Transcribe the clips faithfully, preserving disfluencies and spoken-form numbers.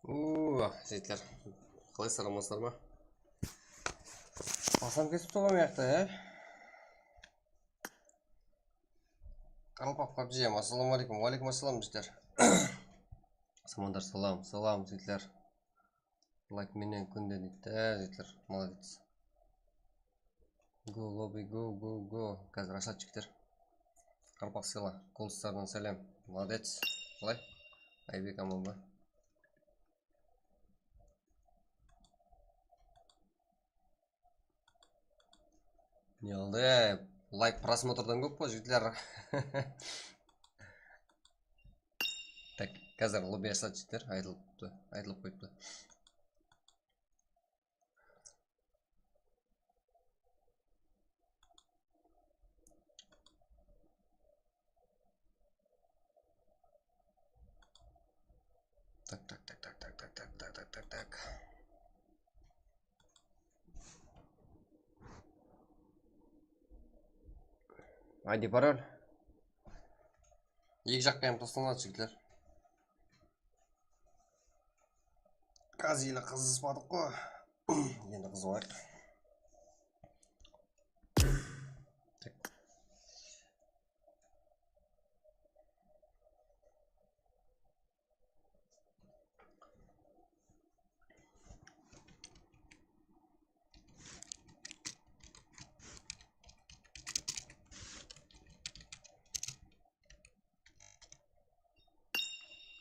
Uuu, jigitler. Qalaysızlar, amansızlar ma? Basam kesip turǵan mıyaqta, ya. Qaraqalpaq pabji, assalamu aleykum. Wa aleykum assalam, jigitler. Samandar, salam, salam, jigitler. Layk menen kúnde deydi, e, jigitler, молодец. Go, lobby, go, go, go. Házir ashadı, jigitler. Qaraqalpaq sıyla, Goldstardan sálem. Молодец. Qalay? Aybek, aman ba? Ne qıldı? Layk, prosmotrdan kóp qo, jigitler. Tak, házir lobby ashadı, jigitler. Aytılıptı, aytılıp qoyıptı. Tak, tak, tak, tak, tak, tak, tak. I D, parol. Eki jaqqa hám taslanadı, jigitler. Gaz ile qızıspadıq qo. Endi qızıp alayıq.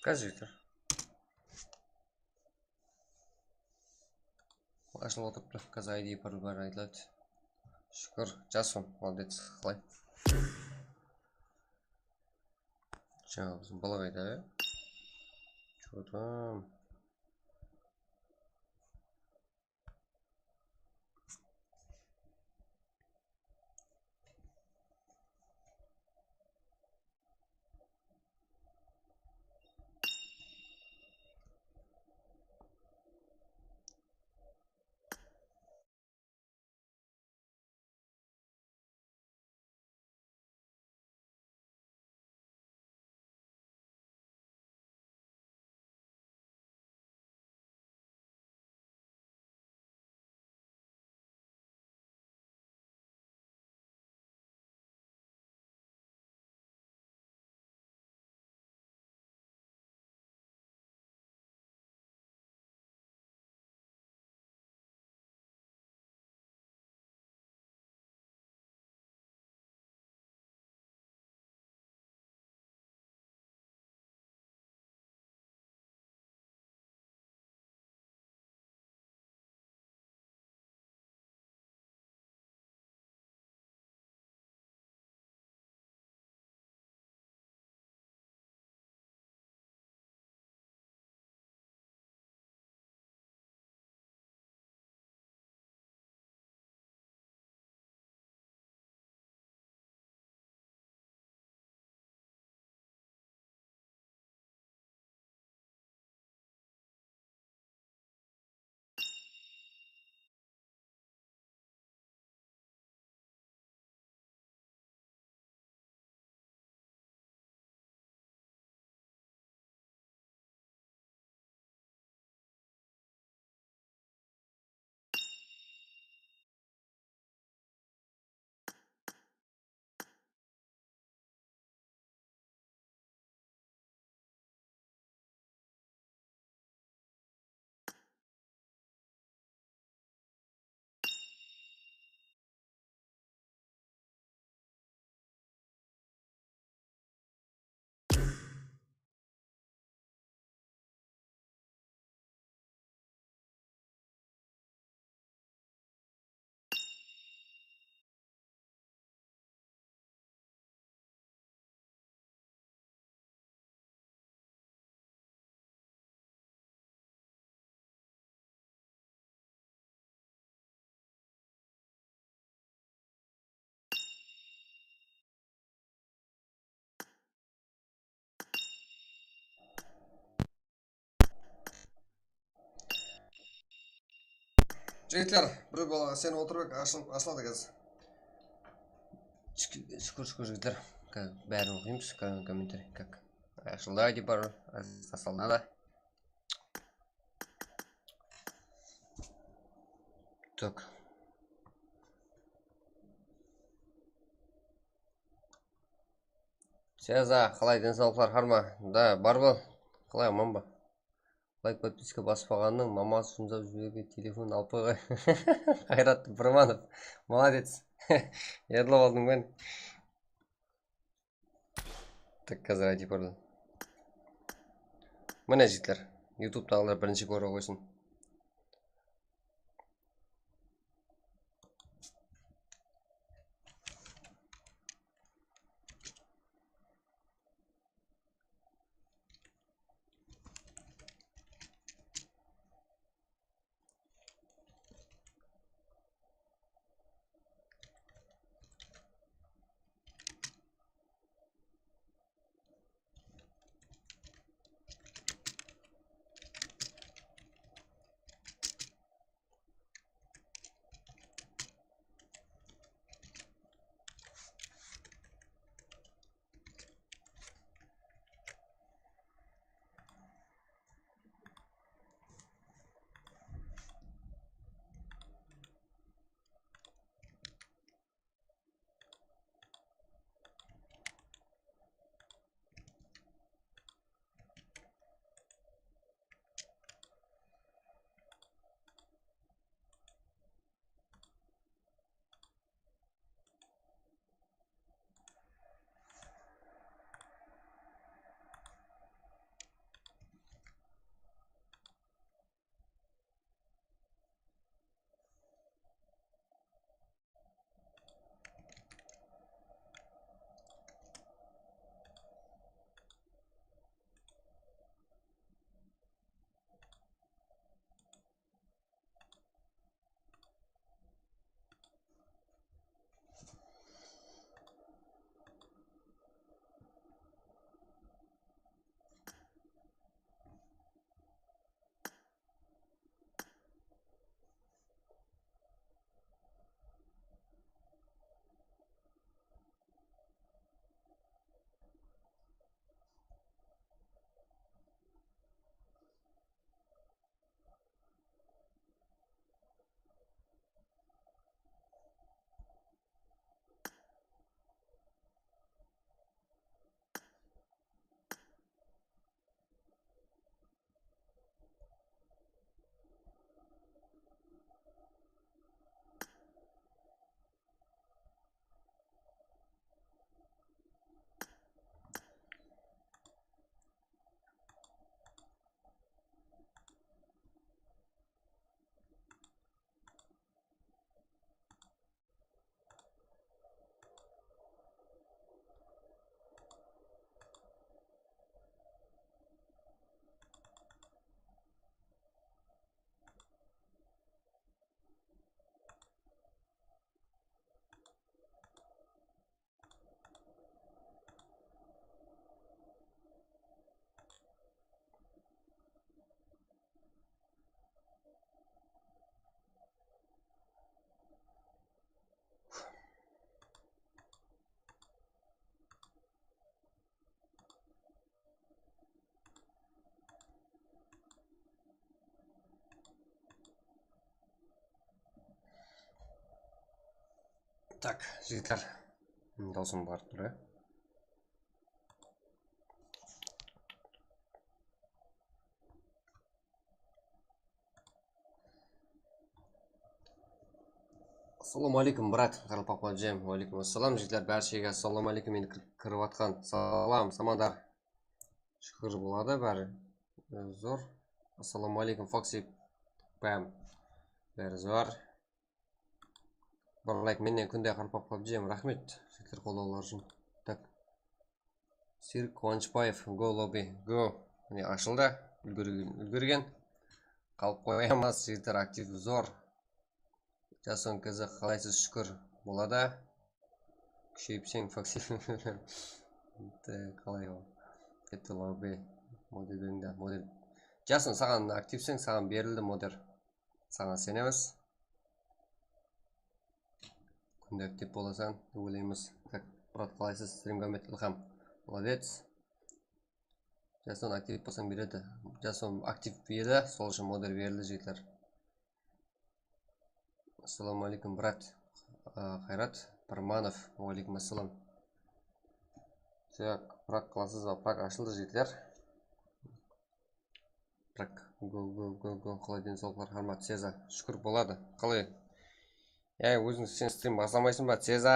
Házir jigitler. Ashılıp otırıptı. Házir I D, parol bári aytıladı. Shúkir, Jason, молодец, qalay? Jańa bizim bala qayda, ya? Что там? Jigitler, bir balaǵa sen otırıp edi, ashılıp, ashıladı házir. Shúkir, shúkir, jigitler. Ka-, bárin oqıymız, ko-, kommentariy. Kak. Ashıldı, aydı bar, taslanadı. Tak. Seza, qalay, densawlıqlar har ma? Da, bar bol. Qalay, aman ba? Layk, podpiska baspaǵannıń maması jumsap jibergen telefon alıp qoyǵay. Qayrat Burmanov. Molodec. Yadlap aldıń men. Tak, házir aytıp bardı. Mine, jigitler, YouTube'taǵılar birinshi kórip qoysın. Tak, jigitler. Dawsım barıp tur, ya. Assalawma aleykum, brat. Qaraqalpaq Jam. Wa aleykum assalam, jigitler. Bárshege assalawma aleykum. Endi kir-, kirip atqan. Salam, samandar. Shúkir boladı bári. Zor. Assalawma aleykum, Foxy Pam. Bári zor. Bir layk mennen kúnde qarpap pabjim. Raxmet, jigitler, qollawlar ushın. Tak. Sirk Quwanıshbaev, go lobby, go. Mine, ashıldı. Úlgergen, úlgergen. Qalıp qoyamaz, jigitler, aktiv zor. Jason K Z, qalaysız? Shúkir, boladı. Kúsheyipseń, Foxy. Te, qalay ol? Ketti lobby. Model berińda, model. Jason, saǵan aktivseń, saǵan berildi model. Saǵan isenemiz. Kúnde aktiv bolasań dep oylaymız. Tak, brat, qalaysız? Strimgomet Ilham. Молодец. Jason aktiv bolsań beredi. Jason aktiv edi, sol ushın model berildi, jigitler. Assalamu aleykum, brat. A, Qayrat Parmanov, wa aleykum assalam. Так, prak qılasız ba? Prak ashıldı, jigitler. Prak, go, go, go, go. Qalay densawlıqlar, hármat, Ceza? Shúkir, boladı. Qalay? Yay, óziń sen strim baslamaysıń ba, Ceza?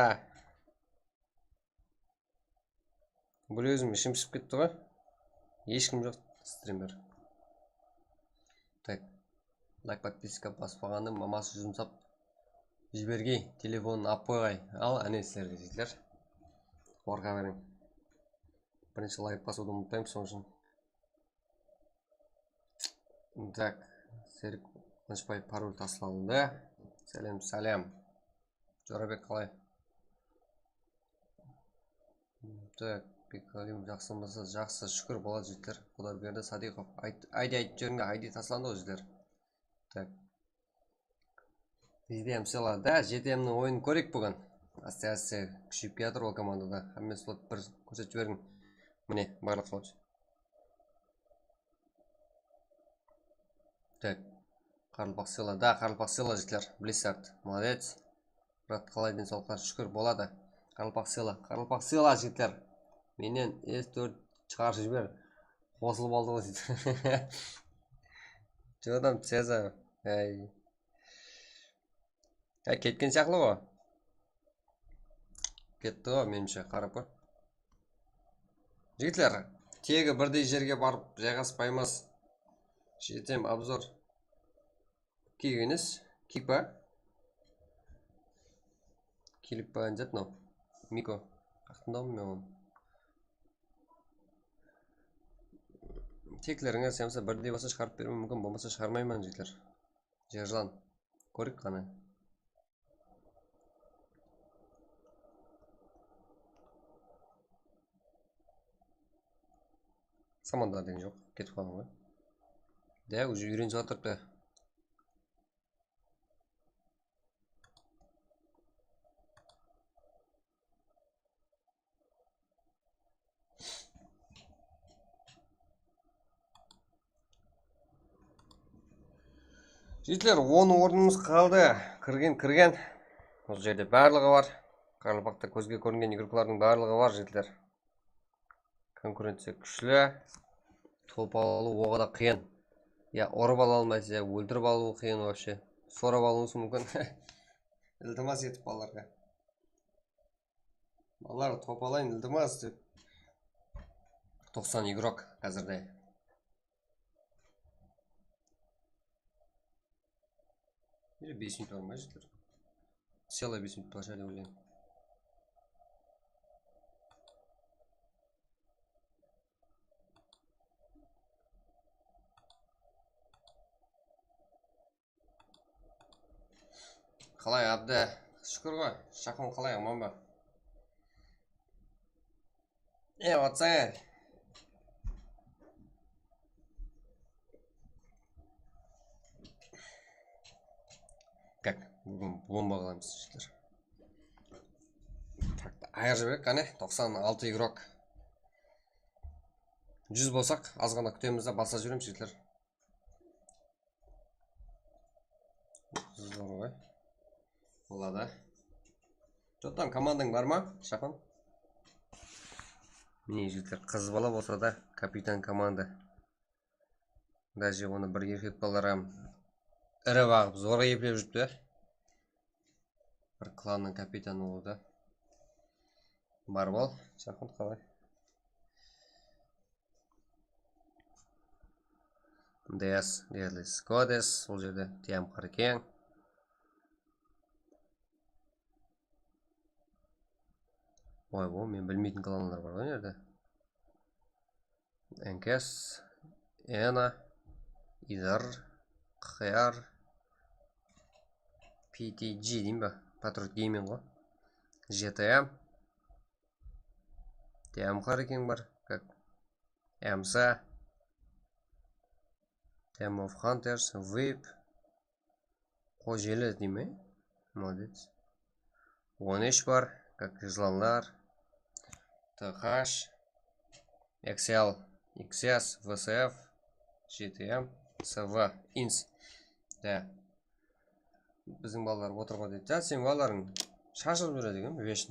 Bul ózim ishim pısıp ketti ǵoy. Hesh kim joq strimer. Tak. Layk, podpiska baspaǵandı maması jumsap jibergey, telefonın alıp qoyǵay. Al, áne sizlerge, jigitler. Qorqa beriń. Birinshi layk basıwdı umıtpaymız, sonıń ushın. Tak, Serik Qılıshbaev, parol taslandı. Sálem, sálem. Jorabek qalay? Tak, Bekkalimov, jaqsımasız? Jaqsı, shúkir, boladı, jigitler. Qudarberdi Sadiqov. Ayt, aydı, aytıp jiberiń de, aydı taslandı ǵoy, jigitler. Tak. Bizde hám sıyla da, J T M'niń oyının kóreyik búgin. Áste-áste kúsheyip kiyatır ol komandada. Hámme slot bir kórsetip jiberiń. Mine, barlıq slot. Tak. Qarılpaq sıyla da, qarılpaq sıyla, jigitler. Blizzard, молодец. Brat, qalay, densawlıqlar? Shúkir, boladı. Qarılpaq sıyla, qarılpaq sıyla, jigitler. Mennen S tórt shıǵarıp jiber. Qosılıp aldı ǵoy, deydi. Jodan Ceza. Áy. Ya, ketken sıyaqlı ǵoy. Ketti ǵoy, menimshe, qarap kór. Jigitler, tegi birdey jerge barıp jayǵaspaymız. Jetem obzor. Kiygenis, kiyik pa? Kiyik pa, ne zat mınaw? Miko. Qaqtındaman men onı. Teklerińe sıyamsa birdey bolsa shıǵarıp bermewim múmkin, bolmasa shıǵarmayman, jigitler. Jerjılan. Kóreyik qáne. Samandar degen joq, ketip qalǵan ǵoy. Dá, уже úyrenisip atırıptı. Jigitler, on ornımız qaldı. Kirgen, kirgen. Usı jerde barlıǵı bar. Qaraqalpaqta kózge kóringen igroklardıń barlıǵı bar, jigitler. Konkurenciya kúshli. Top alıw oǵada qıyın. Ya urıp ala almaysız, ya óltirip alıw qıyın вообще. Sorap alıwıńız múmkin. Iltimas etip balalarǵa. Balalar, top alayın, iltimas dep. Toqsan igrok házirde. Ele bes minut bar ma, jigitler? Целый bes minut bar shıǵar dep oylayman. Qalay, Abdi? Shúkir ǵoy. Shaqon qalay, aman ba? E, atsań, e. Kak, búgin bomba qılamız, jigitler. Tak, ayırıp jibereyik, qáne, toqsan altı igrok. Júz bolsaq, azǵana kútemiz de, baslap jiberemiz, jigitler. Zor ǵoy. Boladı. Jotan, komandań bar ma, Shaqon? Mine, jigitler, qız bala bolsa da, kapitan komanda. Даже onı bir erkek balalar hám iri baǵıp, zorǵa eplep júripti. Bir klannıń kapitanı boldı. Bar bol, Shaqon, qalay? Deas, Deadly Scodes, bul jerde Tiam Harkeng. Oy, bul men bilmeytin klanlar bar ǵoy, mına jerde. Enkes, Ena, Idar, Qıyar, P T G deyin ba? Patriot Gaming ǵoy. G T M. Tiam Harkeng bar, как Emsa, Time of Hunters, Whip, Qojeli deyme? Молодец. On úsh bar, как Jızlanlar, T H, X L, X S, V S F, G T M, S V, Ins. Да. Biziń balalar otır ǵoy deydi. Ya, seniń balalarıń shashılıp júredi eken, vesh.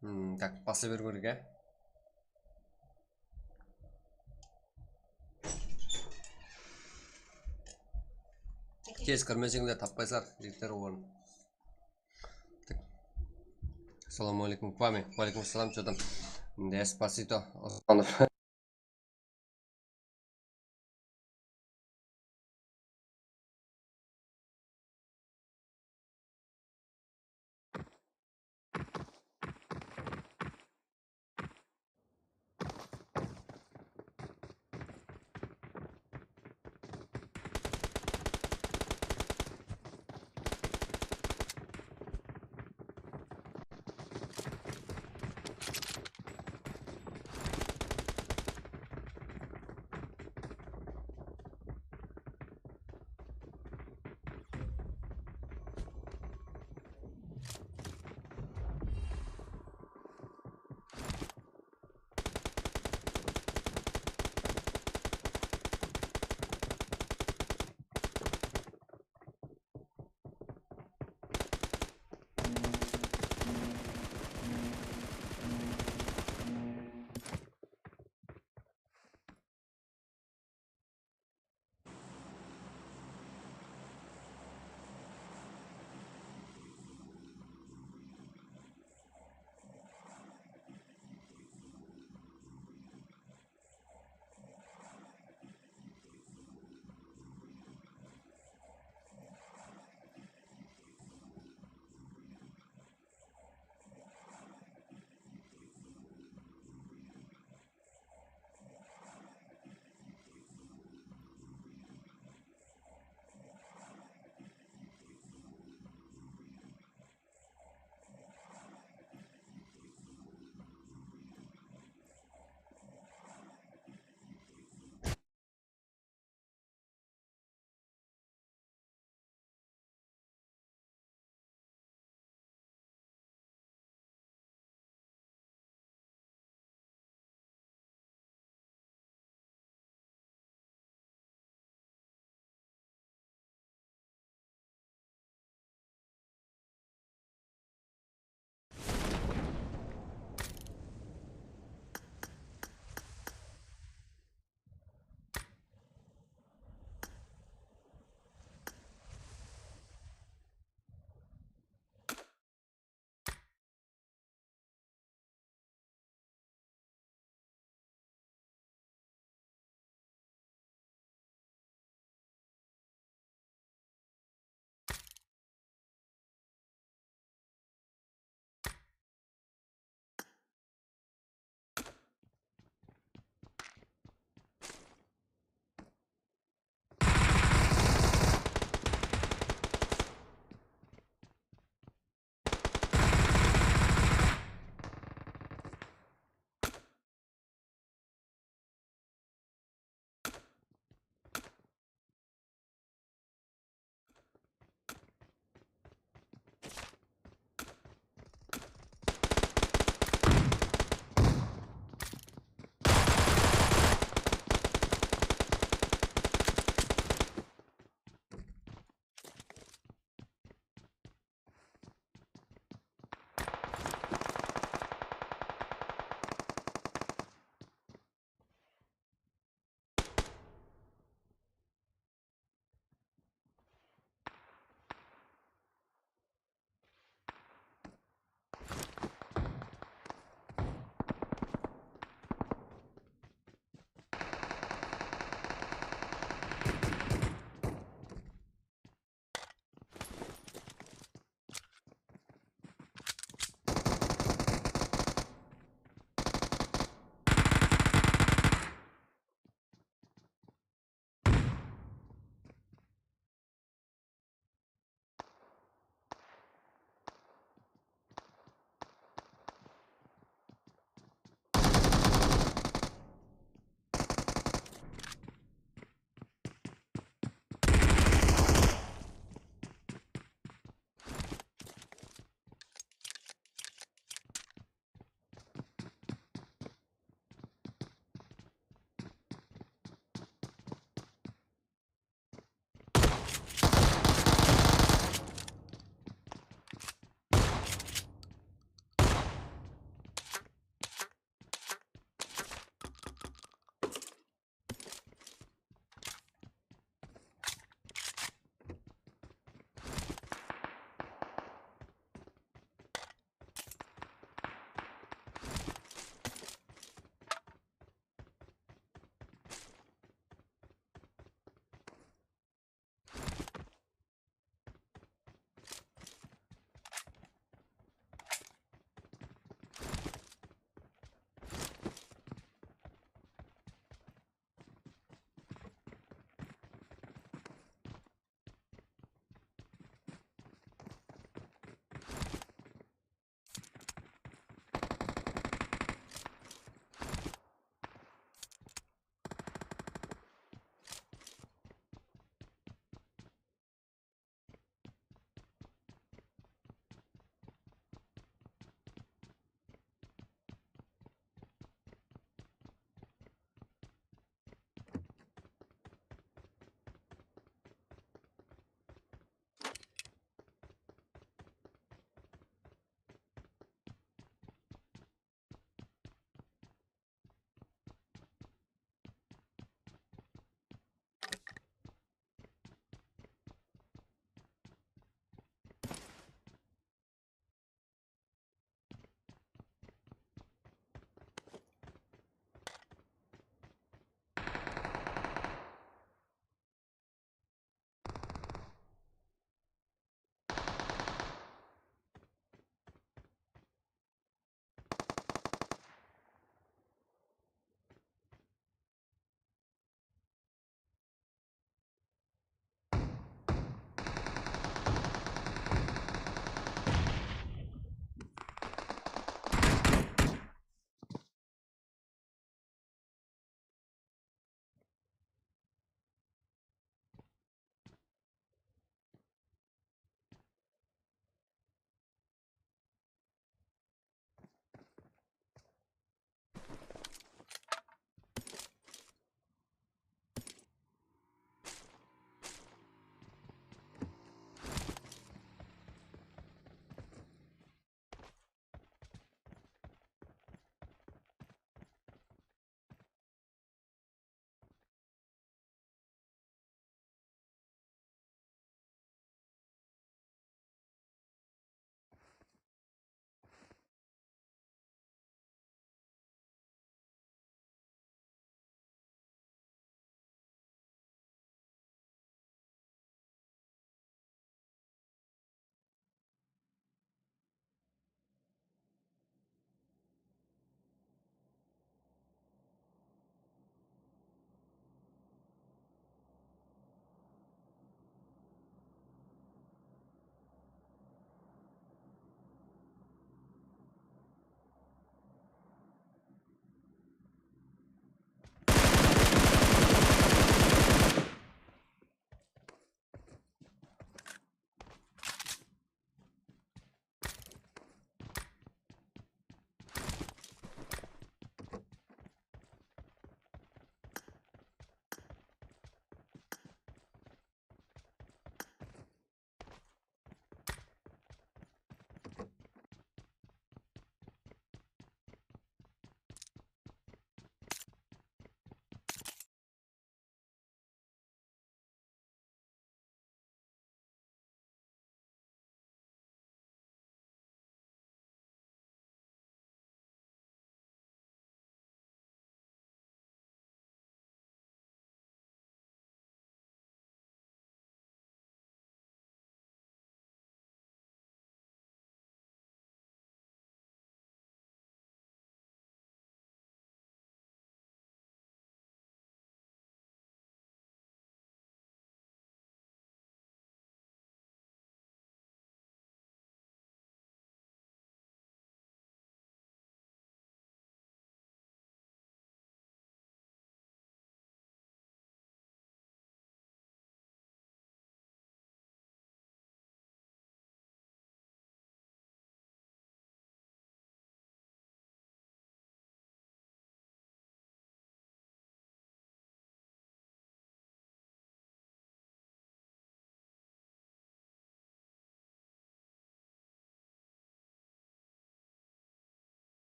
Hmm, tak, baslay beriw kerek, ya. Tez kirmeseńler, tappaysalar, jigitler, orın. Tak. Assalamu aleykum, Kwame. Wa aleykum assalam, что там? Despacito, Osmanov.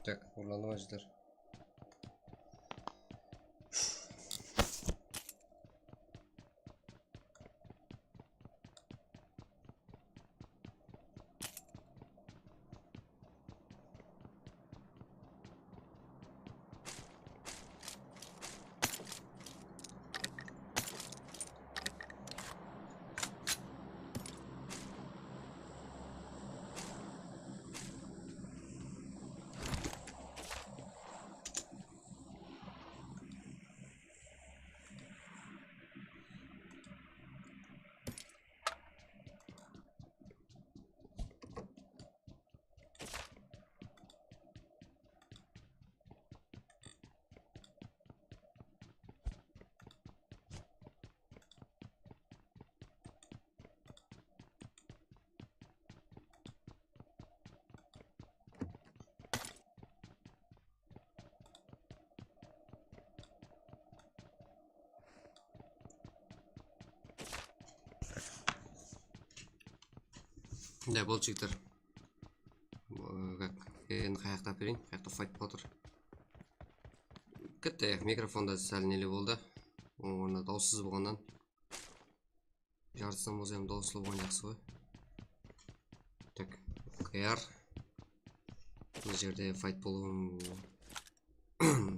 Tak, urlandı ma jigitler? Mınday boldı, jigitler. Ee, kak, endi qayaqta apereyin, qayaqta fight boltır. Katta mikrofonda sál nele boldı. Onda dawıssız bolǵannan. Jarıstan bolsa hám dawıslı bolǵan jaqsı ǵoy. Tak, K R. Mına jerde fight bolıwı.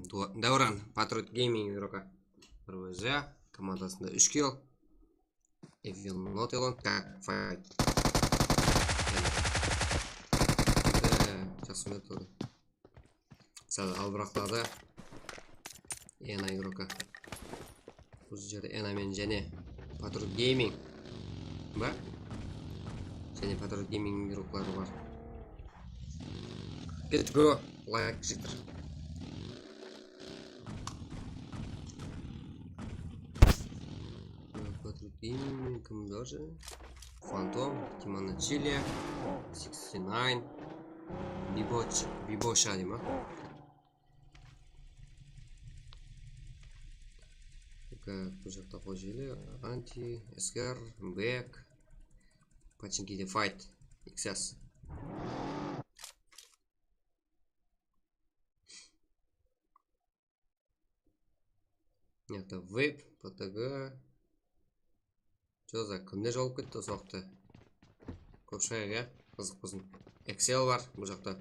Dua-, Dawran, Patriot Gaming игрока. Bir V Z, komandasında úsh kill. Evil Not Elon, tak, fight. Ee, jaqsı oynap turdı. Sál albıraqladı. Ena игрока. Bul jerde Ena menen jáne Patriot Gaming bar. Jáne Patriot Gaming игрокları bar. Get go, layk jigitler. Patriot Gaming, kim bar? Fantom, Timana Chile, sixty nine, Biboch-, Bibosha deyman. Bul jaqta Xojeli, Anti, Esker, Bek, Pachinki de Fight, X S. Mına jaqta Vape, P T G. Joza, kimler jolıp ketti usı waqıtta? Kóp shıǵayıq, ya? Qızıq bolsın. Excel bar bul jaqta.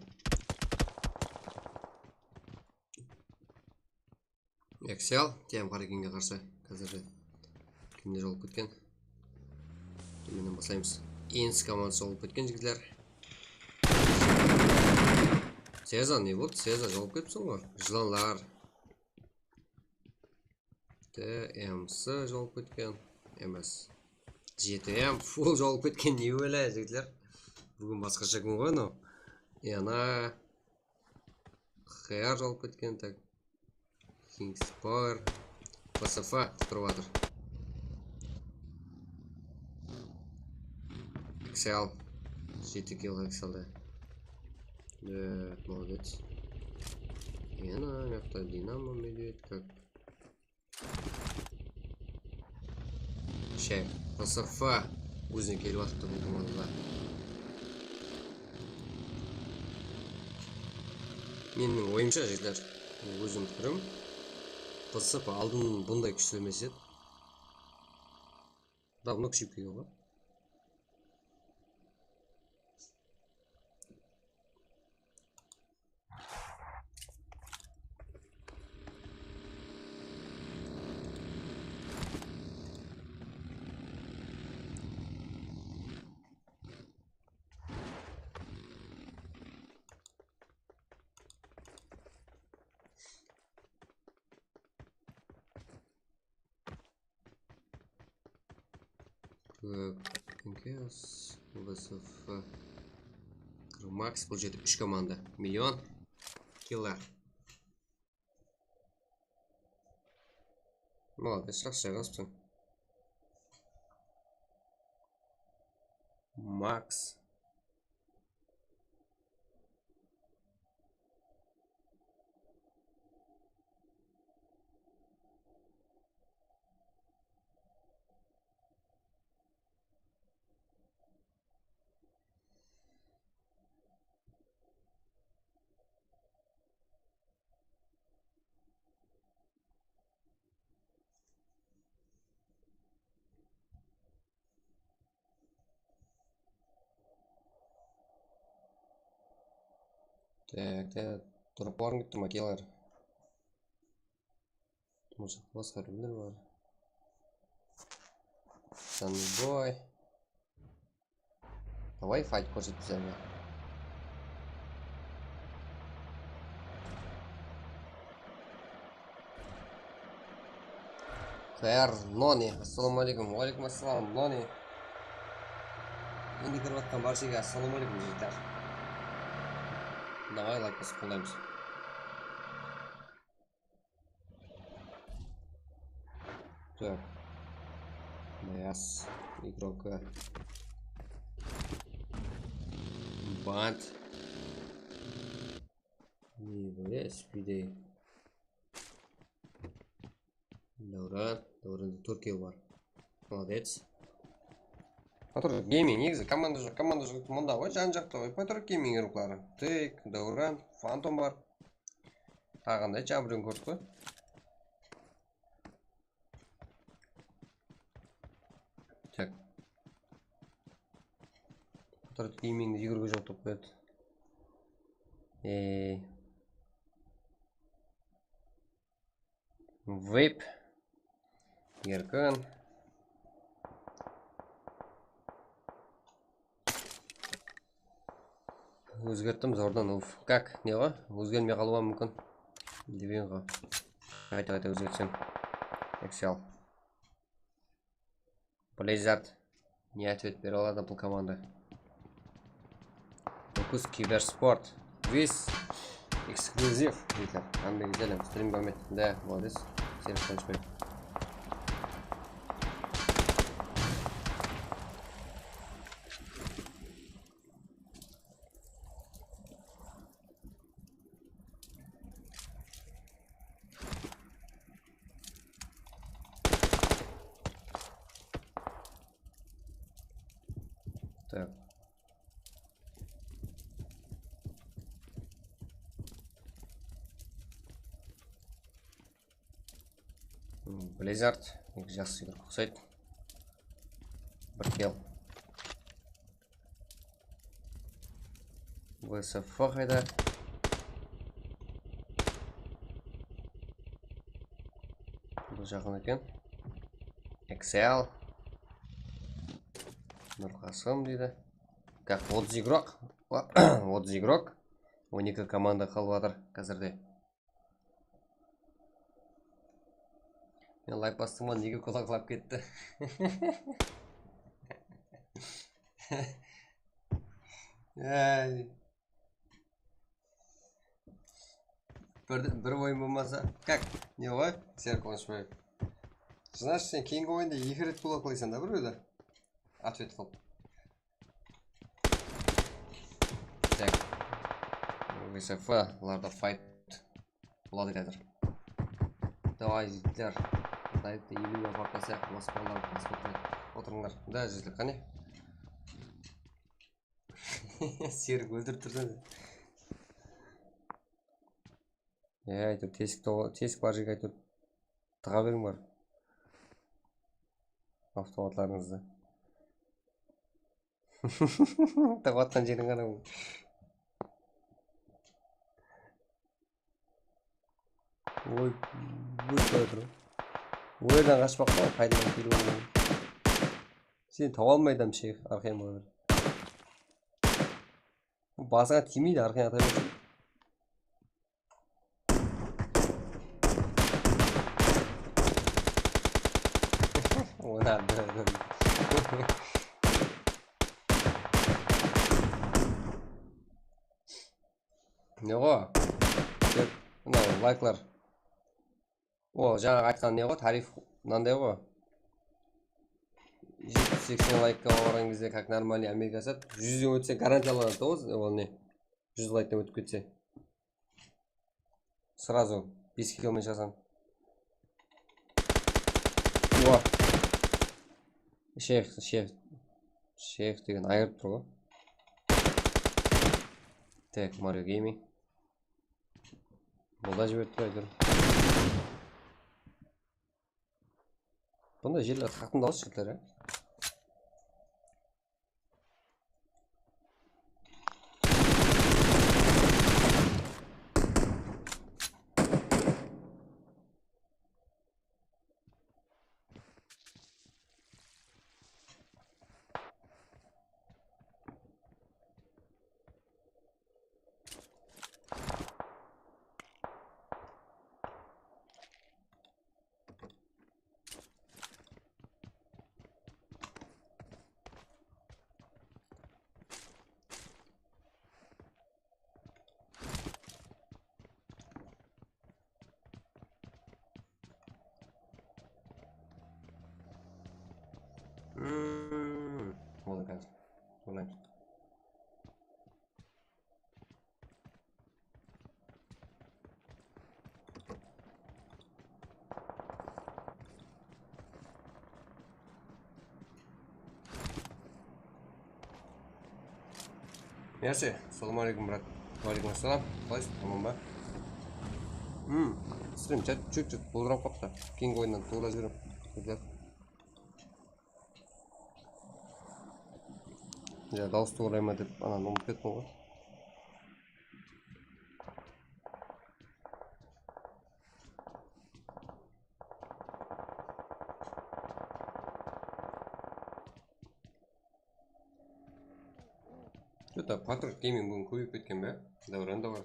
Excel, T M Qarekenge qarsı. Házir kimler jolıp ketken? Túmeninen baslaymız. Ins komandası jolıp ketken, jigitler. Seza, ne boldı? Seza, jolıp ketipsiń ǵoy. Jılanlar. T M C jolıp ketken emes. J T M full jolıp ketken, ne bále, jigitler? Búgin basqasha kún ǵoy, mınaw. Yana H R jolıp ketken, tak. Kings Power. P S F turıp atır. Excel. Jeti kill Excel de. Ee, молодец. Yana mıyaqta Dinamo Medved, как. Shek, P S F ózine kelip atırdı bul komandada. Meniń oyımsha, jigitler, ózim pikirim, P S P aldın bunday kúshli emes edi. Давно kúsheyip kelgen ǵoy. Max, bul jerde úsh komanda. Million. Killer. Молодец, jaqsı jayǵaspısań. Max. Tak, tak, turıp barǵım kelip turma, keler. Mınsha basqa kimler bar? Sunboy. Давай, fayt kórset bizlerge. Kar Noni, assalamu aleykum. Wa aleykum assalam, Noni. Endi kirip atqan bárshege assalamu aleykum, jigitler. Давай, layk basıp qollaymız. Так. Маяс. Игрок. Бат. Не, бля, спидей. Давран. Даврanda tórt kill bar. Молодец. Patrul Gaming, negizi komanda joq, komanda joq. Mında ǵoy, jan jaqta ǵoy. Patrul Gaming ruqları. Tek, Davran, Fantom bar. Taǵı qanday, jaǵı birew kórdik ǵoy. Tak. Patrul Gamingdi jigirge joq dep qoyadı. Ey. Vip. Erkin. Ózgerttim zordan, uf. Kak, ne ǵo? Ózgermey qalıwı múmkin. Degen ǵo. Qayta-qayta ózgertsem. Excel. Blizzard ne otvet bere aladı bul komanda? Nukus Kibersport. Виз. Эксклюзив. Jigitler, qanday izleyim? Strim bámet. Da, молодец. Servis qılıshpay. Так. Blizzard, jaqsı jigit uqsaydı. Bir kill. V S F qayda? Bul jaqın eken. Excel. Nurqasım deydi. Как, otız игрок. Otız игрок. On eki komanda qalıp atır házirde. Men layk bastım ǵoy, nege qulaqlap ketti? Ay. Bir, bir oyın bolmasa, как? Ne ǵoy? Ser qılıshbay. Значит, sen keyingi oyında eki ret qulaqlaysań da birewdi. Ответ qılıp. Так. V S F larda fight boladı házir. Давай, jigitler. Dayıptı eliwge aparıp qoysa, Moskvalar basıp otırıńlar. Da, jigitler, qáne. Serik óltirip tursań. Ya, áytewir tesik to-, tesik bar jerge áytewir tıǵa beriń bar. Avtomatlarıńızdı. Tıǵıp atqan jeriń ǵana bul. Oy, bul qoya tur. Oydan qashpaq pa, qaydan kelip alǵan. Sen tawalmaydı sheyx, arqayın bola ber. Basıńa tiymeydi, arqayın ata bersin. Onar. Ne ǵo? Tek mınaw layklar. O, jańa aytqan ne ǵo? Tarif mınanday ǵo. Jetpis seksen laykqa barǵan gezde, как нормальный Amerika sat, júzden ótse, garantiya aladı ǵo, ol ne? Júz layktan ótip ketse. Сразу bes kill menen shıǵasań. Owa. Sheyx, sheyx. Sheyx degen ayırıp tur ǵo. Так, Mario Gaming. Bul da jiberip tur, áytewir. Bunday jerler qaqtın dawıs jigitler, ya. Hmm, boldı, házir. Zorlaymız. Mersi, assalawma áleykum, brat. Wa áleykum assalam. Qalaysız, aman ba? Hmm, strim, chat, chat, chat, boldıramap qaptı. Keyingi oyınnan tuwrılap jiberemen. Bizler. Ya, dawıs tuwrılayma dep, ana, umıtıp kettim ǵoy. Что-то Patriot Gaming búgin kóbeyip ketken be? Dáwran da bar.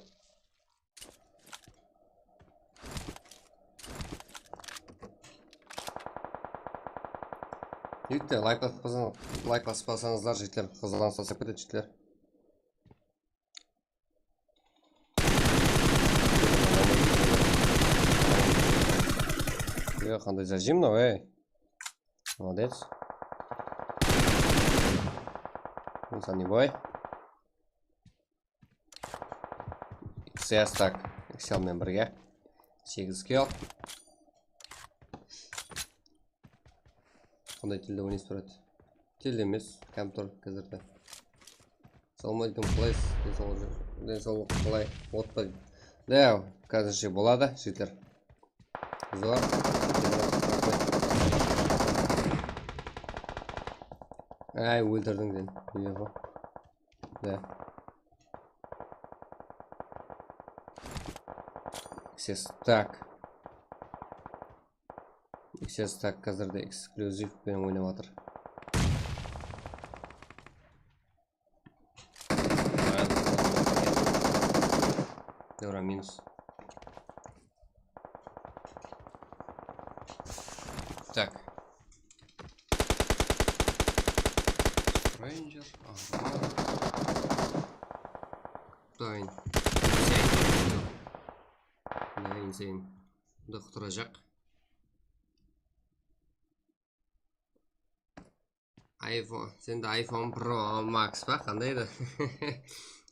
Jigitler, layk baspasań-, layk baspasańızlar, jigitler, qızlarıńız tasıp ketedi, jigitler. Ey, qanday zajim mınaw, ey. Молодец. Insan ne boy? X S tak, Excel men birge. Segiz kill. Qanday tilde oynaysız, brat? Tilde emes, kompyuter házirde. Assalawma áleykum, qalaysız? Densawlıq, densawlıq qalay? Otpa? Da, házirshe boladı, jigitler. Zor. Ay, óltirdiń sen. Yoq. Da. X S tak. X S tak házirde eksklyuziv penen oynap atır. Dora minus. Tak. Ranger, aha. Dayın. Ne, insane. Bunda qutarajaq. iPhone, sende iPhone Pro Max pa? Qanday edi?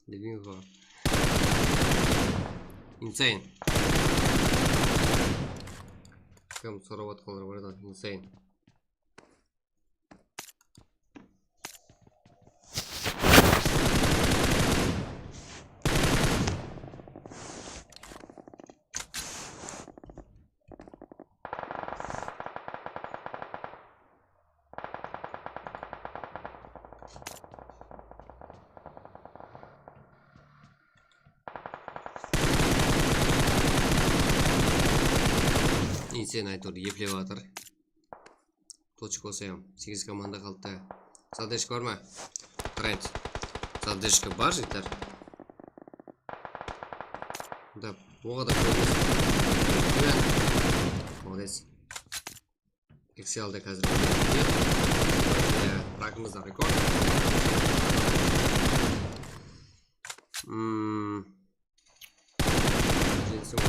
Bilmeymen ǵoy. Insane. Kim sorap atqanlar bar edi, insane. Insane, Aytur, eplep atır. Tochka osayam. Segiz komanda qaldı. Zadeshka bar ma? Qaraydı. Zadeshka bar, jigitler. Da, oǵada. Molodec. X L da házir. Rakımızda rekord. Hmm. Jetisim.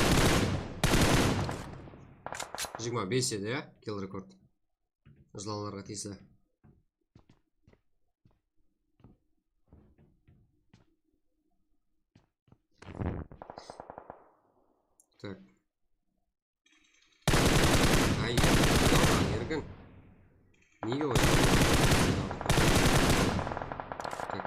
Jigirma bes edi, ya, kill rekord. Jılanlarǵa tiyisli. Tak. Ay, yoq, Erkin. Nege oynadı? Tak.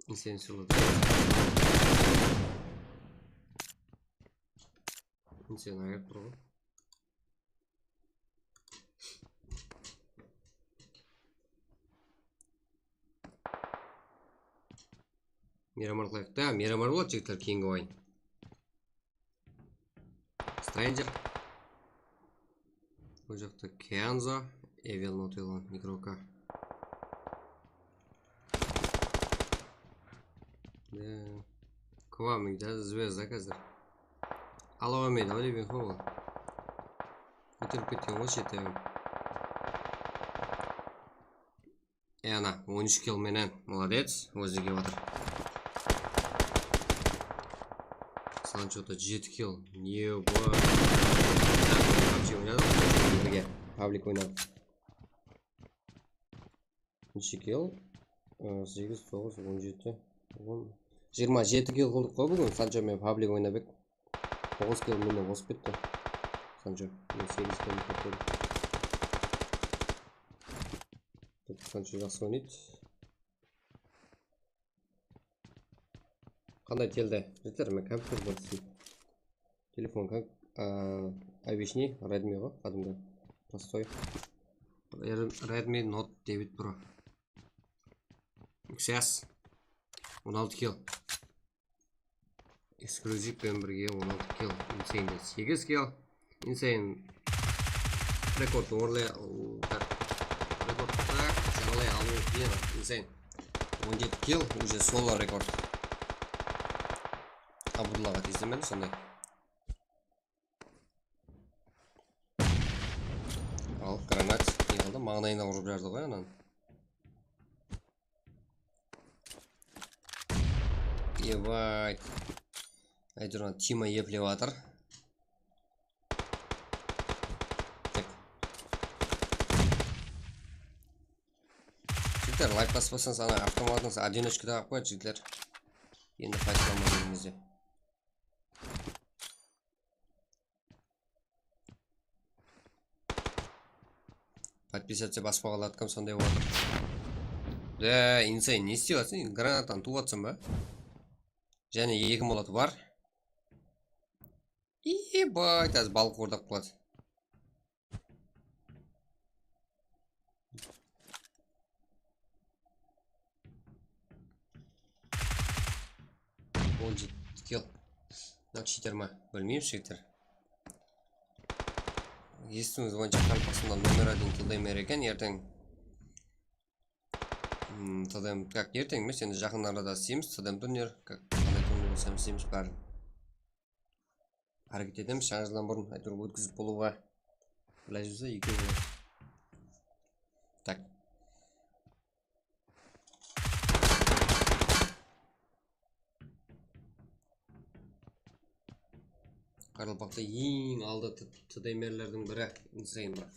Insane sırladı. Insane ayırıp tur ǵoy. Miramarlıq layıqta, miramar boladı, jigitler, keyingi oyın. Stranger. Bul jaqta Kenzo, Evil Not Alone, Mikroka. Da. Kwami da zvezda házir. Ala qoymaydı ǵoy, Levinxo ol. Kóterip ketken ǵoy shete. E, ana, on úsh kill menen, molodec, ózi kep atır. Sancho da jeti kill. Ne bar? PUBG oynadı, birge. Pavlik oynadı. Neshe kill? Aa, segiz, toǵız, on jeti, on. Jigirma jeti kill qıldıq ǵoy búgin. Sancho menen pavlik oynap edik. Toǵız kill menen qosıp ketti. Sancho. Mine segiz kill qosıp ketti. Sancho jaqsı oynaydı. Qanday telde? Jigitler, men kompyuter bar desem. Telefon kom-, a, обычный, Redmi ǵoy, qádimgi. Prostoy. Re-, Redmi Note девять Pro. X S. On altı kill. Eksklyuziv penen birge on altı kill. Insane de segiz kill. Insane rekordtı orınlay-, tak, rekordtı jańalay alıwı qıyın. Insane on jeti kill, уже solo rekord. Abdullaǵa tiysem edi sonday. Al, granat. Ne qıldı? Mańlayına urıp jardı ǵoy anan. Ебать. Aytırman, Tima eplep atır. Tek. Jigitler, layk baspasańız, ana avtomatıńız одиночкада qalıp qoyadı, jigitler. Endi qaytalaman degenimizde. Подписаться baspaǵa aladı ekeni, sonday bolıp atır. Da, Insane, ne istep atırsań? Granatanı tuwıp atırsań ba? Jáne eki molotı bar. Ебать, házir balıq ortap qaladı. On jeti kill. Mına cheater ma? Bilmeymiz, cheater. Esitiwińiz boyınsha, qaraqalpaqstanda номер один T D M R eken, erteń. Hmm, T D M, как, erteń emes, endi jaqın arada isleymiz, T D M turnir, как, qanday turnir bolsa ham isleymiz bárin. Háreket etemiz, jańa jıldan burın, áytewir, ótkizip bolıwǵa. Ilaj bolsa, ekew boladı. Tak. Qaraqalpaqta eń aldı t-, T D M R-lerdiń biri, Insane bar.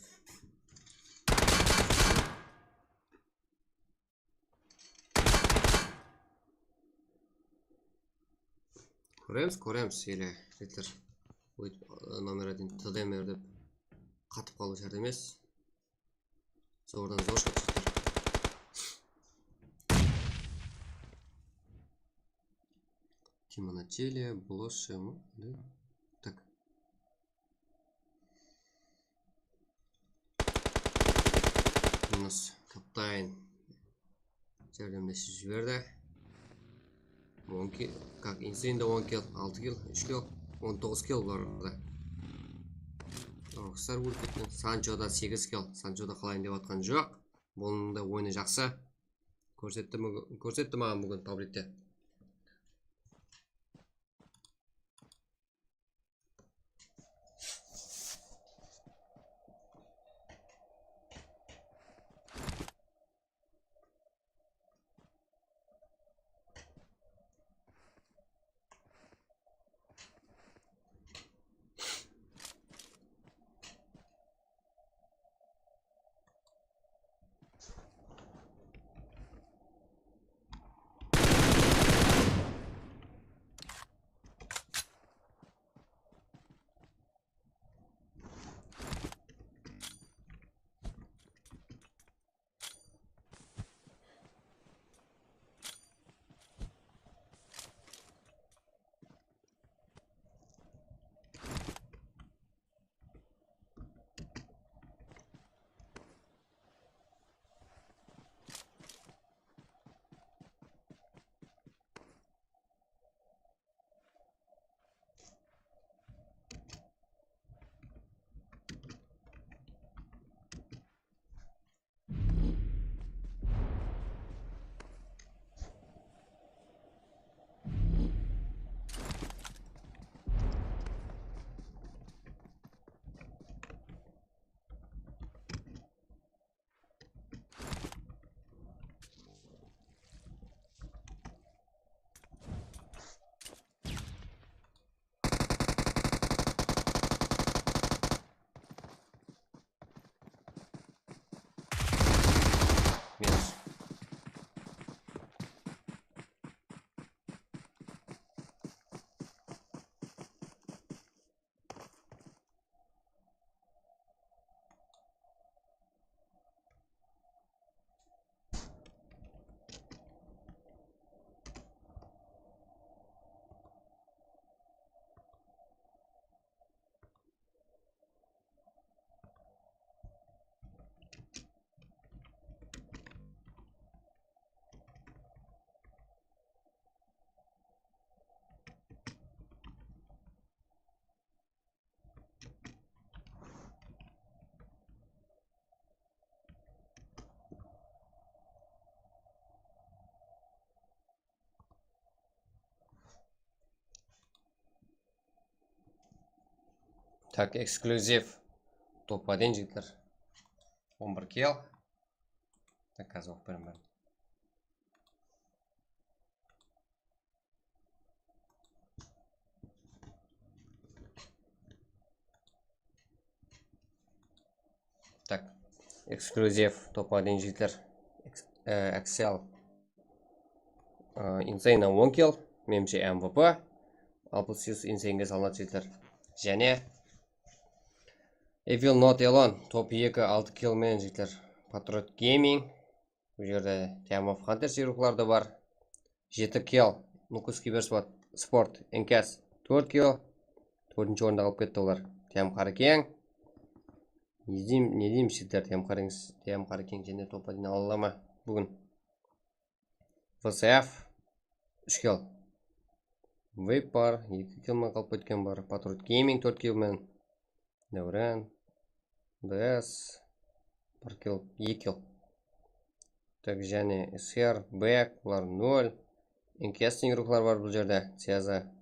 Kóremiz, kóremiz, ele, jigitler. Óytip, ı, номер один T D M R dep qatıp qalıw shárt emes. Zordan zor shıǵıp shıqtı. Тима на теле, Блоши, м, да? Так. Minus, Kaptayn. Járdemlesip jiberdi. On kill, как, Insane da on kill, altı kill, úsh kill, on toǵız kill bularda. Rockstar ólip ketken. Sancho da segiz kill. Sancho da qalayın dep atqan joq. Bunıń da oyını jaqsı. Kórsetti, kórsetti maǵan búgin tabrikte. Minus. Tak, eksklyuziv. Top один, jigitler. On bir kill. Tak, házir oqıp beremen bárin. Tak, eksklyuziv, top один, jigitler. Eks-, e, Excel. E, Insane on kill, menimshe M V P. Alpıs júz Insanege salınadı, jigitler. Jáne Evil Not Alone, top eki, altı kill menen, jigitler. Patriot Gaming. Bul jerde Time of Hunters yıqıqları da bar. Jeti kill. Nukus Kibersport, Sport, N K S, tórt kill. Tórtinshi orında qalıp ketti olar. Tiyam Qarakeń. Ne deyim, ne deyim, jigitler, Tiyam Qarakeń, Tiyam Qarakeń jáne top один ala ma búgin? V S F, úsh kill. Vape bar, eki kill men qalıp ketken bar. Patriot Gaming tórt kill men. Dáwran, D S, bir kill, eki kill. Tak, jáne S R, Back, bular nol. N K S-tiń yıqıqları bar bul jerde. Ceza,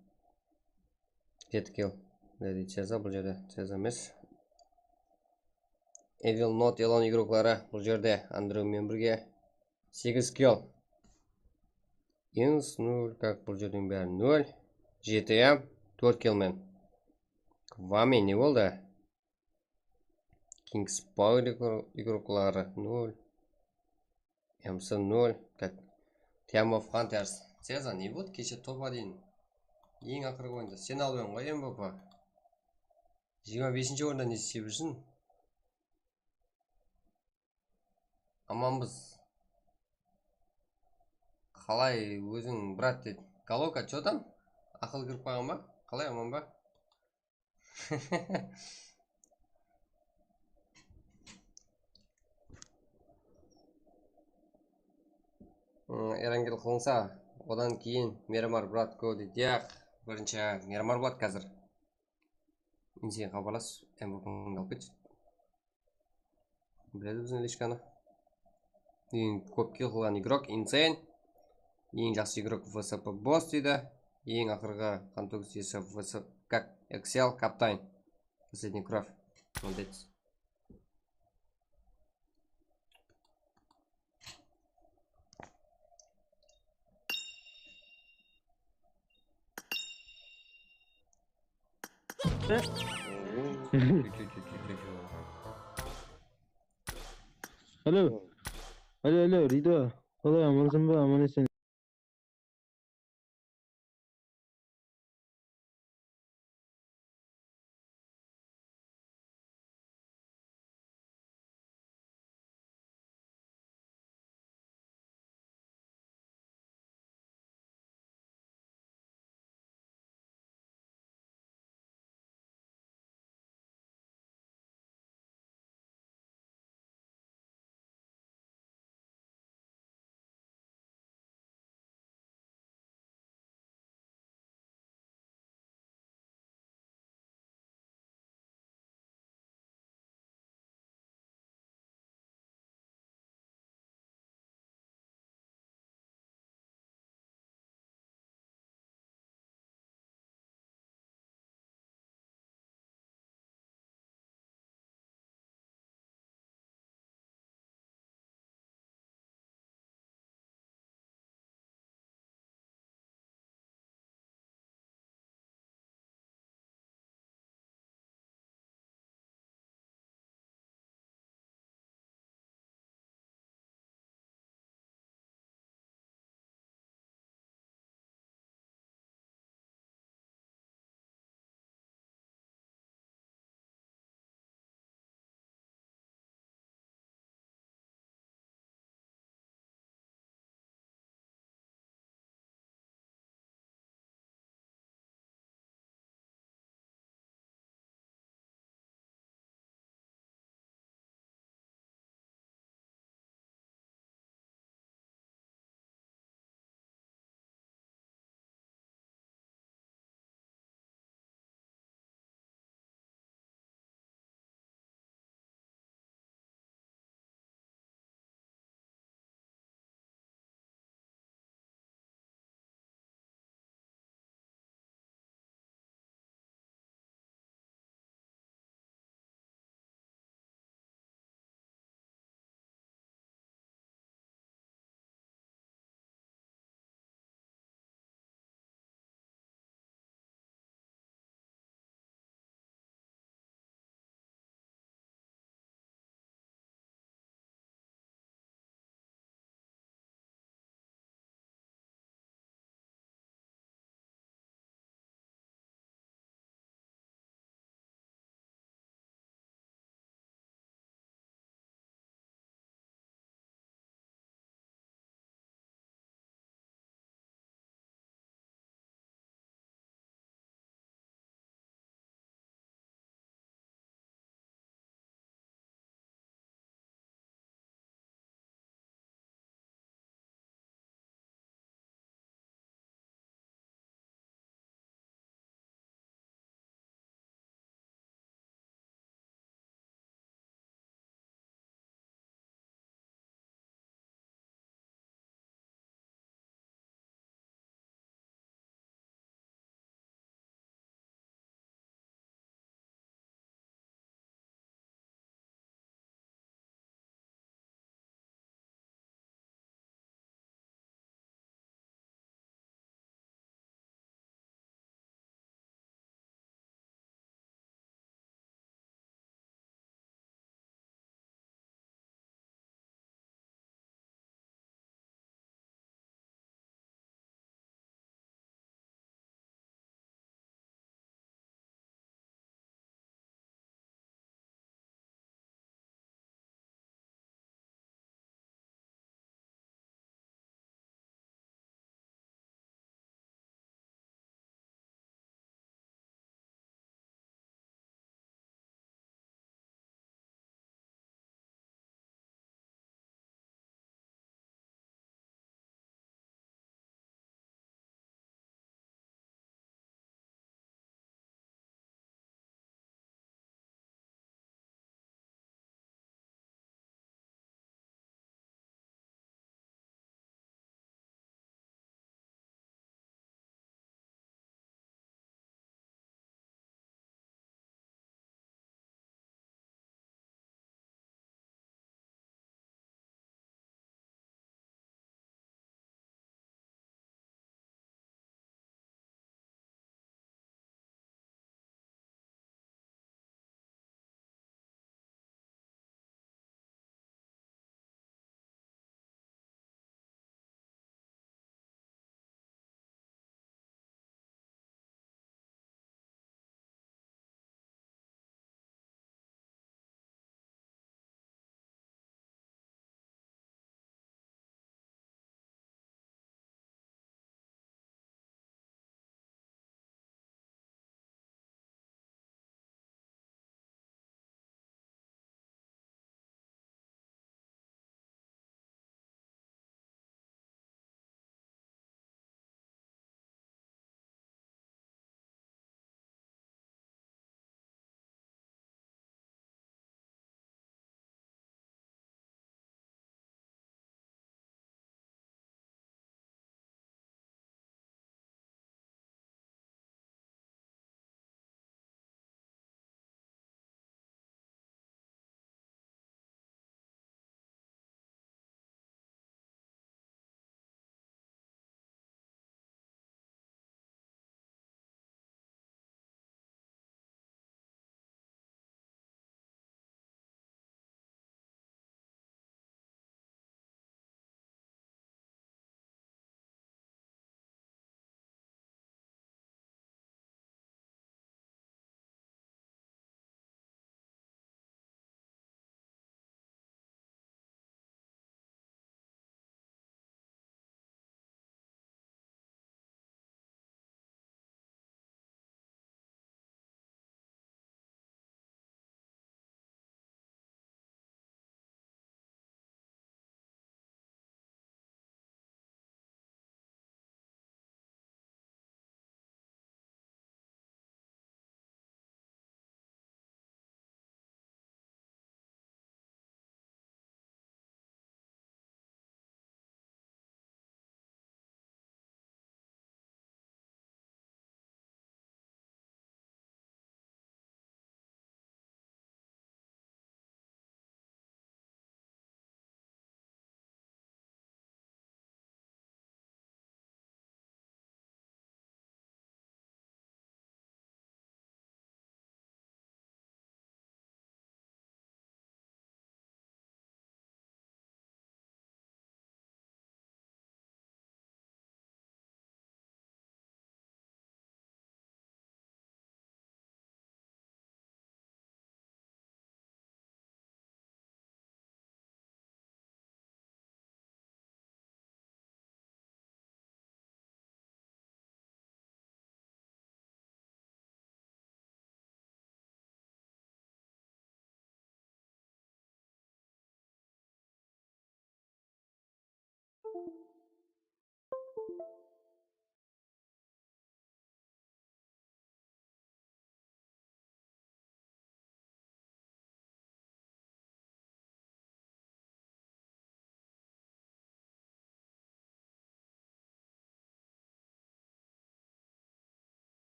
jeti kill. Dedi Ceza bul jerde. Ceza emes. Evil Not Alone yıqıqları bul jerde. Andrew menen birge. Segiz kill. Ins nol, как, bul jerden bári nol. G T M, tórt kill men. Vami ne boldı? Kings Power igro-, igrokları nol. M C nol, как, Time of Hunters. Ceza, ne boldı? Keshe top один. Eń aqırǵı oyında. Sen alıp edim ǵoy M V P. Jigirma besinshi orında ne istep júrsiń? Amanbız. Qalay óziń, brat, dedi. Galoka, chё tam? Aqıl kirip qalǵan ba? Qalay, aman ba? М, Erangel qılınsa, Odan keyin Miramar Bratko deydi. Yaq, birinshi Miramar boladı házir. Insane xabarlas, M V P alıp ketsin. Biledi biziń lishkanı. Eń kóp kill qılǵan igrok Insane. Eń jaqsı igrok V S P Boss deydi. Eń aqırǵı qan tógis esi V S P, как, Excel Captain. Последняя кровь. Молодец. Alo. Alo, alo, Rido. Qalay, amansın ba? Aman esen.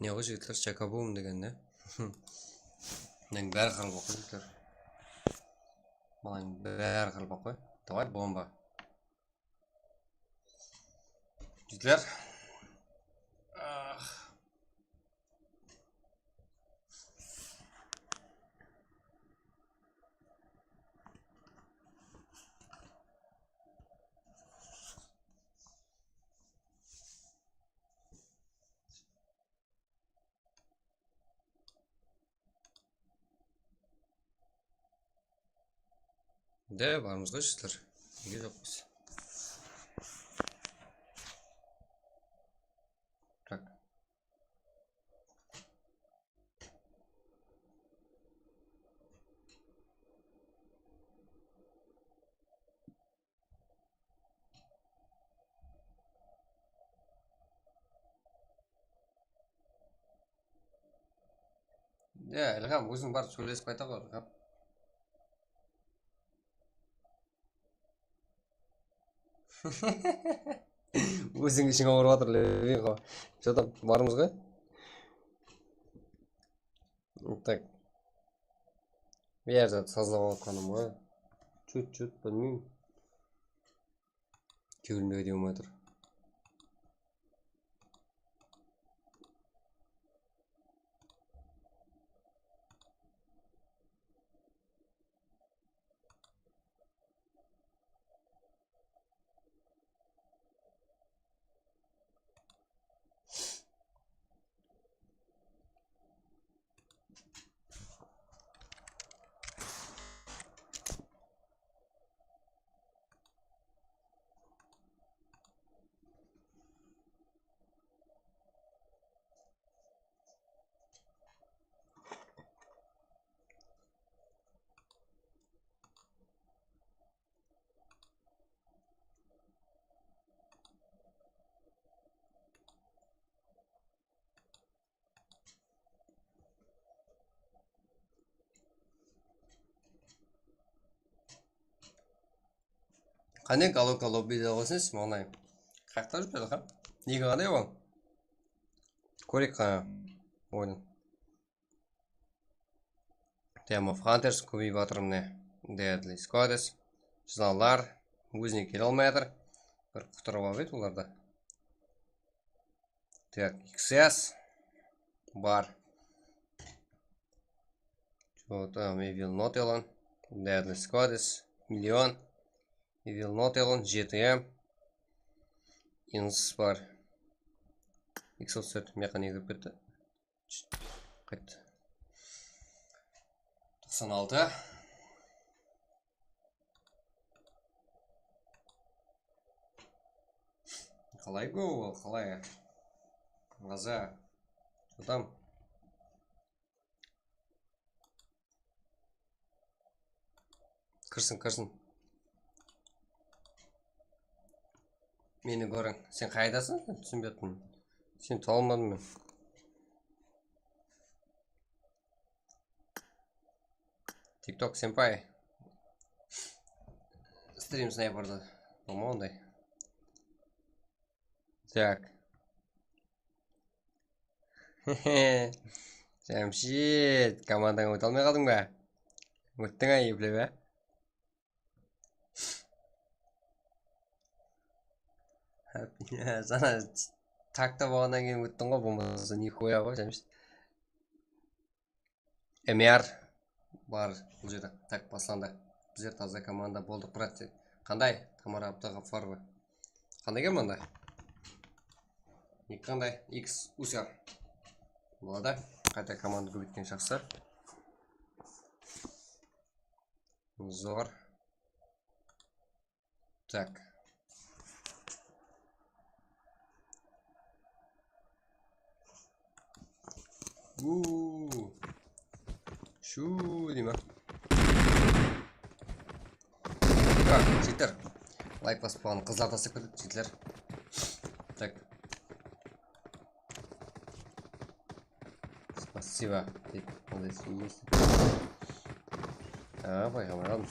Ne ǵoy, jigitler, chakabum degen ne? Mınań bári qırılbaq ǵoy, jigitler. Mınań bári qırılbaq ǵoy. Давай, bomba. Jigitler. Ah. De, barmız ǵoy, jigitler. Nege joqpız? Tak. Ya, Ilham, óziń barıp sóylesip qayta ǵoy, Ilham. Óziń ishiń awırıp atır, Levin ǵo. Что там, barmız ǵoy? Так. Bir jerde sazlap alatqanım ǵoy. Чуть-чуть, bilmeymen. Kewlimde dewim atır. Qáne, Galoka lobbide bolsın, maǵan qayaqta júredi, ha? Nege qaday ol? Kórek ǵana oyının. Team of Hunters kóbeyip atır, mine. Deadly Squads. Jılanlar ózine kele almay atır. Bir qutırıp alıp edi olardı. Так, иксэс bar. Что там, Evil Not Elon, Deadly Squads, Million, Evil Not Elon, G T M, Ins bar. X otız tórt mıyaqqa nege kirip ketti? Qayt. Toqsan altı. Qalay go, qalay? Ǵaza. Что там? Kirseń, kirseń. Meni kóriń. Sen qaydasıń? Túsinbeptin. Seni taba almadım men. TikTok senpai. Stream snayperda bolma onday. Так. Jámshet, komandańa óte almay qaldıń ba? Óttiń-á, eplep, á? Sana takta bolǵannan keyin óttiń ǵoy, bolmasa nihoya ǵoy, Jámshet. M R bar bul jerde. Tak, baslandı. Bizler taza komanda boldıq, brat. Qanday? Tamara Abduǵafarova. Qanday komanda? Qanday? X usa. Boladı. Qayta komanda kóbeytken jaqsı. Zor. Tak. Uuu. Shu deyman. Tak, jigitler. Layk basıp qoyǵan qızlar tastap ketedi, jigitler. Tak. Спасибо. Deydi. Молодец. А, bayqamay qaldım.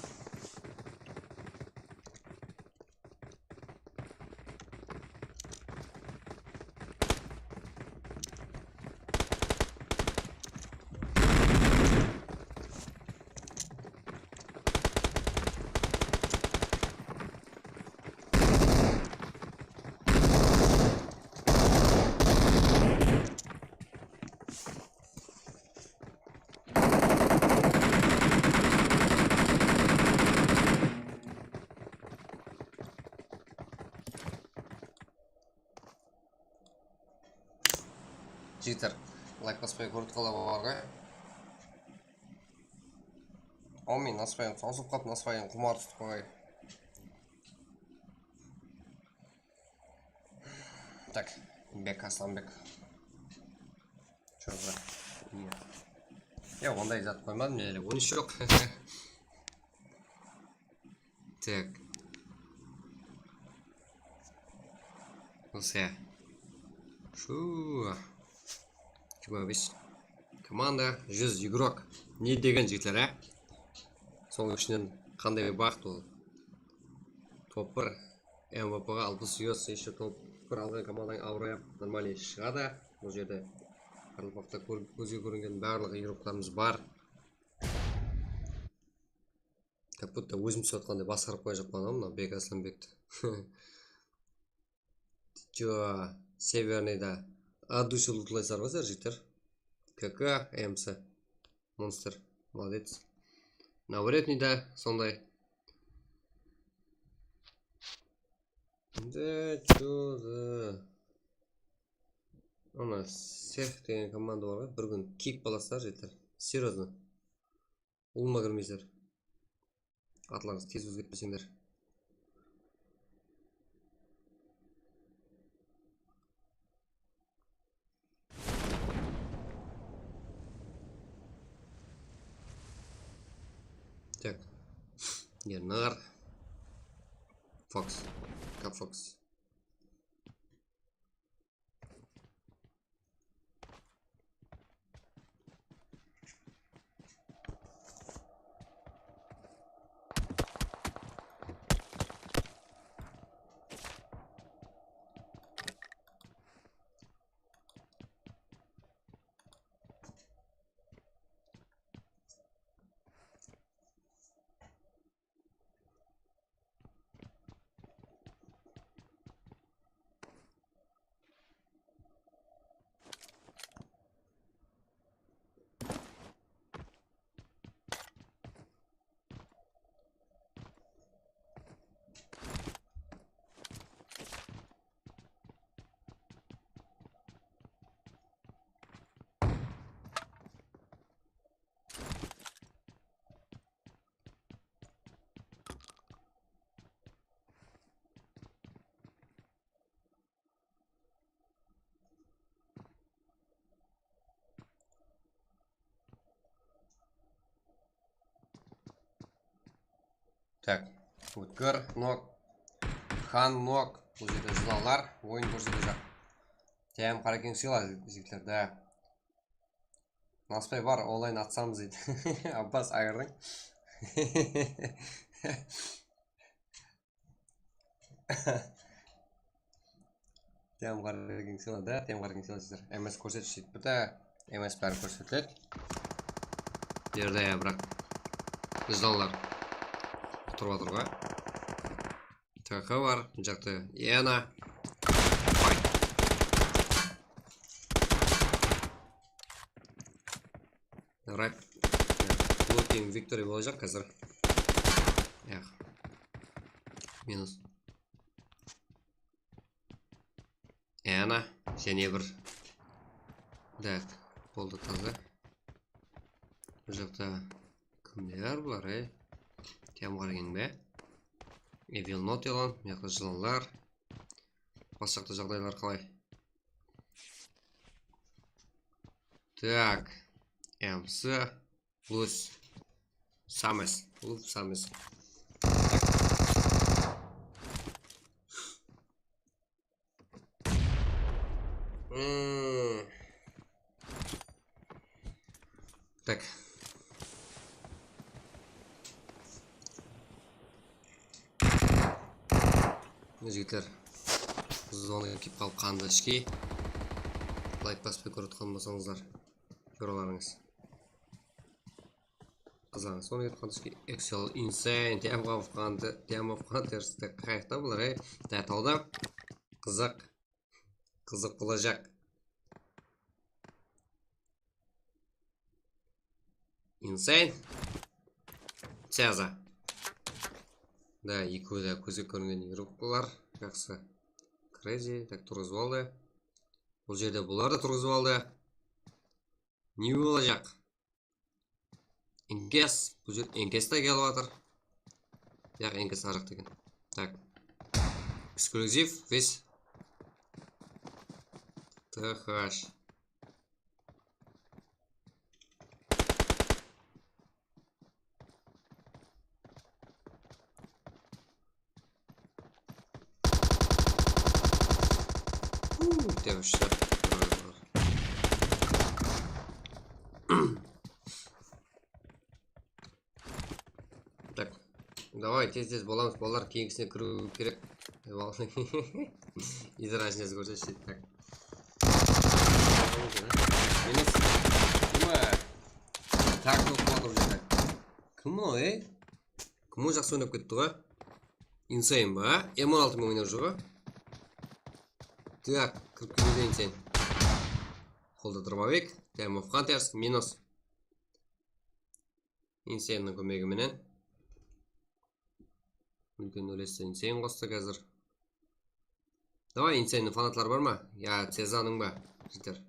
Jigitler, layk basıp qoyıp, kórip qalǵan bar ǵoy. Amin, nasıp etsin, sawsıp qap, nasıp etsin, qumar tutıp qoy. Tak, Bek, Aslanbek. Чё за хуйня? Ya, onday zat qoymadım, ele on úsh joq. Tak. Usı. Shu. Jigirma bes. Komanda júz igrok. Ne degen jigitler, á? Sonıń ishinen qanday baxıt ol? Top bir. M V P ǵa alpıs yos, ещё top bir alǵan komandanıń abırayı нормальный shıǵadı. Bul jerde qaraqalpaqta kór-, kózge kóringen barlıq igroklarımız bar. Как будто ózim túsip atqanday basqarıp qoyajaqpan mına Bek Aslanbekti. Чё, Северныйda от души lutlaysızlar ǵoy sizler, jigitler. K K, M C. Monster, молодец. Навратныйda sonday. Да чё за? Ana, Sef degen komanda bar ǵoy, bir kún kiyik balasızlar, jigitler. Серьёзно. Ulıwma kirmeysizler. Atlarıńızdı tez ózgertpeseńler. Так. Ернар. Фокс. Капфокс. Так, ótkir nok, xan nok, bul jerde jılanlar oyın kórsetip jaq. Tiyam qara keń sıyla, jigitler, da. Nasbay bar, onlayn atsamız deydi. Abbas, ayırdıń. Tiyam qara keń sıyla da, tiyam qara keń sıyla sizler. M S kórsetish deydi. Bitta M S bári kórsetiledi. Berde ya, biraq jılanlar turıp atır ǵoy. T K bar, mına jaqta Ena. Rak. Looting victory bolajaq házir. Yax. Minus. Ena. Jáne bir. Tak, boldı, taza. Bul jaqta kimler bular, ey? Tiyam qarań be? Evil Not elan, mıyaqta jılanlar. Bas jaqta jaǵdaylar qalay? Tak. M C. Luz. Sames. Luz Sames. Hmm. Tak. Mine, jigitler, zona kelip qaldı, qandı ishkey. Layk baspay kórip atqan bolsańızlar, joralarıńız. Qızıǵıńız, sonı aytqan ishkey. Excel Insane, Time of Hunt, Time of Hunters, qayaqta bular, ey? Tawda. Qızıq. Qızıq bolajaq. Insane. Ceza. Da, ekewi de kózge kóringen igroklar. Jaqsı. Crazy. Tak, turǵızıp aldı. Bul jerde bular da turǵızıp aldı. Ne bolajaq? Enkes. Bul jer Enkes te kelip atır. Yaq, Enkes arıq degen. Tak. Eksklyuziv, wis. T H. Uuu, dep ushsha. Tak. Davay, tez-tez bolamız, balalar, keyingisine kiriw kerek. Izrajnesi kórsetshi, tak. Emes. Kim o? Tak, bolıp atır, tak. Kim o, ey? Kim o, jaqsı oynap ketti ǵoy? Insane ba? M on altı menen oynap júr ǵoy. Tak, kirip ketiwde Insane. Qolda dробовик. Time of Hunters, minus. Insanenıń kómegi menen. Úlken úlesti Insane qostı házir. Davay, Insanenıń fanatları bar ma? Ya Cezanıń ba? Jigitler.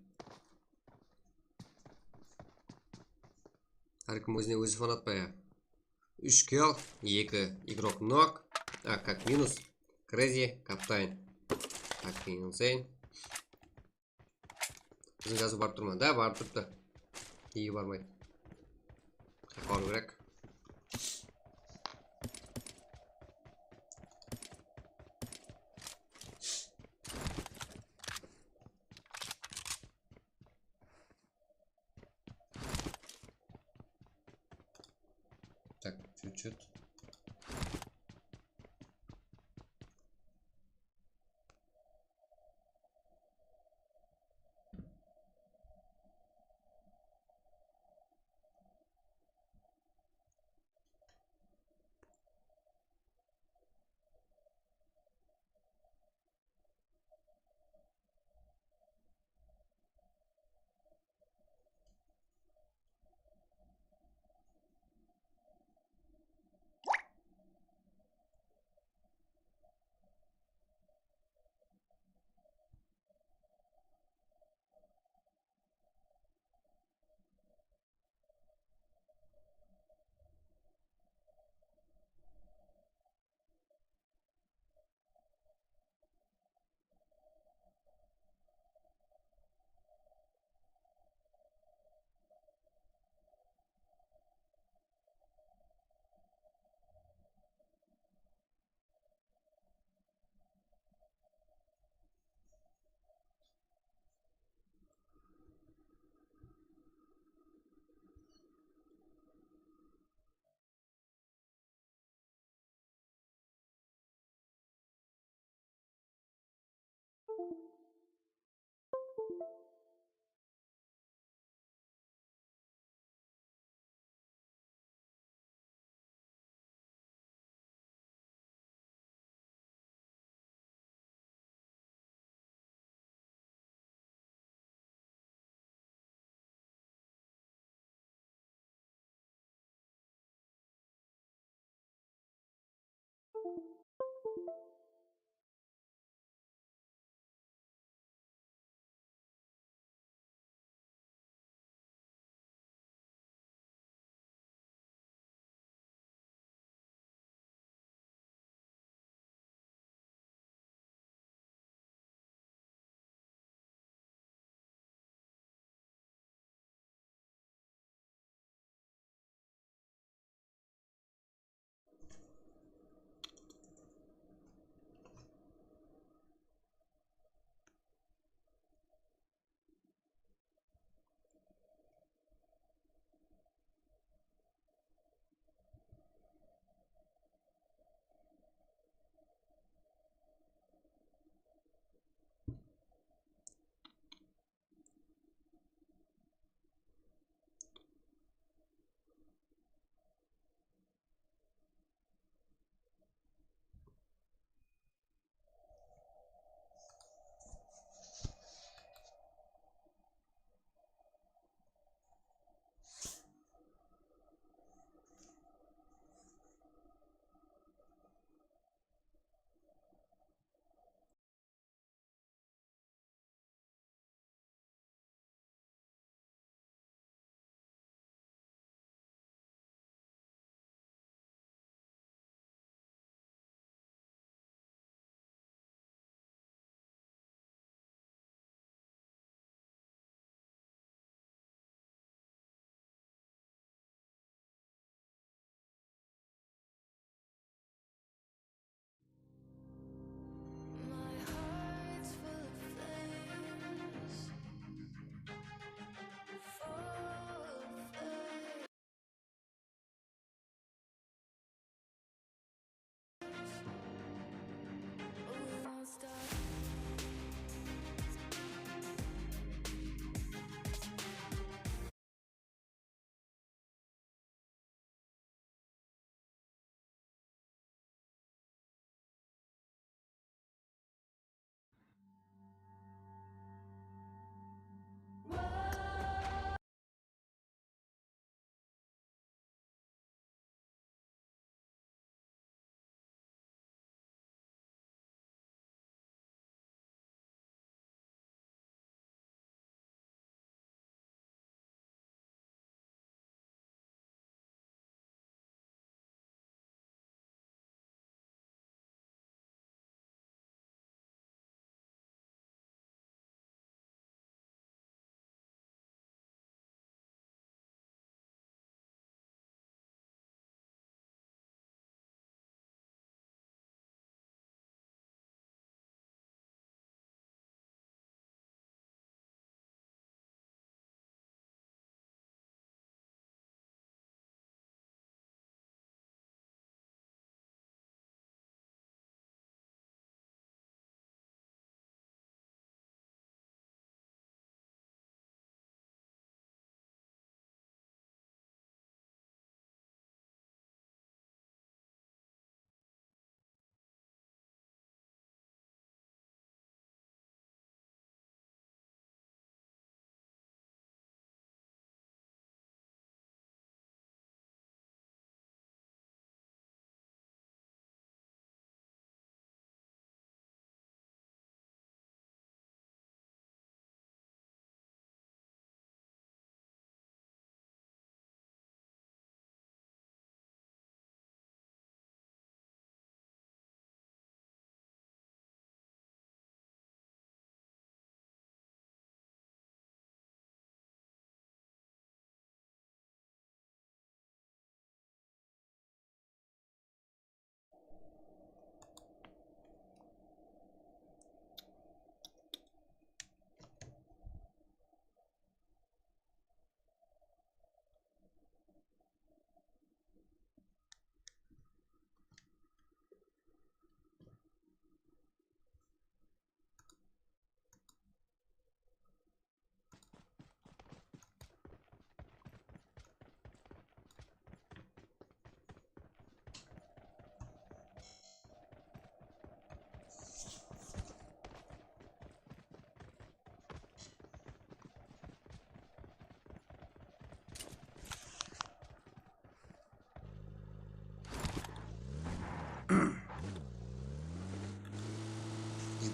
Hár kim ózine ózi fanat pa ya? Úsh kill, eki igrok nok. A, kak minus. Crazy, Captain. Tak, Insane. Biziń jazıw barıp tur ma? Da, barıp turıptı. Nege barmaydı? Qayaqqa barıw kerek? Так, чуть-чуть.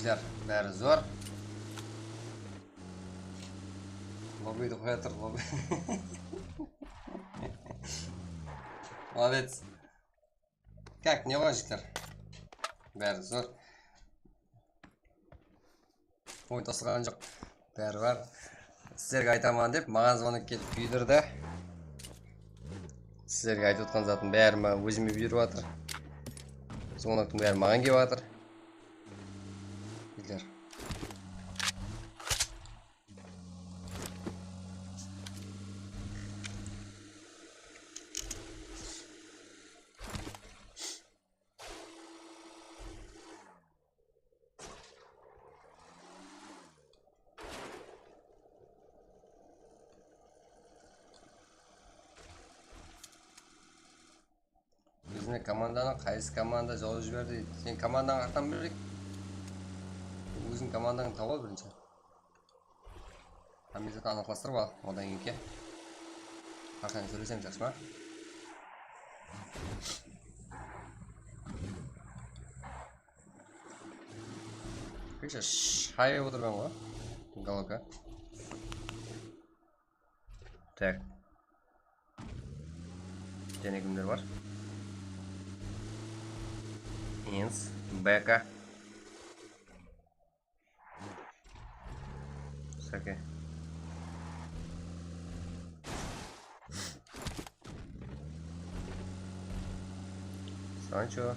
Bári zor. Lobbydi qoya tur, lobby. Molodec. Kak, ne bar, jigitler? Bári zor. Oyın tosılǵan joq. Bári bar. Sizlerge aytaman dep, maǵan zvonok kelip buyırdı. Sizlerge aytıp otqan zatım bári ma-, ózime buyırıp atır. Zvonoktıń bári maǵan kelip atır. Jigitler. Bizde komandanı qaysı komanda jol jiberdi? Sen komandańı atam bildik. Óziń komandańdı tawıp al birinshi. Hámme zatı anıqlastırıp al, odan keyin ke. Arqayın sóylesem jaqsı ma? Kóshe shayıp otırman ǵoy. Goloka. Tak. Jáne kimler bar? Ins, Beka. Sake. Sancho.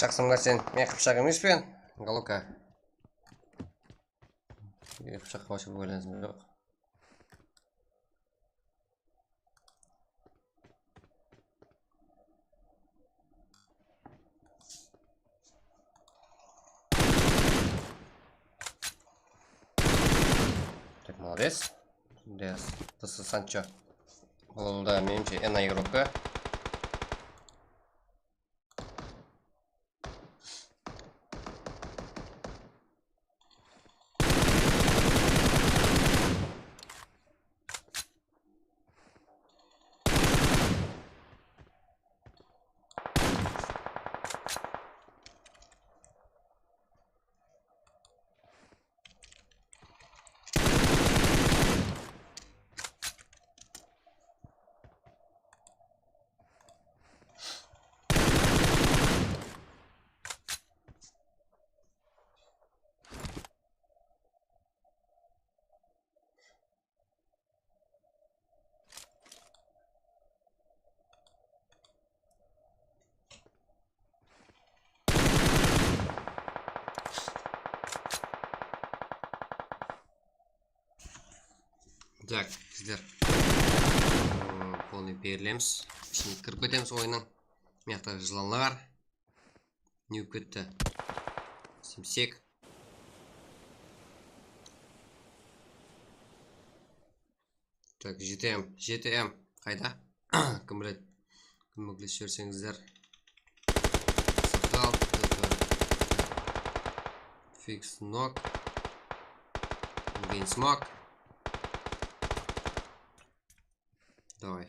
Qıpshaqsań ba sen? Men qıpshaq emespen. Goloka. E, qıpshaqqa вообще байланысım joq. Tak, молодец. Молодец. Tısı Sancho. Ol da, menimshe, ena игрокka. Tak, sizler, o, polnıy berilemiz. Ishine kirip ketemiz oyınnıń. Mıyaqta jılanlar bar. Ne bolıp ketti? Simsek. Tak, jeti M, jeti M qayda? Kim biledi? Kómeklesip jiberseńizler. Saqal, Fix Nok, Green Smoke. Давай.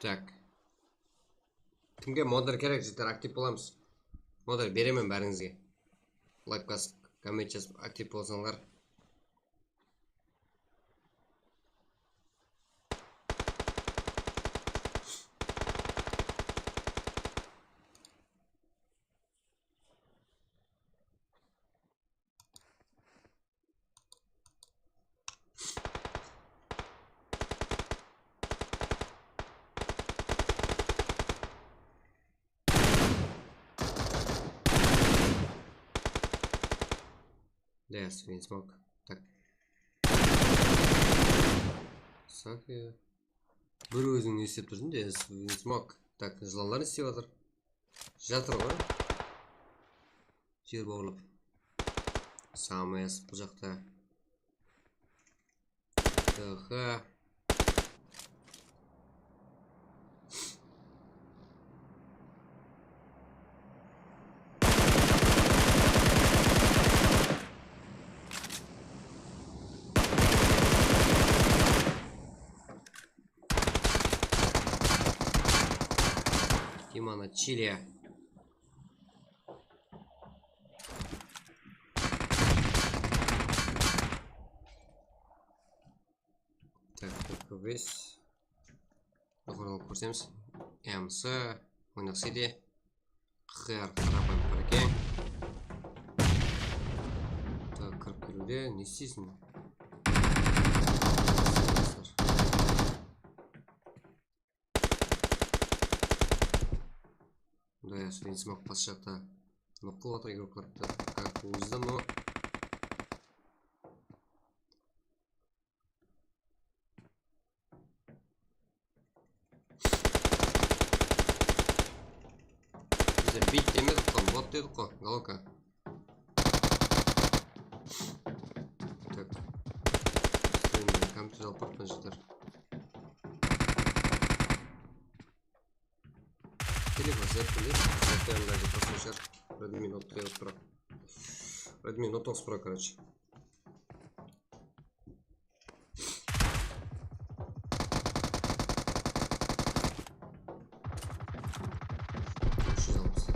Tak. Kimge modder kerek, jigitler, aktiv bolamız. Modder beremen bárińizge. Layk basıp, komment jazıp, aktiv bolsańlar. Yes, win smoke. Tak. Saki. Bir óziń ne islep tursın de, win smoke. Tak, jılanlar ne islep atır? Jatır ǵoy. Jer bawırlap. Samaya sıp bul jaqta. Aha. Kim ana Chile? Tak, tak, biz joqarıdan kórsemiz. M S, oynaqsı de. Q R qarapayım qara eken. Tak, kirip keliwde ne isteysiń? Mında ya, win smoke pas jaqta. Nok qılıp atır игрокlardı. Как уздано. Bizde bit demedik qo, bot dedik qo, galoka. Tak. Sen kompyuter alıp barıppan jigitler. Telefon zat bildi. Zat yanında jep basqan shıǵar. Redmi Note qıyılıp tura. Redmi Note toǵız Pro, короче. Úsh júz alpıs.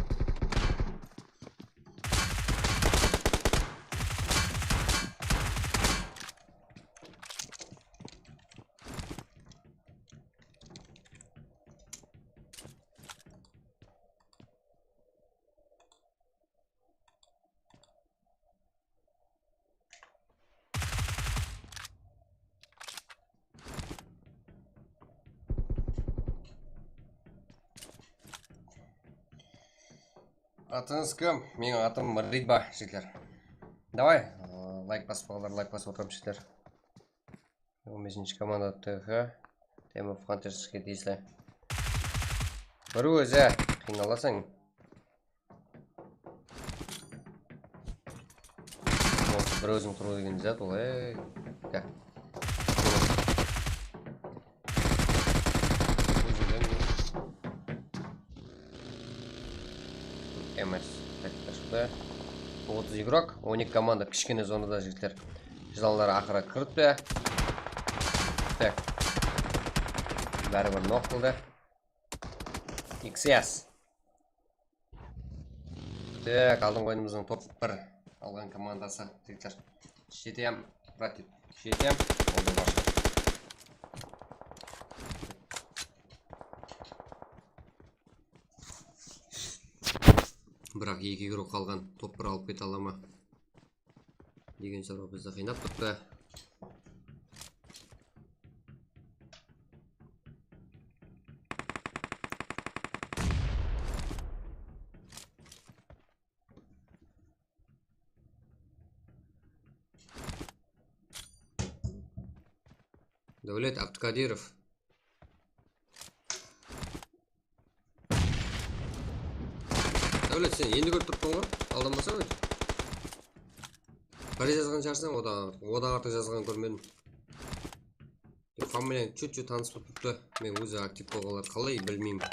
Atıńız kim? Meniń atım Ridba, jigitler. Davay, layk basıp, balalar, layk basıp otırıp, jigitler. On besinshi komanda T H. Time of Counter-Strike tiyisli. Bir ózi qıynalasań. Onsı bir óziń turıw degen zat ol, ey. Ya. Emes. Tak, tashqıda. Otız игрок, on eki komanda, kishkene zonada, jigitler. Jılanlar aqırı kiripti. Tak. Báribir nok qıldı. X S. Tak, aldınǵı oyınımızdıń top bir alǵan komandası, jigitler. Jetem, brat, jetem. Onday bar shıǵar. Biraq eki игрок qalǵan, top bir alıp kete ala ma degen soraw bizdi qıynap turıptı. Dáwlet Abdukadırov. Dáwlet, sen endi kórip turıppań ǵoy, aldanbasań ózi. Bir jazǵan shıǵarsań, odan artıq, odan artıq jazǵanın kórmedim. Familiyań chut-chut tanıs bolıp turıptı. Men ózi aktiv bolǵanlardı qalay bilmeymen.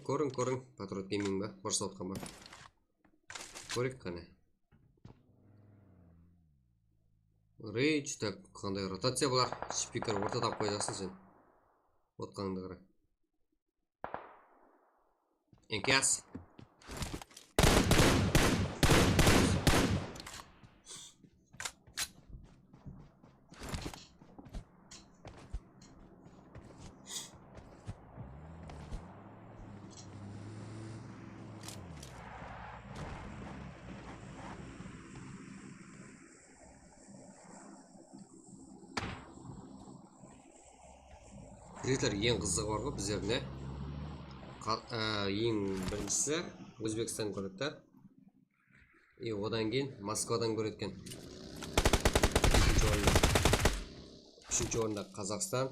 Kóriń, kóriń, Patriot Gaming ba, qorsıp atqan ba. Kóreyik qáne. Reyj, tak, qanday rotaciya bular? Spiker ortada qoyasıń sen. Otqanıńdı qara. Enkes. Jigitler, eń qızıǵı bar ǵoy bizlerdiń, e? Qa- e, eń birinshisi Ózbekstan kóredi da. E, odan keyin Moskvadan kóredi eken. Ekinshi orında. Úshinshi orında Qazaqstan.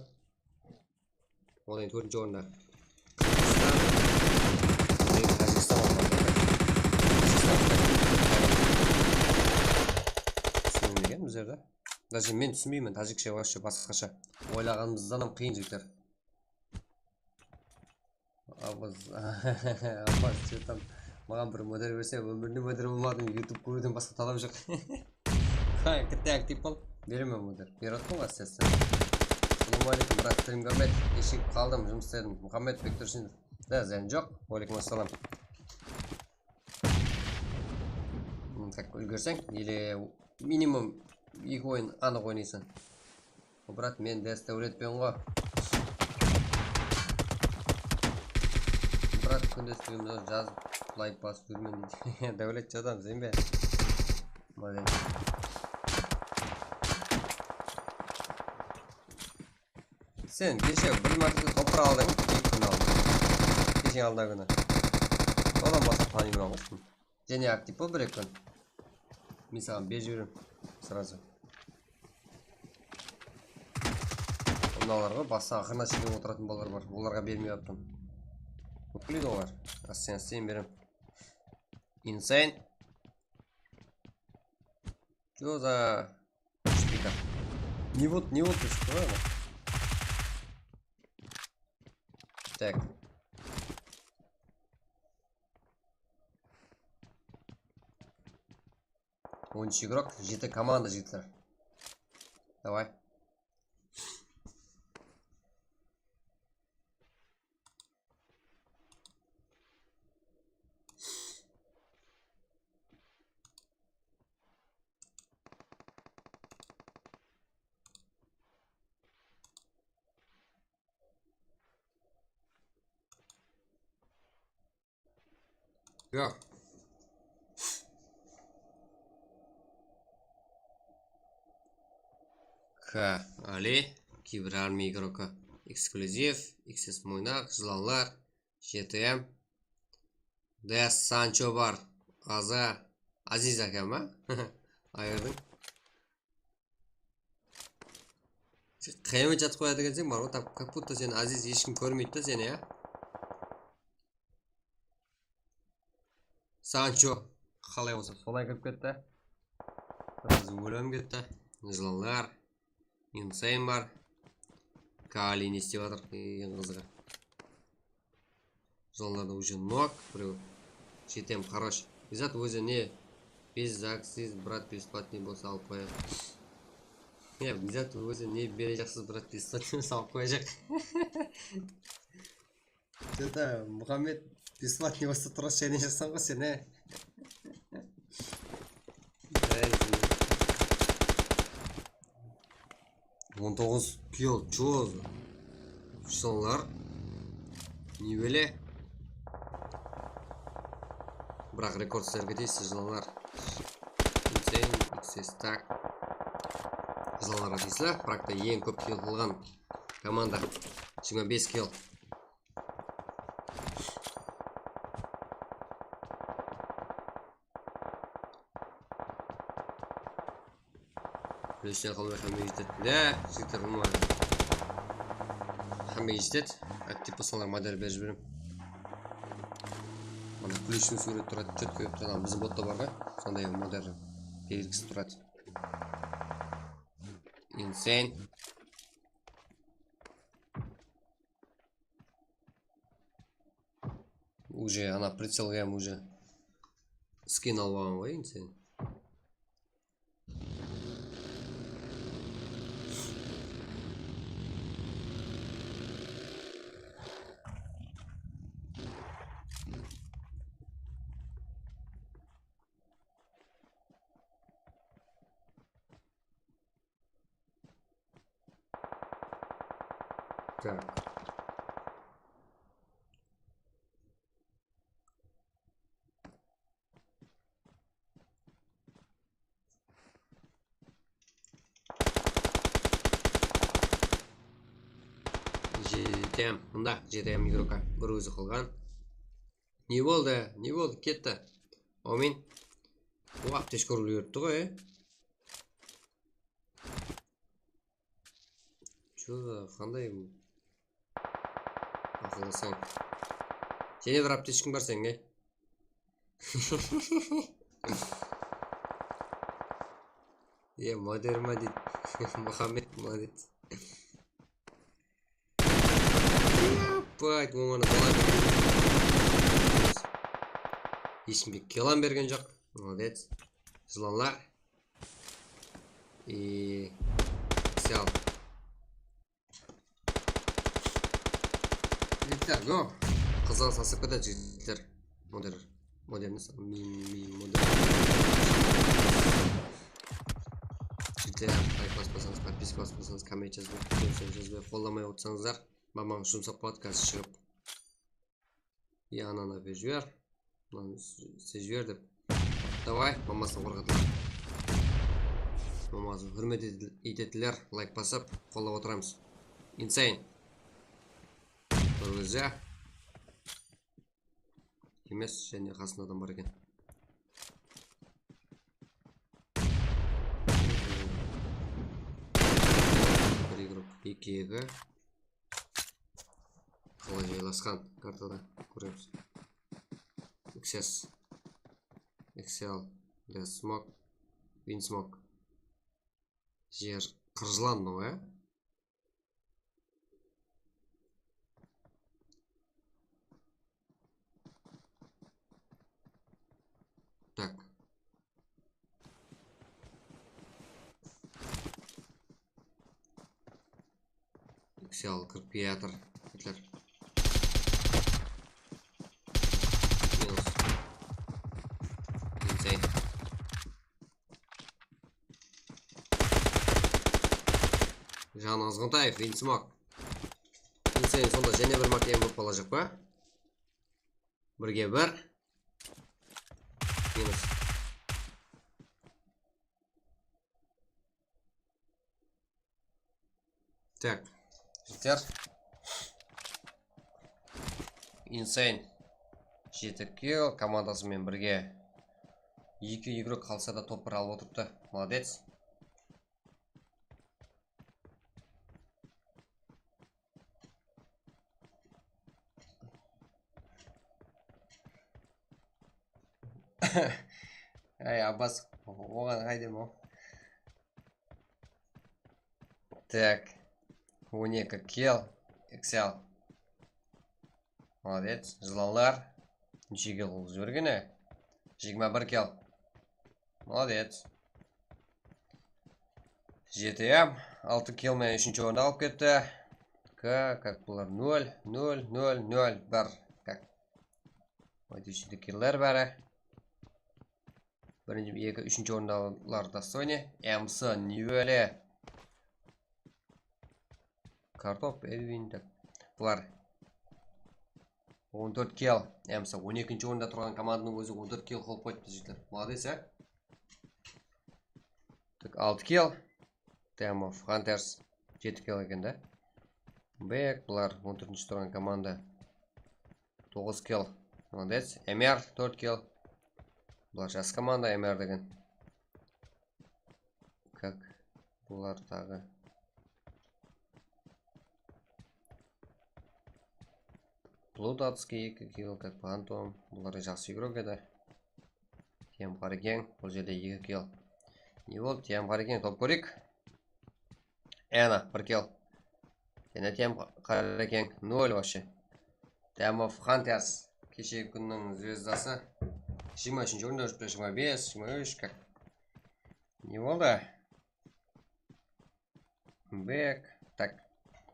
Odan keyin tórtinshi orında Qırǵızstan. Keyin Tojikistan orında. Túsinbegen bizlerde. Даже men túsinbeymen, tojikше вообще basqasha. Oylaǵanımızdan ham qıyın, jigitler. Abbaz, Abbaz, что там? Maǵan bir model berse, ómirinde model bolmadım, YouTube kóriwden basqa talap joq. Ha, kitte aktiv bol. Beremen model. Berip atırman ǵoy sizge. Assalawma aleykum, brat, stream kórmedi. Keshigip qaldım, jumıs istedim. Muhammed Bekturshinov. Da, zıyan joq. Wa aleykum assalam. Hmm, так, úlgerseń, или minimum eki oyın anıq oynaysań. Brat, men Dáwletpen ǵo. Brat, kúnde streamde jazıp, layk basıp júrmen deydi. Dáwlet, jadam, sen be? Молодец. Sen keshe bir márte topıra aldıń, eki kún aldın. Keshe aldına kúni. Odan basqa tanıyman ǵo. Jáne aktiv bol bir-eki kún. Men saǵan berip jiberemen srazu. Mınalar ǵoy, basta aqırına shekem otıratın balalar bar. Olarǵa bermey atırman. Ókiledi olar. Asten-asten beremen. Insane. Joza. Shpika. Ne вот, ne вот, что? Так. On úsh igrok, jeti komanda, jigitler. Давай. Yoq. K, Ali, Kibir Army igroki. Eksklyuziv, X S Moynaq, Jılanlar, J T M. Des, Sancho bar. Aza, Aziz aka ma? Ayırdıń. Sen qıyamet jatıp qoyadı ekenseń, bar ǵoy, tap, как будто seni Aziz hesh kim kórmeydi da seni, ya? Sancho qalay bolsa solay kirip ketti. Srazu ólim ketti. Jılanlar. Insane bar. Kali ne istep atır, eń qızıǵı. Jılanlarda уже nok birew. Jetem, хорош. Bizat ózi ne? Biz zaksiz, brat, бесплатный bolsa alıp qoyayıq. Ya, Bizat ózi ne berejaqsız, brat, бесплатный bolsa alıp qoyajaq. Что-то, Muhammed, бесплатный bolsa turası jáne jasań ǵoy sen, e? On toǵız kill, чё? Jılanlar. Newele. Biraq rekord sizlerge tiyisli, jılanlar. Insane, X S, tak. Jılanlarǵa tiyisli. Biraq ta eń kóp kill qılǵan komanda. Jigirma bes kill. Plyusler qalmay hámme jetedi. Ya, jigitler, ulıwma. Hámme jetedi. Aktiv bolsańlar, model berip jiberemen. Mana plyustıń súwreti turadı, chetke qoyıp turǵan, biziń botta bar ǵoy. Sonday model belgisi turadı. Insane. Уже ana прицелge ham уже skin alıp alǵan ǵoy endi sen. Так. G T M, mında G T M игрока bir ózi qalǵan. Ne boldı? Ne boldı? Ketti. Áwmin. O, aptechka urılıp júripti ǵoy, e? Чё за, qanday aqıllısań? Jáne bir aptechkań bar seniń, e? E, moderma deydi. Muhammed, молодец. Yapayt, ońana bala bergen. Hesh kimge kill ham bergen joq. Молодец. Jılanlar. I, Xial. Jigitler, go. Qızǵan sasıp ketedi, jigitler. Moder. Moderniz. Min, min, moder. Jigitler, layk baspasańız, podpiska baspasańız, komment jazbay, jazbay, qollamay otırsańızlar. Mamań jumsaq podkast shıǵıp. Ya anana bir jiber. Mınanı siz jiber dep. Davay, mamasına qorqadılar. Mamasın húrmet ete-, etediler, layk basıp, qollap otıramız. Insane. Bir ózi. Emes, jáne qasında adam bar eken. Bir igrok, eki, eki. Qalay jaylasqan kartada kóremiz. X S, X L, Death Smoke, Win Smoke. Jer qırjılan mınaw, ya? Tak. X L kirip kiyatır. Hitler. Minus. Insane. Jan Azǵantaev, Win Smoke. Insane, sonda jáne bir márte M V P alajaq pa? Birge bir. Minus. Tak. Jigitler. Insane. Jeti kill, komandası menen birge. Eki igrok qalsa da top bir alıp otırıptı. Молодец. Áy, Abbas, oǵan qaydem-aw. Tak. On eki kill. X L. Молодец. Jılanlar. Neshe kill qılıp jibergen, e? Jigirma bir kill. Молодец. G T M altı kill menen úshinshi orındı alıp ketti. K, kak bular nol, nol, nol, nol, bir. Kak. Oyda ishinde killer bári. Birinshi, eki, úshinshi orındalar dostojniy. M S, Nivele. Kartop, Edwin, tak. Bular on tórt kill. M S on ekinshi orında turǵan komandanıń ózi on tórt kill qılıp qoyıptı, jigitler. Молодец, ya. Tak, altı kill. Time of Hunters jeti kill eken da. Bek, bular on tórtinshi turǵan komanda. Toǵız kill. Молодец. M R tórt kill. Bular jas komanda, M R degen. Kak, bular taǵı. Pludatskiy eki kill, kak, Phantom. Bular jaqsı igrok edi. Tiyam Qarikeń, bul jerde eki kill. Ne boldı, Tiyam Qarikeń, top kóreyik. Ana, bir kill. Jáne Tiyam Qarikeń, nol вообще. Time of Hunters, keshegi kúnniń zvezdası. Jigirma úshinshi orında júripti, jigirma bes, jigirma úsh, kak. Ne boldı? Bek. Tak.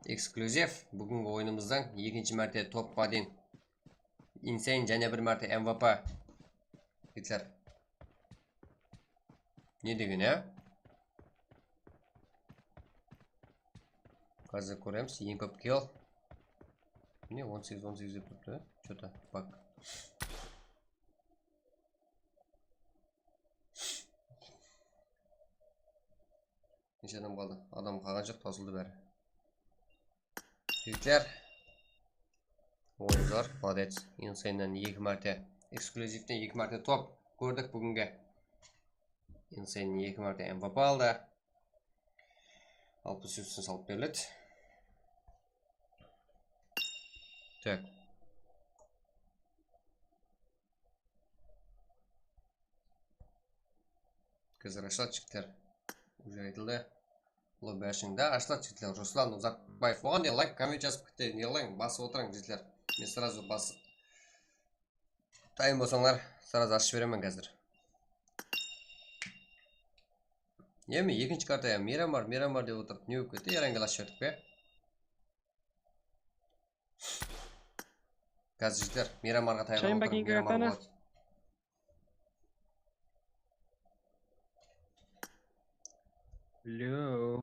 Eksklyuziv. Búgingi oyınımızdıń ekinshi márte topqa deyin. Insane jáne bir márte M V P. Hitler. Ne degen, ya? Házir kóremiz, eń kóp kill. Ne, on segiz, on segiz dep turıptı, ya? Что-то bak. Neshe adam qaldı? Adam qalǵan joq, tawsıldı bári. Jigitler. Oyuncular, молодец. Insannan eki márte, ekskluzivten eki márte top kórdik búginge. Insannan eki márte M V P aldı. Alpıs úsh salıp beriledi. Tak. Házir ashıladı, jigitler. Уже aytıldı. Lobby ashıń da, ashıladı, jigitler. Ruslan Uzaqbaev. Oǵan da layk, komment jazıp kete, ne qılań, basıp otırıń, jigitler. Men сразу bas-, dayın bolsańlar, сразу ashıp beremen házir. Emi ekinshi karta ya, Miramar, Miramar dep otırıp, ne bolıp ketti? Erangel ashıp berdik pe? Házir jigitler, Miramarǵa tayarlanıp otırıń, Miramar boladı. Hello.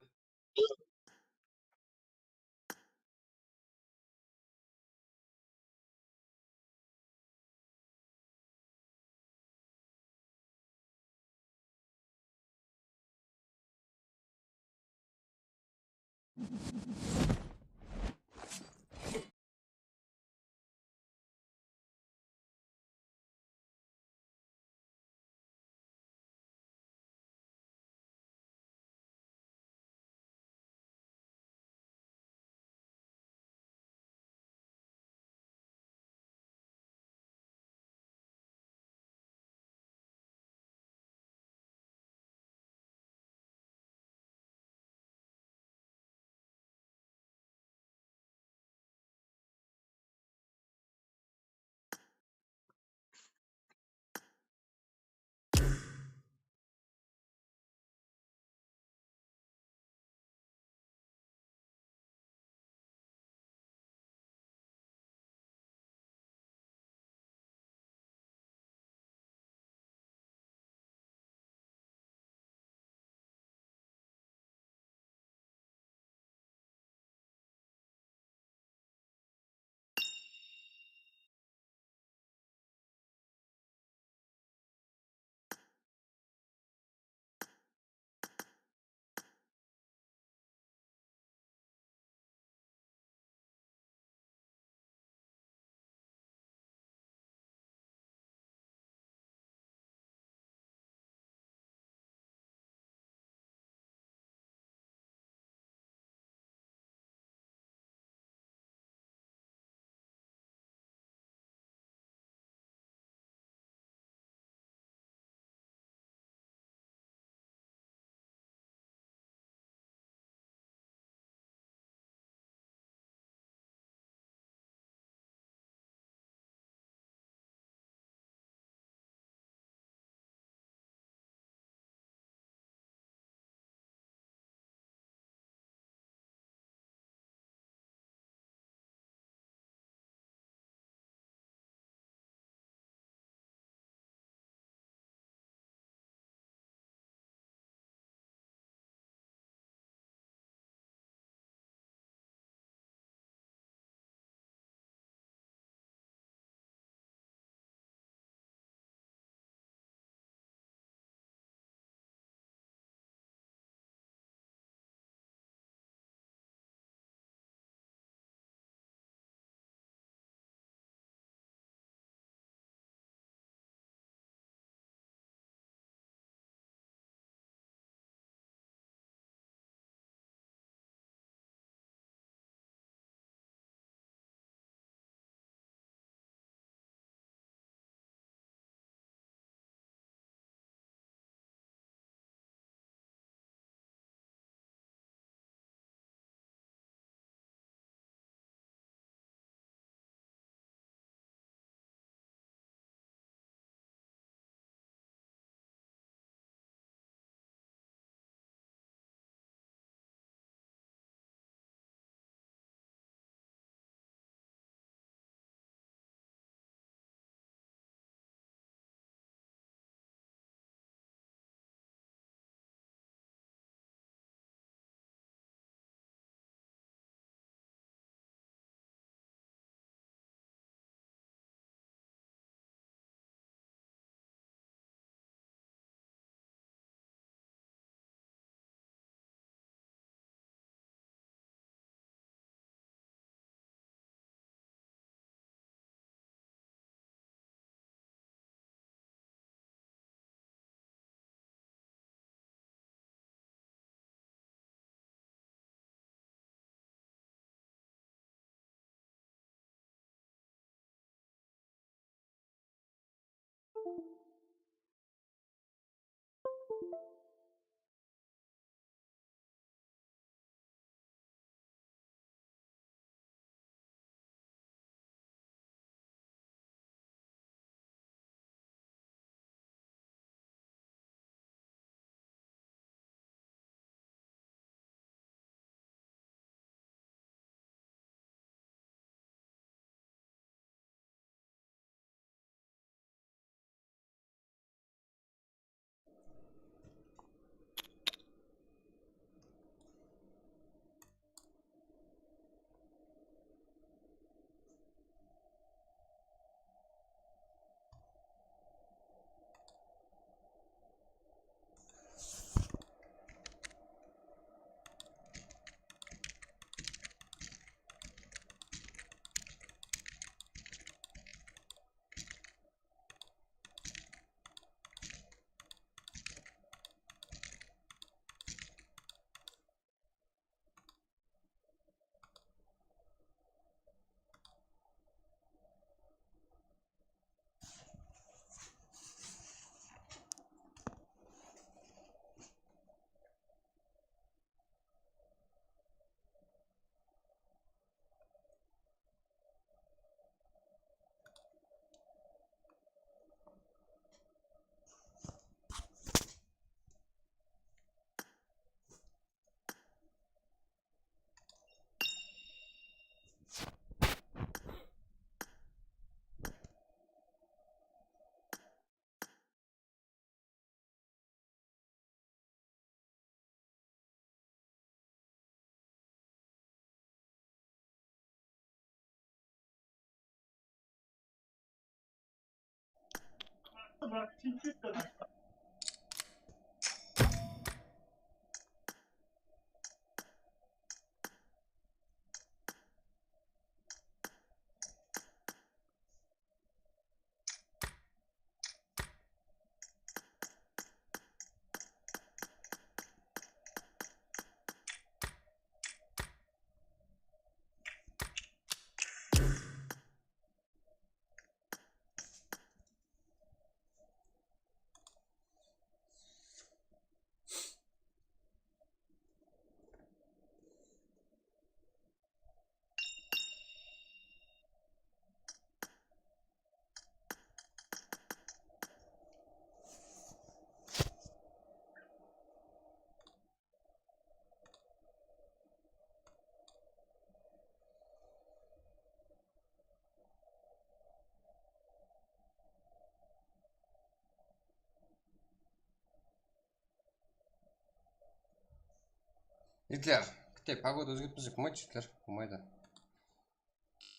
Jigitler, bitta pogoda ózgertpesek bolmaydı, jigitler, bolmaydı.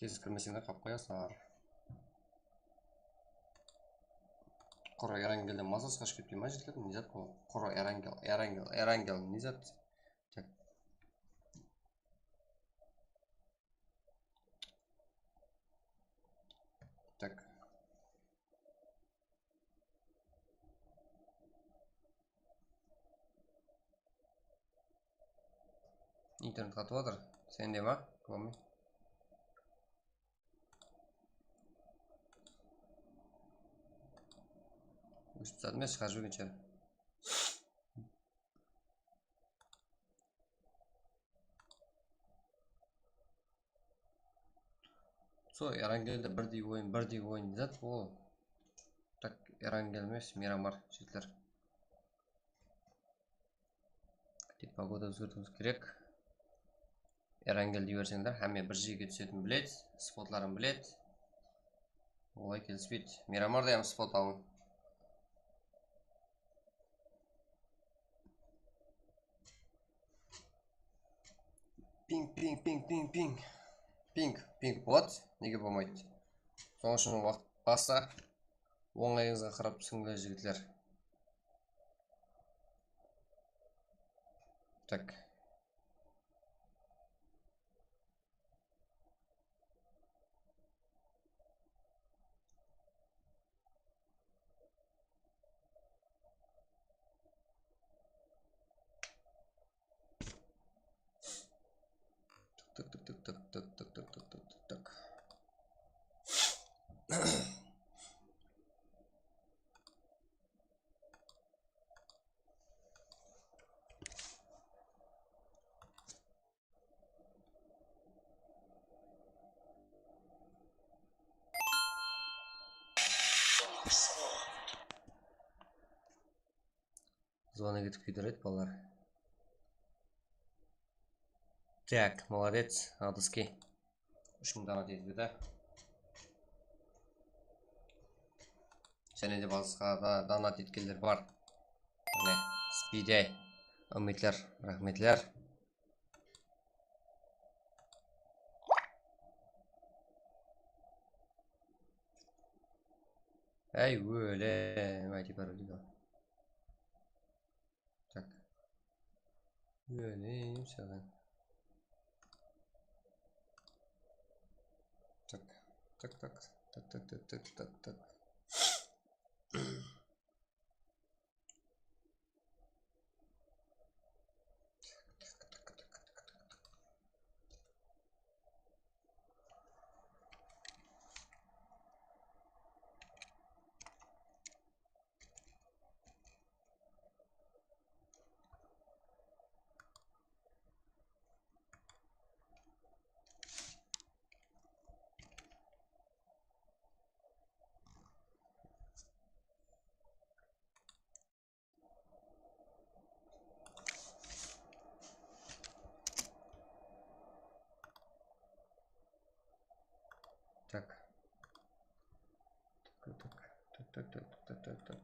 Tez kirmeseń de qap qoyasızlar. Qurı Erangelden mazası qashıp ketpey ma, jigitler? Ne zat bul? Qurı Erangel, Erangel, Erangel, ne zat? Tak. Tak. Internet qatıp atır. Sende ma? Komi. Óship tasladım ya, shıǵarıp jibergen shıǵar. Sol Erangeldi birdey oyın, birdey oyın zat ol. Tak, Erangel emes, Miramar, jigitler. Tek pogoda ózgertiwimiz kerek. Erangel dey berseńler, hámme bir jerge túsetin biledi, spotların biledi. Olay kelispeydi. Miramarda hám spot alıń. Ping, ping, ping, ping, ping. Ping, ping boladı. Nege bolmaydı? Sonıń ushın waqıt barsa, ońlayıńızǵa qarap túsińler, jigitler. Tak. Tak, tak, tak, tak, tak. Zvonok etip kúydiredi balalar. Tak, молодец, Adıskey. Úsh mıń donat etip edi. Jáne de basqa da donat etkenler bar. Mine, Spide, Úmitler, raxmetler. Áy, ólem, aytıp barıp edi. Tak. Ólem saǵan. Tak. Tak, tak. Tak, tak, tak, tak, tak, tak. Так. Так, так, так.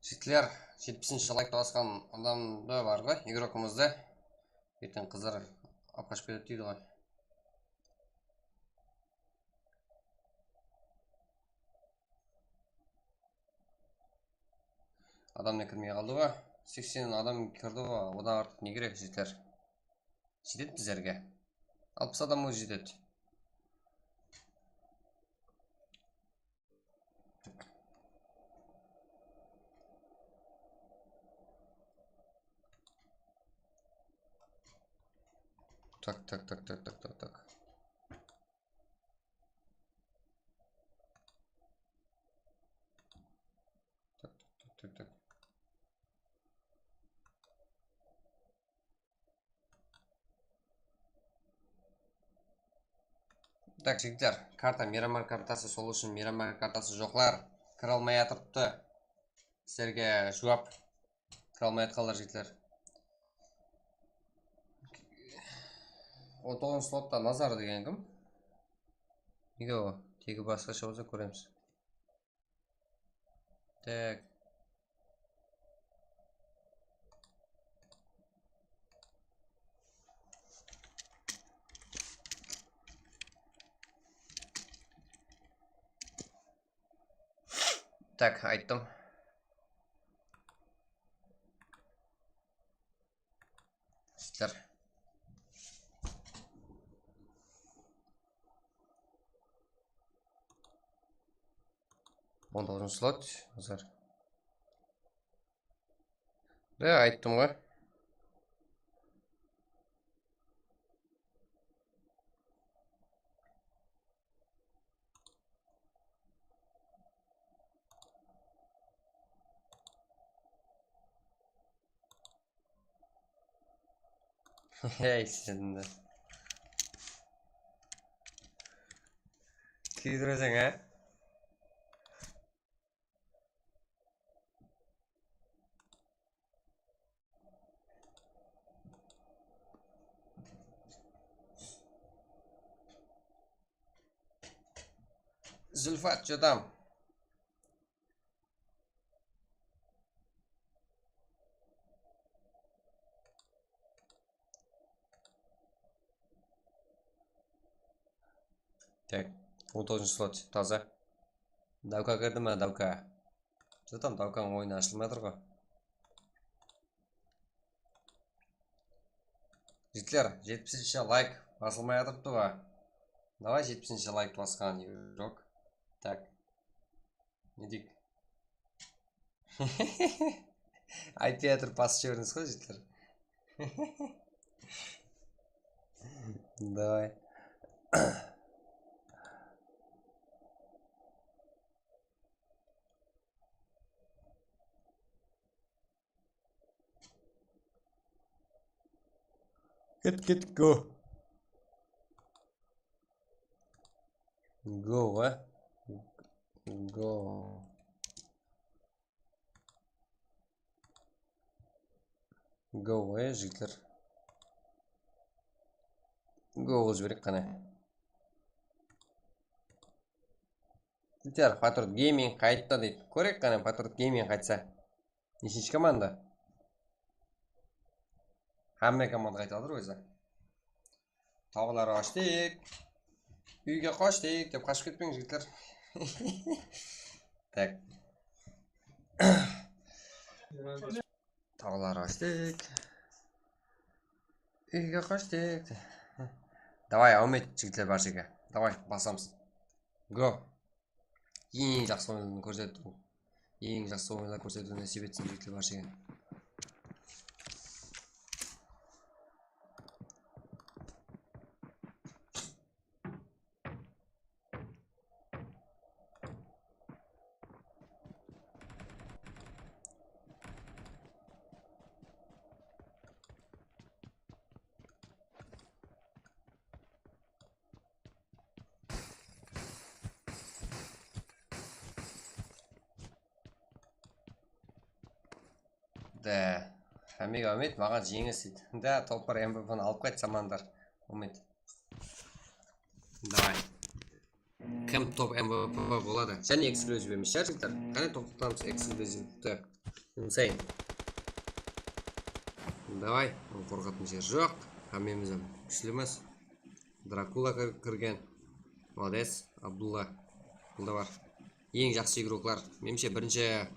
Jigitler, jetpisinshi layktı basqan adamda bar ǵoy, igrokımızda. Erteń qızlar alıp qashıp ketedi deydi ǵoy. Adam ne kirmey qaldı ǵoy? Seksen adam kirdi ǵoy, odan artıq ne kerek, jigitler? Jetedi bizlerge. Alpıs adam ózi jetedi. Tak, tak, tak, tak, tak, tak, tak. Tak, tak, tak, tak, tak. Tak, jigitler, karta Miramar kartası, sol ushın Miramar kartası joqlar kire almay atırıptı. Sizlerge juwap, kire almay atqanlar, jigitler. On toǵızınshı slotta Nazar degen kim? Nege o? Tegi basqasha bolsa kóremiz. Tak. Tak, ayttım. Jigitler. On toǵızınshı slot, Nazar. Ya, ayttım ǵoy. Hey, sen de. Kiydireseń, á? Zulfat, что там? Tak, on toǵızınshı slot, taza. Davka kirdi ma, davka? Что там, davkanıń oyını ashılmay atır ǵoy. Jigitler, jetpisinshi layk basılmay atırıptı ba? Davay, jetpisinshi layk basqan, igrok. Tak. Ne deyik? Aytpay atırıp basıp jiberińiz ǵoy, jigitler. Davay. Ket, ket, go. Go, á? Go. Go, á, jigitler. Go qılıp jibereyik qáne. Jigitler, Patriot Gaming qayttı deydi. Kóreyik qáne, Patriot Gaming qaytsa. Neshinshi komanda? Hámme komanda qaytadı ózi. Tawlar ashtıq. Úyge qashtıq dep qashıp ketpeń, jigitler. Tak. Tawlar ashtıq. Úyge qashtıq. Davay, áwmet, jigitler, bárshege. Davay, basamız. Go. Eń jaqsı oyınlardı kórsetip, eń jaqsı oyınlardı kórsetip, násip etsin, jigitler, bárshege. Da, hámmege áwmet, maǵan jeńis deydi. Da, Tolpar M V P ni alıp qayt, samandar. Úmit. Davay. Hám top M V P boladı. Jáne eksklyuziv emes shıǵar, jigitler. Qáne, toqtatamız ekskluzivti. Insane. Davay, qorqatın jer joq. Hámmemiz hám kúshli emes. Drakula kir-, kirgen. Molodec, Abdulla. Bul da bar. Eń jaqsı igroklar. Menimshe, birinshi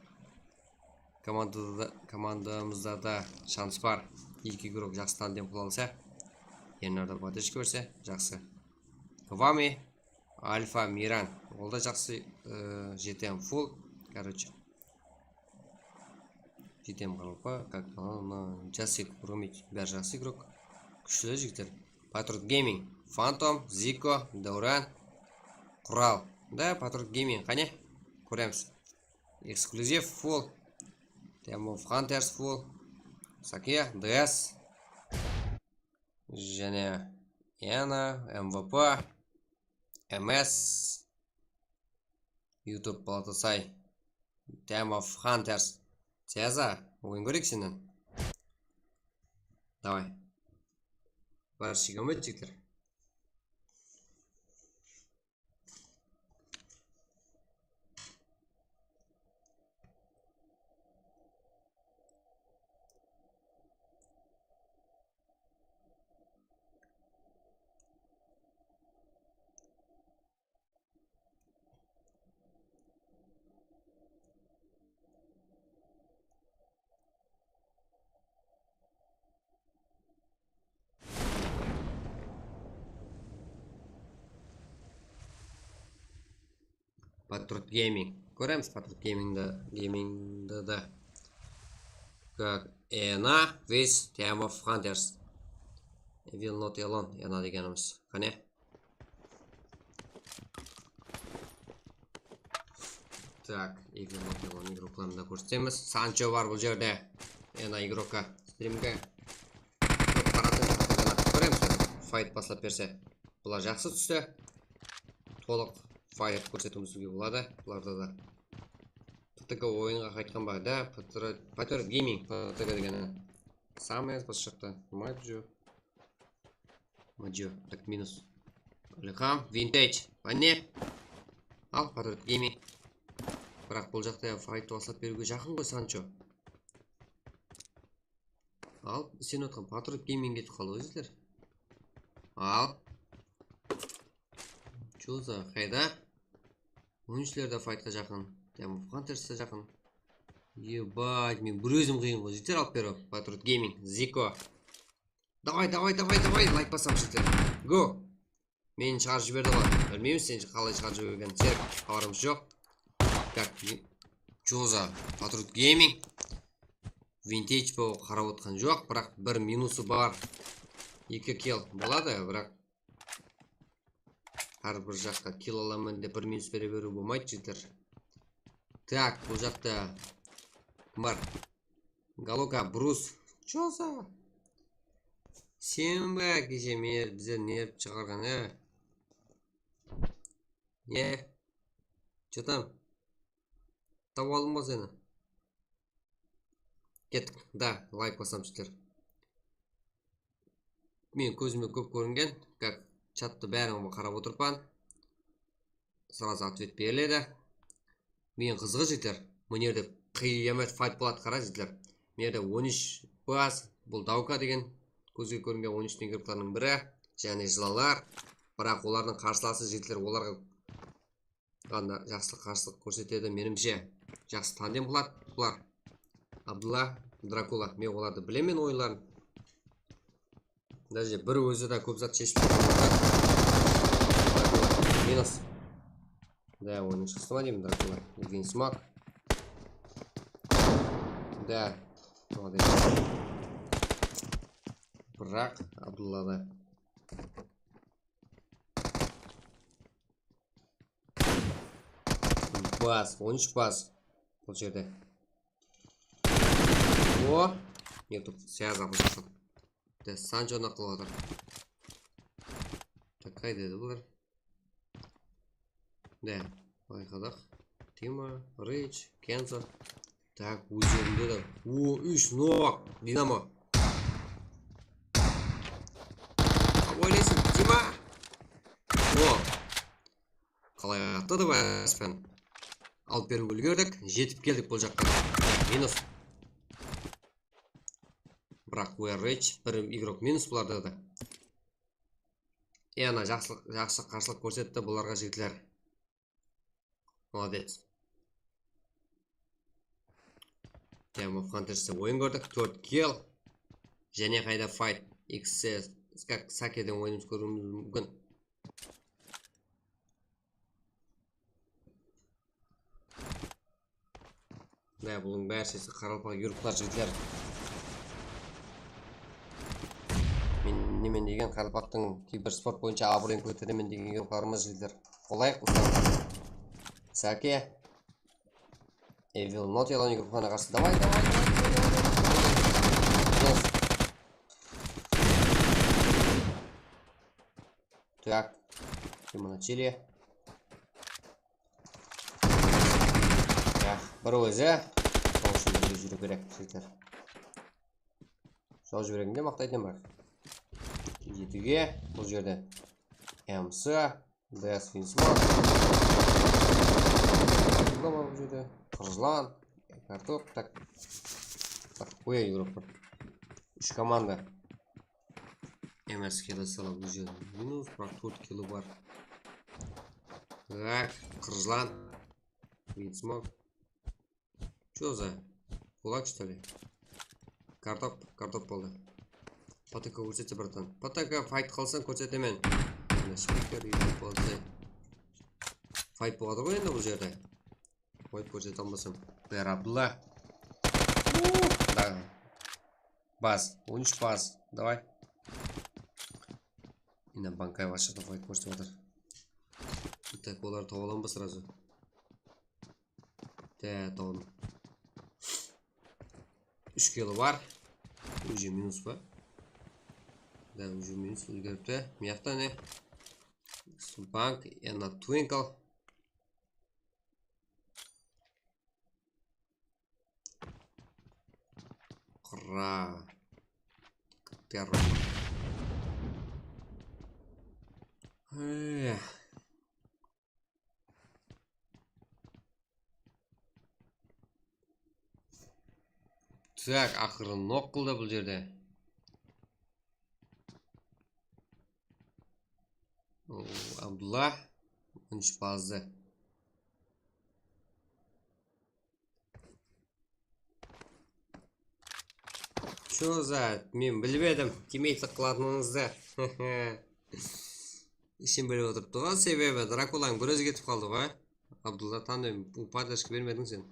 komandada, komandamızda da shans bar. Eki igrok jaqsı tandem qıla alsa. Leonardo Batechka berse, jaqsı. Kvami, Alfa, Miran. Ol da jaqsı, e, jetem full. Короче. Jetem qalpa, как, a, mına, Jasik, Rumit, bári jaqsı igrok. Kúshli jigitler. Patriot Gaming, Phantom, Ziko, Davran, Qural. Da, Patriot Gaming, qáne? Kóremiz. Eksklyuziv full. Time of Hunters full. Sake, D S. Jáne Ena, M V P, M S. YouTube Balatasay. Time of Hunters. Ceza, oyın kóreyik sennen. Davay. Barshege omet, jigitler. Patriot Gaming. Kóremiz Patriot Gamingdi, Gamingdi da. Как Ena with Time of Hunters. Evil Not Alone, Ena degenimiz. Qáne? Tak, Evil Not Alone igrokların da kórsetemiz. Sancho bar bul jerde. Ena igrokka strimge. Kóp qaratın, kóremiz. Fayt baslap berse. Bular jaqsı tústi. Tolıq fayt kórsetiwimizge boladı. Bularda da P T K oyınǵa qaytqan ba? Da, Patriot Gaming, P T K degeni. Samıy az bas jaqta. Majo. Majo, tak, minus. Ilham, Vintage. Qáne? Al, Patriot Gaming. Biraq bul jaqta fayt baslap beriwge jaqın ǵoy Sancho. Al, isenip atqan Patriot Gaming ketip qaldı, ózler. Al. Joza, qayda? Oyınshılar da faytqa jaqın. Time of Hunters ta jaqın. Ебать, men bir ózim qıyın ǵoy. Jeter alıp berip. Patriot Gaming, Ziko. Davay, davay, davay, davay. Layk basam, jeter. Go. Meni shıǵarıp jiberdi ǵoy. Bilmeymiz sen qalay shıǵarıp jibergenin. Serk, xabarımız joq. Tak, Joza, Patriot Gaming. Vintage bu qarap otqan joq, biraq bir minusı bar. Eki kill boladı, biraq hár bir jaqqa kill alaman dep bir minus bere beriw bolmaydı, jigitler. Tak, bul jaqta kim bar? Galoka, Brus. Joza. Sen be keshe meni bizden nerip shıǵarǵan, e? Ne? Что там? Tawıp aldım ǵoy seni. Kettik. Da, layk basam, jigitler. Men kózime kóp kóringen, как chattı bárin qarap otırıppan. Сразу ответ beriledi. Meniń qızıǵı, jigitler, mına jerde qıyamet fayt boladı, qara, jigitler. Mına jerde on úsh bas, bul Dauka degen kózge kóringen on úsh igroklardıń biri, jáne jılanlar. Biraq olardıń qarsılası, jigitler, olarǵa ǵana jaqsı qarsılıq kórsetedi, menimshe. Jaqsı tandem qıladı bular. Abdulla, Drakula. Men olardı bilemen, oyınların. Даже bir ózi de kóp zat sheship. Drakula. Minus. Da, oyınnıń shıǵısı ma deymen, Drakula. Ulgen smak. Da. Молодец. Biraq Abdulla da. Bas, on úsh bas. Bul jerde. O, netiw, sıyaz alǵan. De, Sancho naq qılıp atır. Tak, qayda edi bular? De, bayqadıq. Tima, Rich, Kenzo. Tak, ózlerinde de. O, úsh nok. Dinamo. Oylaysań, Tima. O. Qalay attı da, Aspen? Alıp beriwge úlgerdik, jetip keldik bul jaqqa. Minus. Biraq we are rich, bir igrok minus bularda da. E, ana, jaqsı, jaqsı qarshılıq kórsetti bularǵa, jigitler. Молодец. Team of Hunters-te oyın kórdik, tórt kill. Jáne qayda fight? X S, Skak-, Sakeden oyınımız kóriwimiz múmkin. Mine, bunıń bárshesi qaraqalpaq yurıqlar, jigitler. Men nemen degen qaraqalpaqtıń kibersport boyınsha abırıyın kóteremen degen yurıqlarımız, jigitler. Qolayıq, usılarǵa. Sake. Evil Not yalan yurıqlarına qarsı. Davay, davay, davay, davay, davay. Yes. Так. Kim mına Чили? Ya, bir ózi. Sol ushın birge júriw kerek, jigitler. Sol júreginde maqtaytın bar. Jedige, bul jerde M S, D S Winsmore. Bul jerde qırjılan, kartok, tak. Tak, qoyayıq, Evropa. Úsh komanda. M S keli sala bul jerde minus, biraq tórt kili bar. Так, qırjılan. Winsmore. Чё за? Кулак, что ли? Kartop, kartop boldı. P T K kórsetse, bratan. P T K fight qılsań, kórsetemen. Mına spiker, YouTube bolsa. Fight boladı ǵoy endi bul jerde. Qoyıp kórsete almasam. Bırar Abdulla. Uh, da. Bas. On úsh bas. Davay. Mine Bankay вообще-то fight kórsetip atır. Так, olardı tawıp alam ba сразу? Dá, tawdım. Úsh kili bar. Уже minus pa? Dá, уже minus úlgeripti. Mıyaqta ne? Bank, yana Twinkle. Qırra. Terror. Ey. Так, aqırı nok qıldı bul jerde. O, Abdulla. On úsh bazdı. Чё за, men bilmedim, teammatelik qılatıńızdı. Ishim bilip otırıptı ǵoy, sebebi Drakulań bir ózi ketip qaldı ǵoy. Abdulla, tanımayman, podderjka bermediń sen.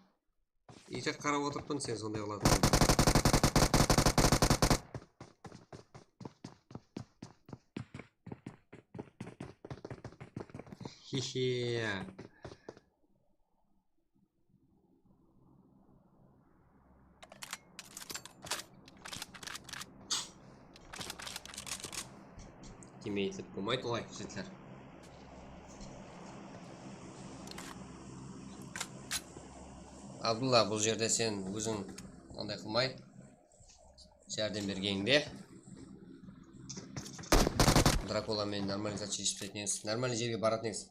Iyte qarap otırıppan sen sonday qılatıń. Hehe. Teammatelik bolmaydı olay, jigitler. Abdulla, bul jerde sen óziń onday qılmay, járdem bergenińde. Drakula menen нормальный zat sheship taslaytın edińiz. Нормальный jerge baratın edińiz.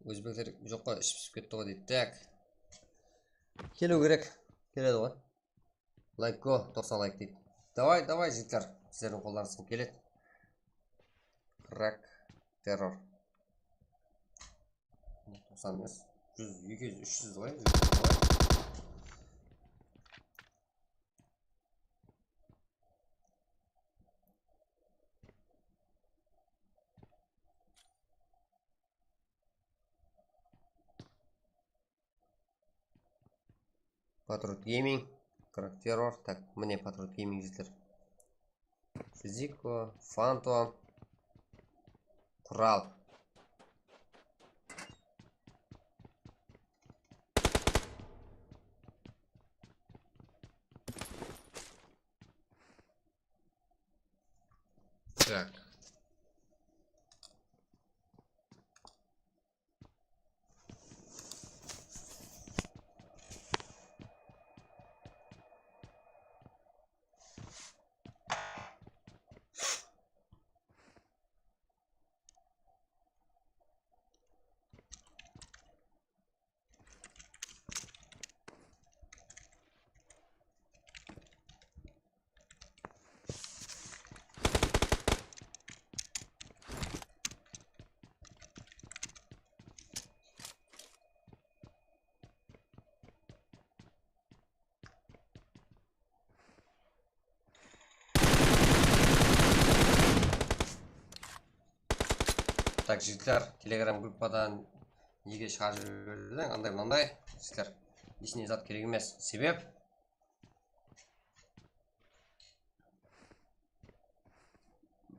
Ózbekler joq ǵoy, iship pisip ketti ǵoy deydi. Так. Keliw kerek. Keledi ǵoy. Layk go, toqsan layk deydi. Davay, davay, jigitler. Sizlerdiń qollarıńızdan keledi. Rak, terror. Toqsan emes. Júz, eki júz, úsh júz ǵoy. Patriot Gaming, Crack Terror. Так, mine Patriot Gaming, jigitler. Fiziko, Phantom, Qural. Так. Tak, jigitler, Telegram gruppadan nege shıǵarıp jiberdiń, anday mınday, jigitler. Heshne zat kerek emes. Sebep?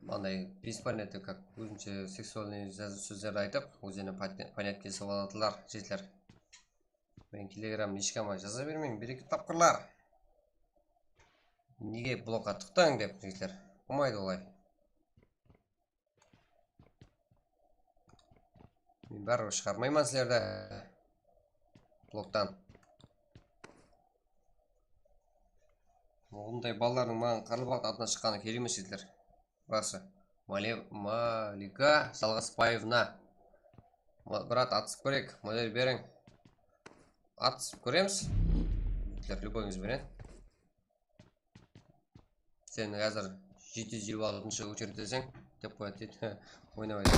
Mınday беспонятно, как ózinshe seksualnıy jaz-, sózlerdi aytıp, ózlerine понятно kesip aladılar, jigitler. Men Telegram nishkama jaza bermeymen, bir-eki tapqırlar. Nege blokqa tıqtıń dep, jigitler. Bolmaydı olay. Men báribir shıǵarmayman sizlerdi bloktan. Bunday balalardıń maǵan qarlı waqıt atına shıqqanı kerek emes, jigitler. Burası. Male-, Malika Jalǵısbaevna. Ma-, brat, atısıp kóreyik, model beriń. Atısıp kóremiz. Jigitler, любойıńız benen. Sen házir jeti júz elli altınshı очередьteseń, dep qoyadı deydi. Oynamaydı.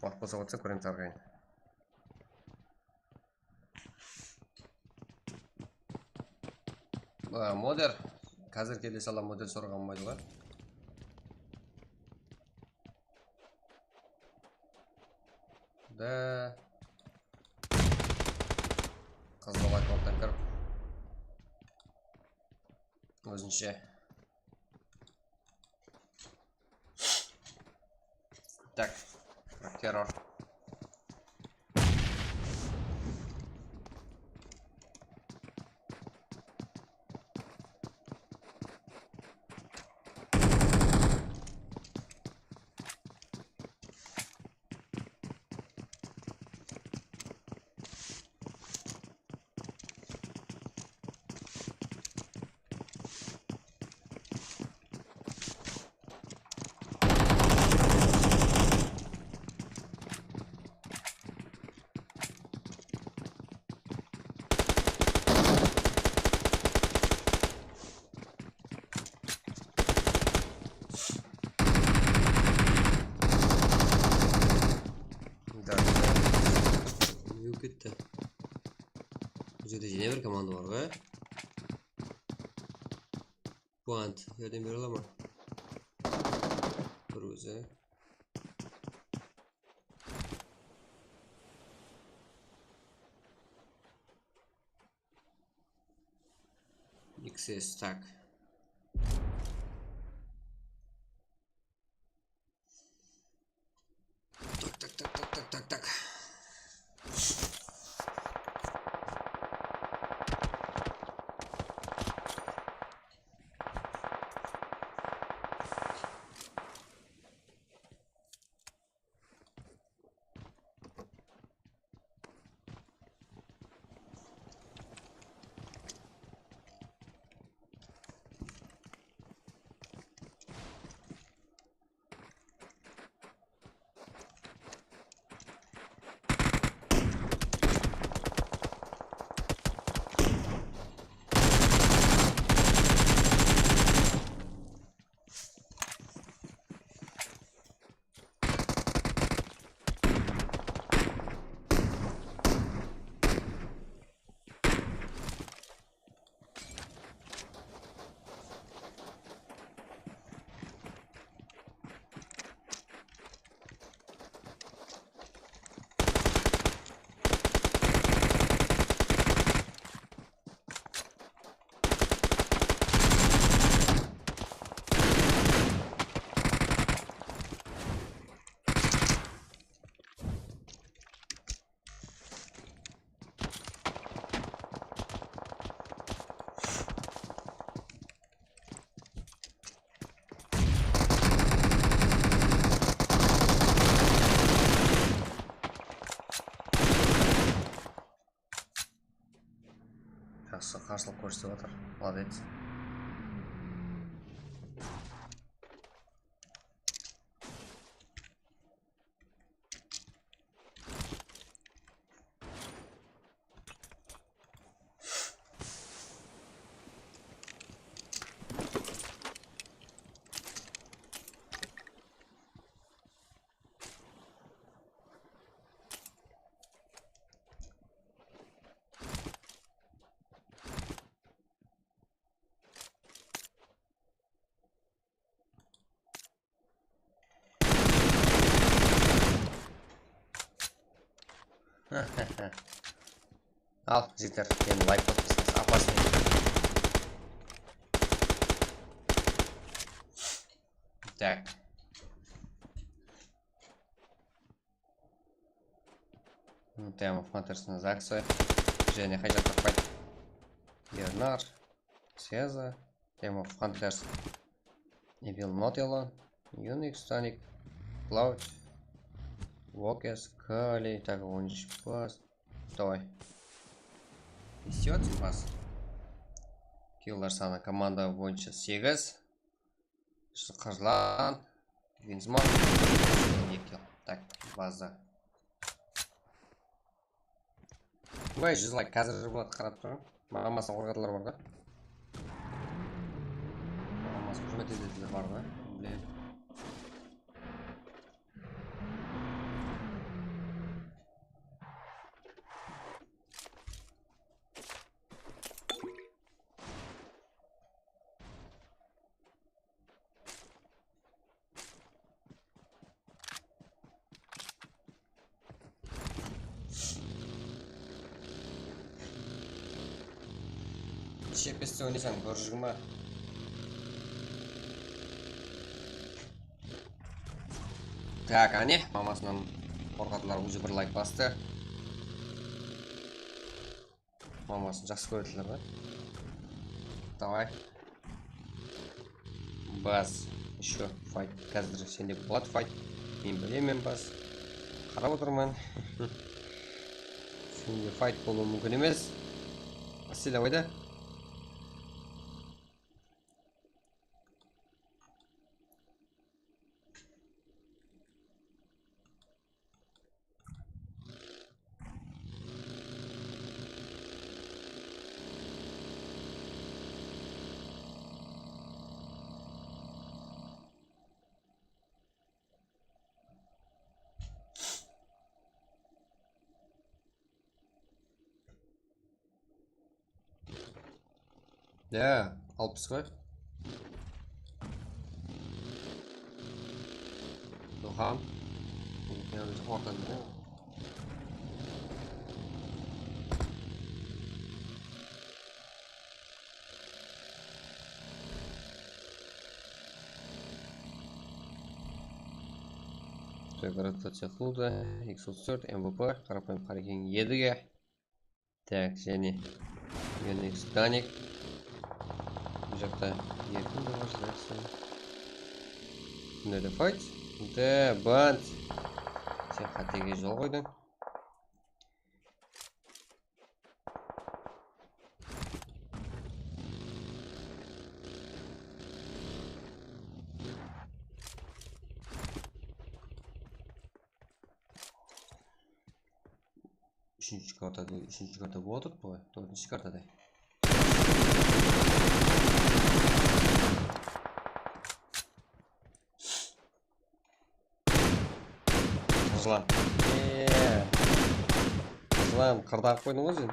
Waqıt bolsa otsa kóremiz arqayın. A, model. Házir kele sala model soraǵan bolmaydı ǵoy. Da. Qız bala korttan kirip. Ózinshe. Tak, terror. Да, да. Nege ketti? Bul jerde jáne bir komanda bar ǵoy. Puant, járdem bere ala ma? Bir ózi. X S, tak. Tak, tak, tak, tak, tak, tak, tak. Jaqsı, qarsılıq kórsetip atır. Молодец. Al, jigitler, endi layk podpiskası, опасный. Tak. Team of Hunters-ın Zaksoy. Jáne qay jaqqa qayt? Ernar, Seza, Team of Hunters, Evil Not Alone, Unix, Tonic, Cloud, Vokes, Kali, tak, on úsh pas. Davay. Esiyot pas. Killlar sanı komanda boyınsha segiz. Qırlan. Vinsmon. Eki kill. Tak, baza. Vay, júz layk házir boladı, qarap turıń. Mamasına qorqadılar bar da. Mamasına húrmet etediler bar da. Блин. Shepeste oynaysań, bir jigirma. Tak, áne, mamasınan qorqadılar, уже bir layk bastı. Mamasın jaqsı kórediler da. Davay. Bas. Ещё fight. Házir sende boladı fight. Men bilemen, bas. Qarap otırman. Sende fight bolıwı múmkin emes. Strelovay da. Ya, alpıs qoy. Doxan. Ortada. Так, rotaciya qıldı. X otız tórt, M V P, qarapayım Qareken, Edige. Tak, jáne Unix, Danik. Bul jaqta erkin bolǵan jaqsı. Mına jerde fight. De, band. Sen qátege jol qoydıń. Úshinshi kartada, úshinshi karta bolıp atırıptı ǵoy, tórtinshi kartada. Ruslan. Eee. Ruslan, qırda alıp qoydıń ǵoy sen.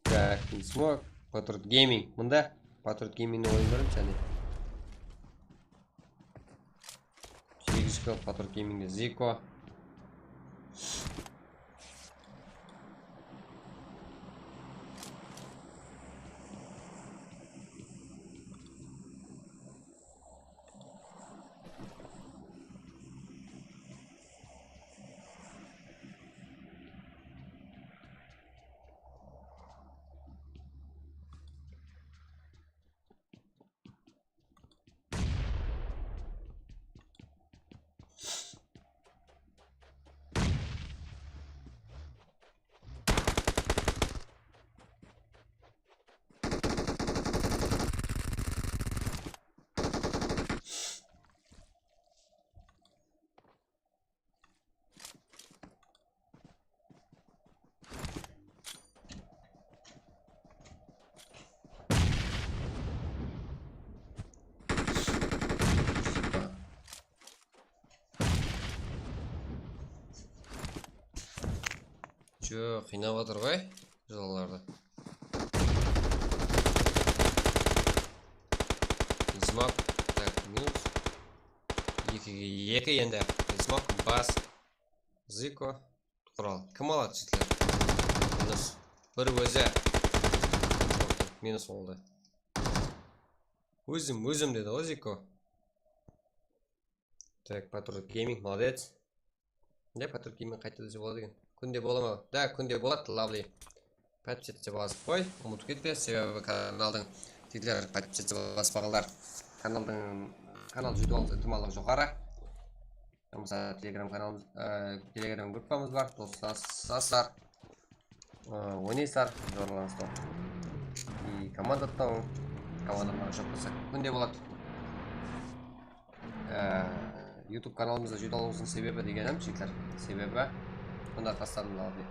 Tak, Smok, Patriot Gaming. Mında Patriot Gamingti oyın beremiz jáne. Segiz kill Patriot Gamingde Ziko. Joq, qıynap atır ǵoy jılanlardı. Smok, tak, minus. Ekige eki endi. Smok, bas. Ziko, Qural. Kim aladı, jigitler? Minus. Bir ózi. Minus boldı. Ózim, ózim dedi ǵoy Ziko. Tak, Patrul Gaming, молодец. Ne, Patrul Gaming qayta dese boladı eken. Kúnde bola ma? Da, kúnde boladı, lovely. Подписаться basıp qoy, umıtıp ketpe, sebebi kanaldıń, jigitler, подписаться baspaǵanlar kanaldıń, kanal júdá itimallıǵı joqarı. Mısal, Telegram kanalımız, e, Telegram gruppamız bar, doslasasızlar. E, oynaysızlar, zorlanısta. И komanda taw, komanda joq bolsa, kúnde boladı. Ee, YouTube kanalımızda júdá ulıwsın sebebi degenim, jigitler. Sebebi, mında tasladım da abi.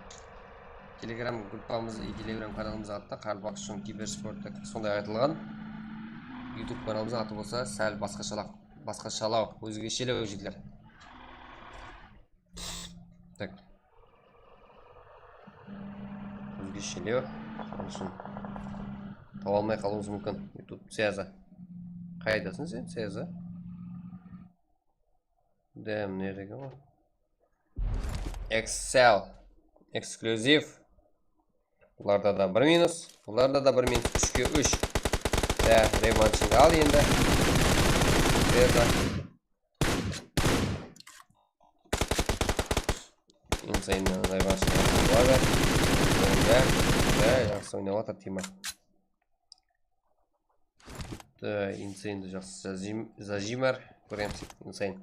Telegram gruppamız, Telegram kanalımız attı, Qarabaq ushın kibersport dep sonday aytılǵan. YouTube kanalımız atı bolsa sál basqashalaw, basqashalaw, ózgeshelew, jigitler. Tak. Ózgeshelew. Sonıń ushın taba almay qalıwıńız múmkin. YouTube Seza. Qaydasıń sen, Seza? Dam, nerege ǵoy? Excel. Eksklyuziv. Bularda da bir minus. Bularda da bir minus. Úshke úsh. Ya, revanshıńdı al endi. Seza. Insane-ni revanshına boladı. Ya, ya, jaqsı oynap atır Tima. Bitta Insane-di jaqsı zajim-, zajimer. Kóremiz, Insane.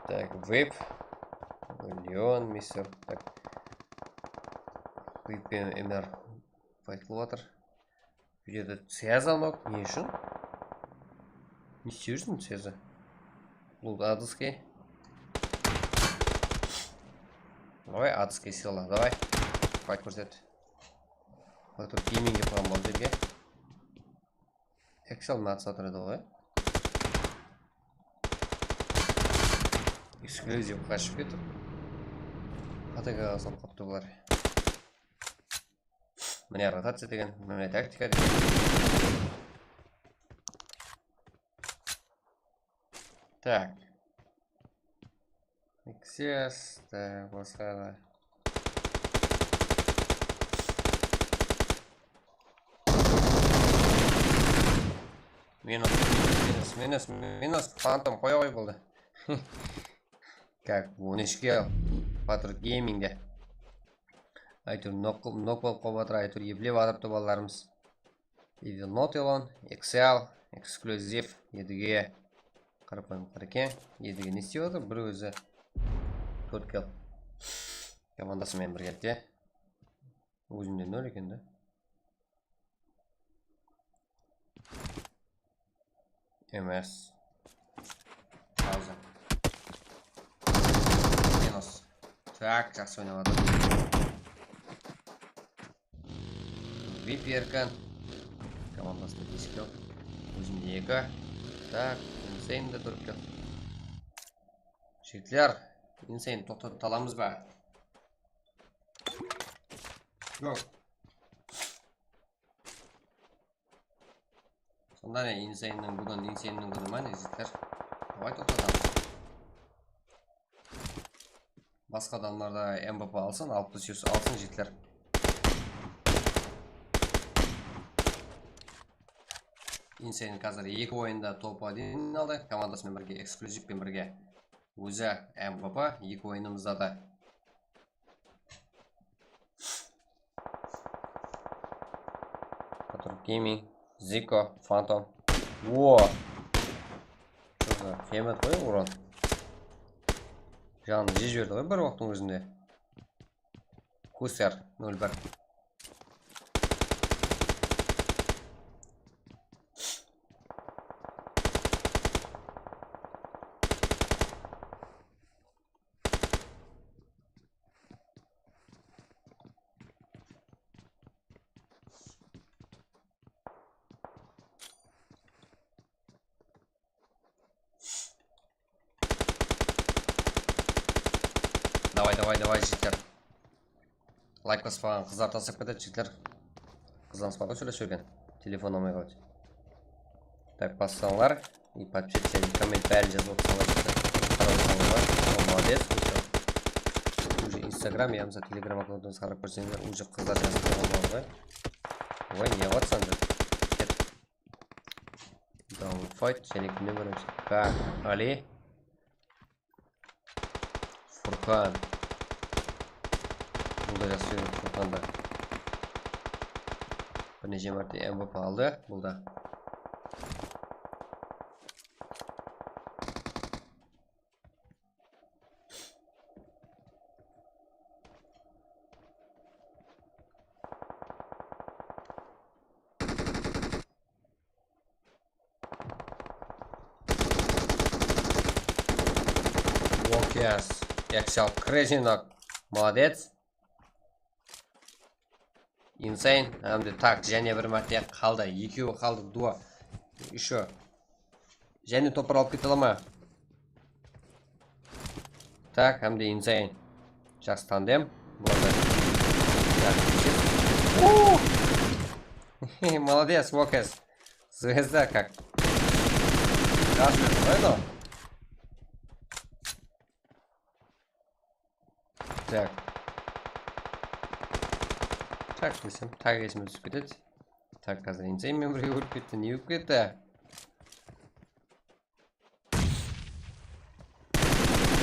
Так, вейп. Леон, мистер. Так. Вейп пен эмер файт qılıp atır. Videoda Seza nok, ne ushın? Ne istiyorsun Seza? Bul Adıskey. Давай, Adıskey sıyla, давай. Fayt kórset. Otur, gaming yapılan bol jerge. Excel mı atsa atır edi ǵoy. Eksklyuziv qashıp ketip. Ataga salıp qaptı bular. Mine rotaciya degen, mine taktika degen. Tak. Xs, tak, basqa da. Minus, minus, minus, minus, Phantom qoya qoy boldı. Как, on úshke Patrul Gamingde. Áytewir, nok, nok bolıp qalıp atır, áytewir, eplep atırıptı balalarımız. Evil Not Elon, Excel, Eksklyuziv, Edige. Qarapayım qara eken. Edige ne istep atır? Bir ózi tórt kill. Komandası menen birgelikte. Ózinde nol eken da. Emes. Pauza. Minus. Tak, jaqsı oynap atır. Vip erkin. Komandasında bes kill. Ózimde eki. Tak, Insane de tórt kill. Jigitler, Insane toqtatıp alamız ba? Yoq. Sonda ne, Insane'niń, bugun Insane'niń kúni ma ne, jigitler? Давай toqtatamız. Basqa adamlar da M V P alsın, alpıs júz alsın, jigitler. Insane házir eki oyında top один aldı, komandası menen birge, Eksklyuziv penen birge. Ózi M V P eki oyınımızda da. Patrul Gaming, Ziko, Phantom. Wo! Qıyamet ǵoy, uran. Janın jep jiberdi ǵoy bir waqıttıń ózinde. Booster nol bir. Davay, davay, davay, jigitler. Layk baspaǵan qızlar taslap ketedi, jigitler. Qızlarımız bar ǵoy, sóylesip júrgen. Telefon almay qaldı. Tak, bassańlar. И подписаться, и komment bárin jazıp otırsańlar, jigitler. Qarap otırsańlar ǵoy. Molodec. Уже Instagram yamasa Telegram akkauntıńızdı qarap kórseńizler, уже qızlar jazıp qoyǵan bolar ǵoy. Oy, ne qılıp atırsań sen? Ket. Downfight, jáne kimnen kóremiz? Tak, Ali. Furqan. Bul da jaqsı júredi, Furqan da. Bir neshe márte M V P aldı, bul da. Walkers. Excel Crazy Knock. Молодец. Insane. Hám de tak, jáne bir márte qaldı. Ekewi qaldı, duo. Еще. Jáne topar alıp kete ala ma? Tak, hám de Insane. Jaqsı tandem. Bular da. Jaqsı. Uuu! Молодец, Walkers. Zvezda как. Gaz berdi ǵoy anaw. Tak. Tak desem, tak esime túsip ketedi. Tak, házir Insane menen birge ólip ketti. Ne ólip ketti?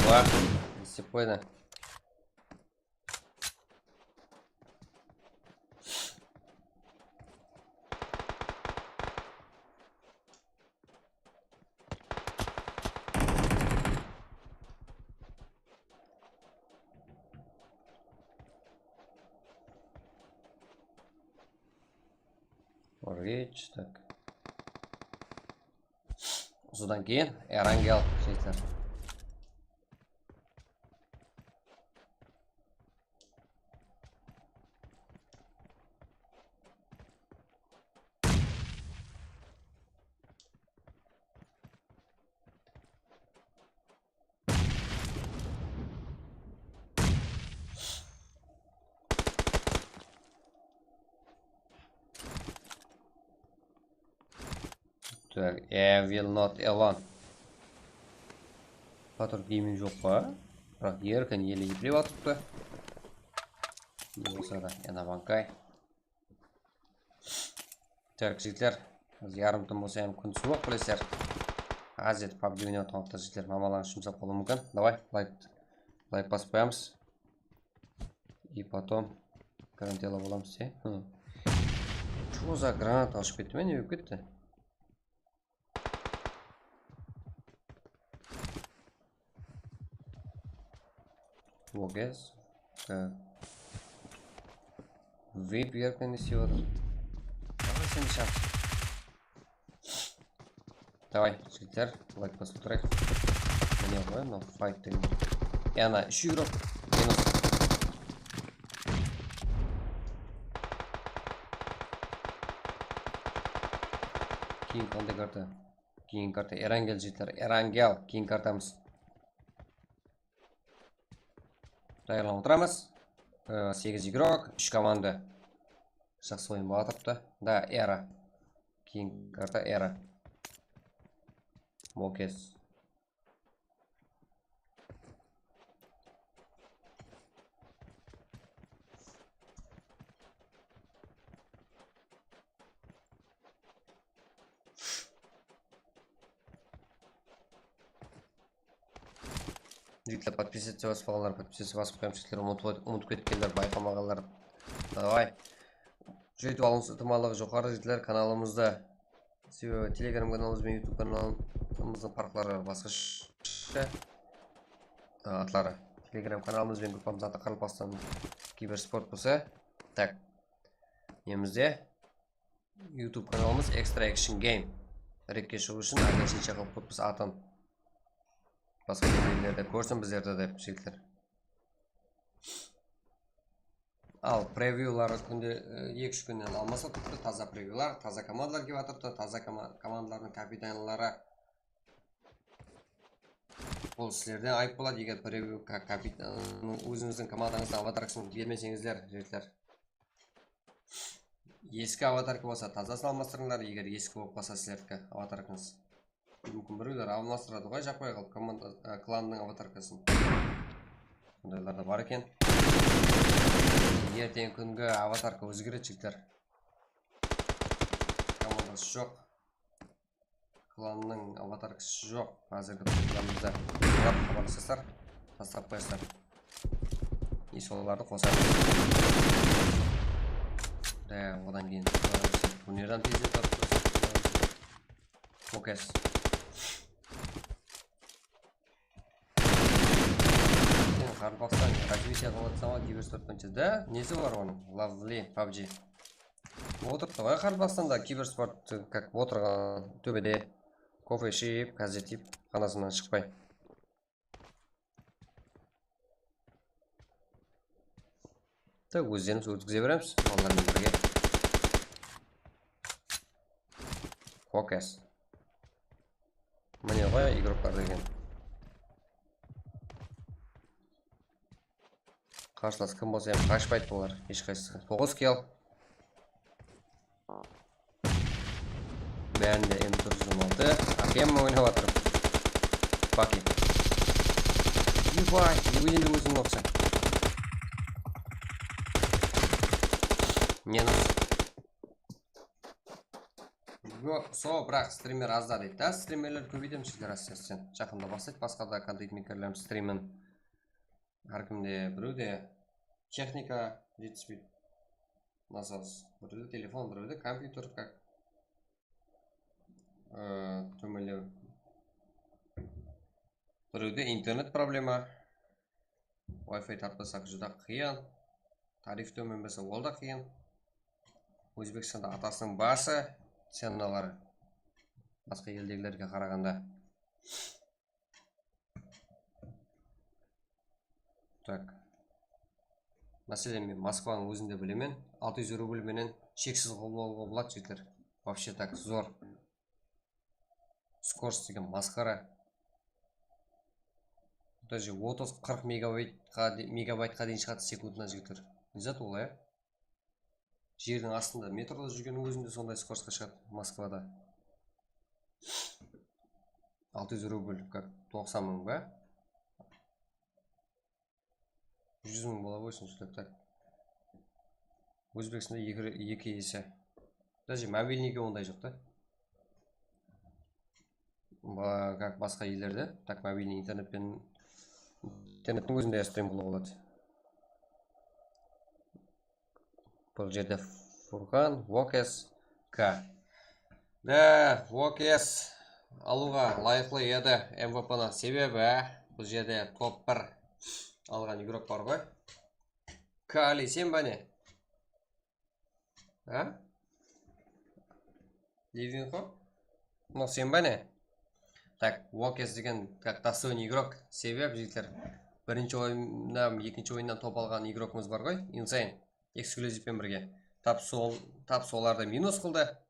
Wah, istep qoydı. Rage, tak. Usıdan keyin Erangel, jigitler. Tak, I will not alone. Patur giyimim joq pa? Biraq erkin ele eplep atırıptı. Ne bolsa da, yana bankay. Tak, jigitler, házir yarım tún bolsa hám kún suwıq, bilesizler. Házir PUBG oynap atırǵan waqıtta, jigitler, mamalarıńız jumsap qalıwı múmkin. Davay, layk, layk basıp qoyamız. И потом granatayla bolamız, e? Hı. Что за granata ushıp ketti me, ne bolıp ketti? Walkers. Так. Vip erkin istep atır. Davay, sen de shaq. Davay, jigitler, layk basıp turayıq. Mine ǵoy, mınaw fight degen. Yana úsh yurip, minus. Keyin qanday karta? Keyin karta Erangel, jigitler, Erangel, keyin kartamız. Tayarlanıp otıramız. Ee, segiz igrok, úsh komanda. Jaqsı oyın bolıp atırıptı. Da, Era. Keyin karta Era. Mokes. Jigitler, подписаться basıp qalǵanlar, подписаться basıp qoyıń, jigitler, umıtıp, umıtıp ketkenler, bayqamaǵanlar. Davay. Júytip alıńız, itimatlıǵı joqarı, jigitler, kanalımızda. Sebebi Telegram kanalımız benen YouTube kanalımızdıń parqları basqasha. A, atları. Telegram kanalımız benen gruppamızdıń atı Qaraqalpaqstan Kibersport bolsa, tak. Nemizde YouTube kanalımız Extra Action Game. Rekke shıǵıw ushın ogonchenniy qılıp qoyıppız atın. Basqa videolarda kórsin bizlerdi dep, jigitler. Al, prevyular kúnde, e, eki-úsh kúnnen almasıp turıptı. Taza prevyular, taza komandalar kelip atırıptı. Taza koma-, komandalardıń kapitanları. Bul sizlerden ayıp boladı, eger prevyu ka-, kapitan, ózińizdiń komandańızdıń avatarkasın bermeseńizler, jigitler. Eski avatarka bolsa, tazasın almastırıńlar, eger eski bolıp qalsa sizlerdiki avatarkanız. Múmkin, birewler almastıradı ǵoy, jaqpay qalıp, komanda, e, klannıń avatarkasın. Bundaylar da bar eken. Erteń kúngi avatarka ózgeredi, jigitler. Komandası joq. Klannıń avatarkası joq. Házirgi kúnde klanımızda olar xabarlasasızlar, taslap qoyasızlar. И solardı qosar. Da, odan keyin turnerden tezlep turıptı. Okes. Sen Qaraqalpaqstan развитие qılıp atırsań ǵoy, Kibersport boyınsha. Da, nesi bar onıń? Lovely, PUBG. Otırıptı ǵoy Qaraqalpaqstanda Kibersport, как, otırǵan tóbede. Kofe iship, gazet deyip, xanasınan shıqpay. Tak, ózlerimiz ótkize beremiz, balalar menen birge. Okes. Mine ǵoy, igroklar degen. Qarsılas kim bolsa hám qashpaydı bular, hesh qaysısı. Toǵız kill. Bárinde M dört júz on altı. Ákem oynap atır. Baki. Yuhay, ózinde óziń bolsa. Minus. Yo, so, biraq strimer azda deydi da, strimerler kóbeytemiz sizler áste-áste. Jaqında baslaydı basqa da kontent makerlerimiz strimin. Hár kimde birewde texnika jetispeydi. Nasos. Birewde telefon, birewde kompyuter, как, e, tómenlew. Birewde internet problema. Wi-Fi tartpasaq júdá qıyın. Tarif tómen bolsa, ol da qıyın. Ózbekstanda atasınıń bası cenaları basqa eldegilerge qaraǵanda. Tak. Máselen, men Moskvanıń ózinde bilemen, altı júz rubl menen sheksiz qubıl alıwǵa boladı, jigitler. Вообще так, zor. Скорость degen masqara. Даже otız, qırq megabaytqa de-, megabaytqa deyin shıǵadı sekundına, jigitler. Ne zat ol, ya? Jerdiń astında metroda júrgenniń ózinde sonday skoroskqa shıǵadı Moskvada. Altı júz rubl, как, toqsan mıń ba? Júz mıń bola qoysın, júrek, так. Ózbekstanda eki, eki ese. Даже mobilniyge onday joq ta. Ba-, как, basqa ellerde, так, mobilniy internet penen, internettiń ózinde strzim qılıwǵa boladı. Bul jerde Furqan, Wokes, K. Da, Wokes alıwǵa ılayıqlı edi M V P-ni, sebebi bul jerde top bir alǵan igrok bar ǵoy. Kali, sen ba ne? Ha? Livinxo? No, sen ba ne? Tak, Wokes degen, как, достойный igrok. Sebep, jigitler, birinshi oyında, ekinshi oyınnan top alǵan igrokımız bar ǵoy, Insane. Ekskluzivpen birge. Tap sol, tap solardı minus qıldı.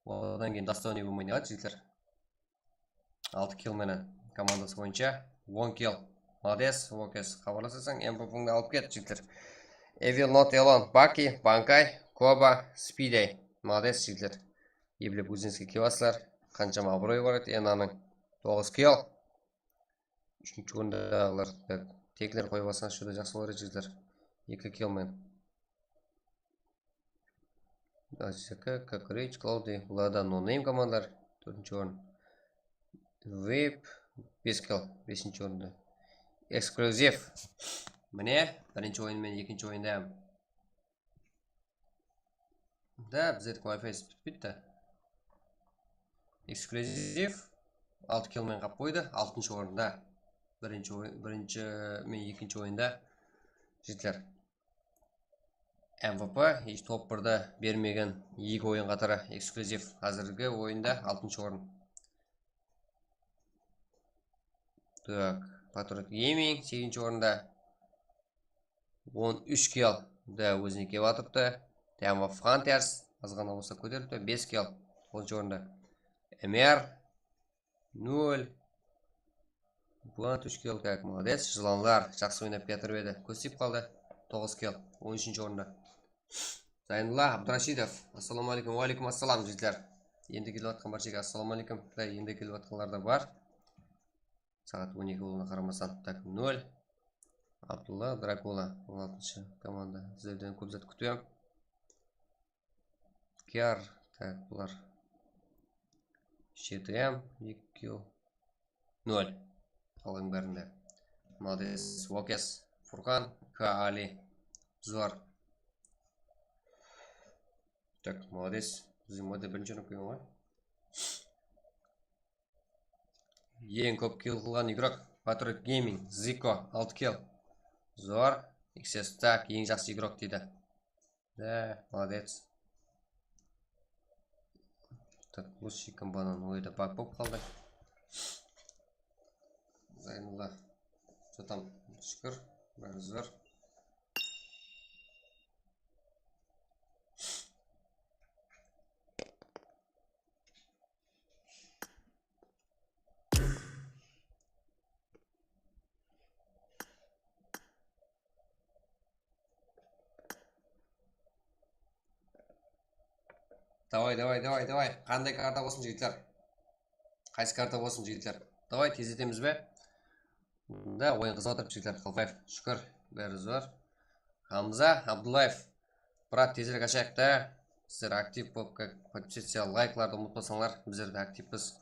Odan keyin достойный bolmay ne qıldı, jigitler? Altı kill menen komandası boyınsha on kill. Молодец, Wokes. Xabarlasasań, M V P-ńdi alıp ket, jigitler. Evil Not Alone, Baki, Bankay, Koba, Spidey. Молодец, jigitler. Eplep ózińizge kiy alasızlar. Qanshama abıroyı bar edi Enanıń. Toǵız kill. Úshinshi orındaǵılar, tekler qoyıp alsańız, juda jaqsı bolar edi, jigitler. Eki kill menen. Azizaka, Kakarich, Cloudy, Lada, No Name komandalar, tórtinshi orın. Vape, bes kill, besinshi orında. Eksklyuziv. Mine, birinshi oyın menen ekinshi oyında. Da, bizlerdiki Wi-Fi pitpeydi da. Eksklyuziv, altı kill menen qap qoydı, altınshı orında. Birinshi oyın, birinshi menen ekinshi oyında. Jigitler. M V P, hesh top birde bermegen eki oyın qatarı ekskllyuziv. Házirgi oyında altınshı orın. Tak, Patriot Gaming segizinshi orında. On úsh kill da ózine kelip atırıptı. Diamond Hunters azǵana bolsa kóterilipti. Bes kill, onınshı orında. M R nol. Bulan úsh kill, tak, molodec. Jılanlar jaqsı oynap kiyatırıp edi. Kósip qaldı. Toǵız kill, on úshinshi orında. Zaynullah Abdurashidov. Assalawma aleykum. Wa aleykum assalam, jigitler. Endi kelip atqan barshege assalawma aleykum. Qıday, endi kelip atqanlar da bar. Saat on eki bolǵanına qaramastan, tak, nol. Abdulla Drakula, on altınshı komanda. Sizlerden kóp zat kútpem. Kiyar, tak, bular. Jeti M, eki kill, nol. Qalǵan bárinde. Molodec, Vokes, Furqan, K Ali, Zuar. Tak, molodec. Biziń modda birinshi orın kelgen ǵoy. Eń kóp kill qılǵan igrok, Patriot Gaming, Ziko, altı kill. Zor, X S tak, eń jaqsı igrok deydi. Da, molodec. Tak, lучший kombanan oyda bak bolıp qaldı. Zaynullah, что там, shúkir, bári zor. Davay, davay, davay, davay. Qanday karta bolsın, jigitler? Qaysı karta bolsın, jigitler? Davay, tezletemiz be? Da, oyın qızıp atır, jigitler. Qalpaev, shúkir, bári zor. Hamza Abdullaev. Brat, tezirek ashayıq ta. Sizler aktiv bolıp, как, подписаться, layklardı umıtpasańlar, bizler de aktivpiz.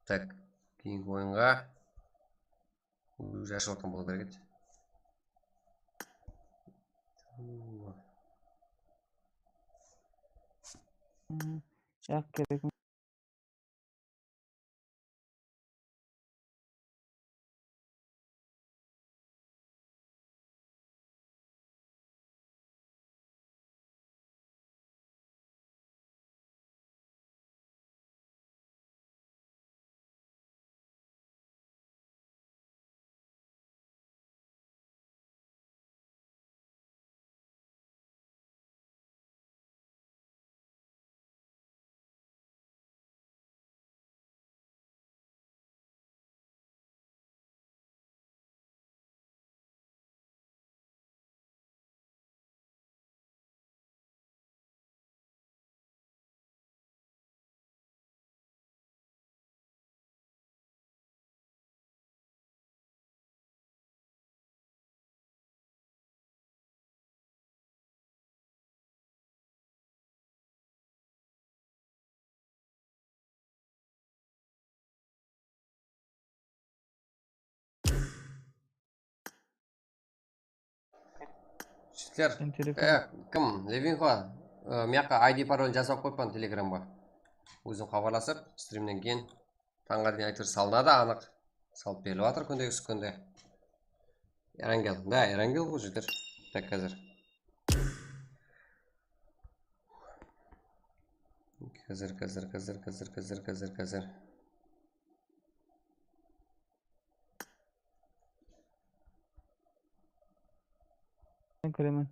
Tak, keyingi oyınǵa. Уже ashılıp atqan bola berek edi. Jaq, kerek. Jigitler, e, kim? Levinxo, e, mıyaqqa I D parolin jazıp qoyıppan Telegramǵa. Ózim xabarlasıp, strimnen keyin tańǵa deyin, áytewir, salınadı, anıq. Salıp berilip atır kúndegisi kúnde. Erangel, da, Erangel ǵoy, jigitler. Tak, házir. Házir, házir, házir. Kiremen.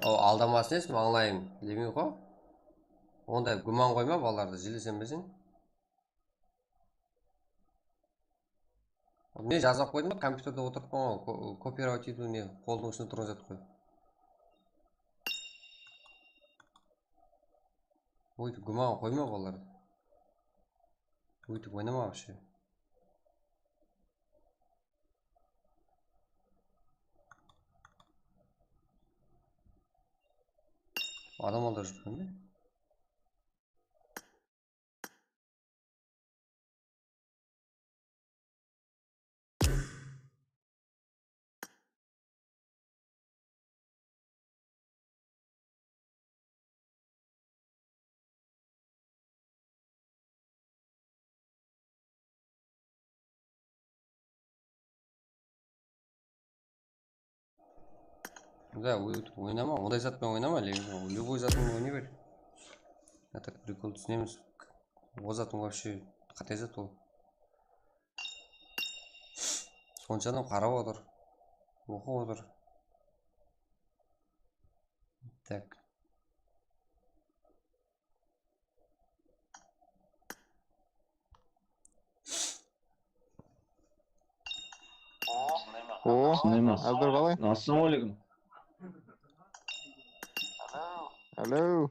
O, aldamasın esip, ańlayın, demey ǵo. Onday gúman qoyma, balalardı jilesenbeseń. Men jazıp qoydım da, kompyuterde otırıppan ǵoy, ko-, kopировать etiw ne, qoldıń ústinde turǵan zat qoy. Óytip gúman qoyma balalardı. Óytip oynama вообще. Adam aldap júrgen be? Da, oy-, oynama, onday zat penen oynama, le-, любой zatın oynay ber. А так прикол túsinemiz. O zatın вообще qáte zat ol. Sonsha adam qarap otır. Oqıp otır. Так. O, Aldar qalay? Assalawma aleykum. Alo.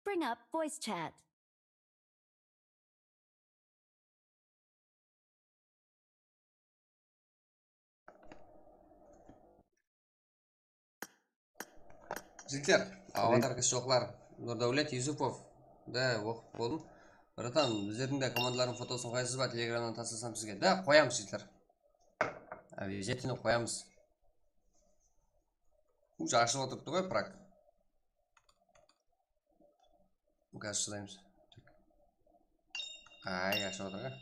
Bring up voice chat. Jigitler, avatarkası joqlar. Nurdáwlet Yusupov. Da, oqıp boldım. Bratan, bizlerdiń de komandalardıń fotosın qoyasız ba? Telegramnan taslasam sizge. Da, qoyamız, jigitler. Обязательно qoyamız. Уже ashılıp otırıptı ǵoy, prak. Gaz shıdaymız. Ay, ashıp atır ǵa.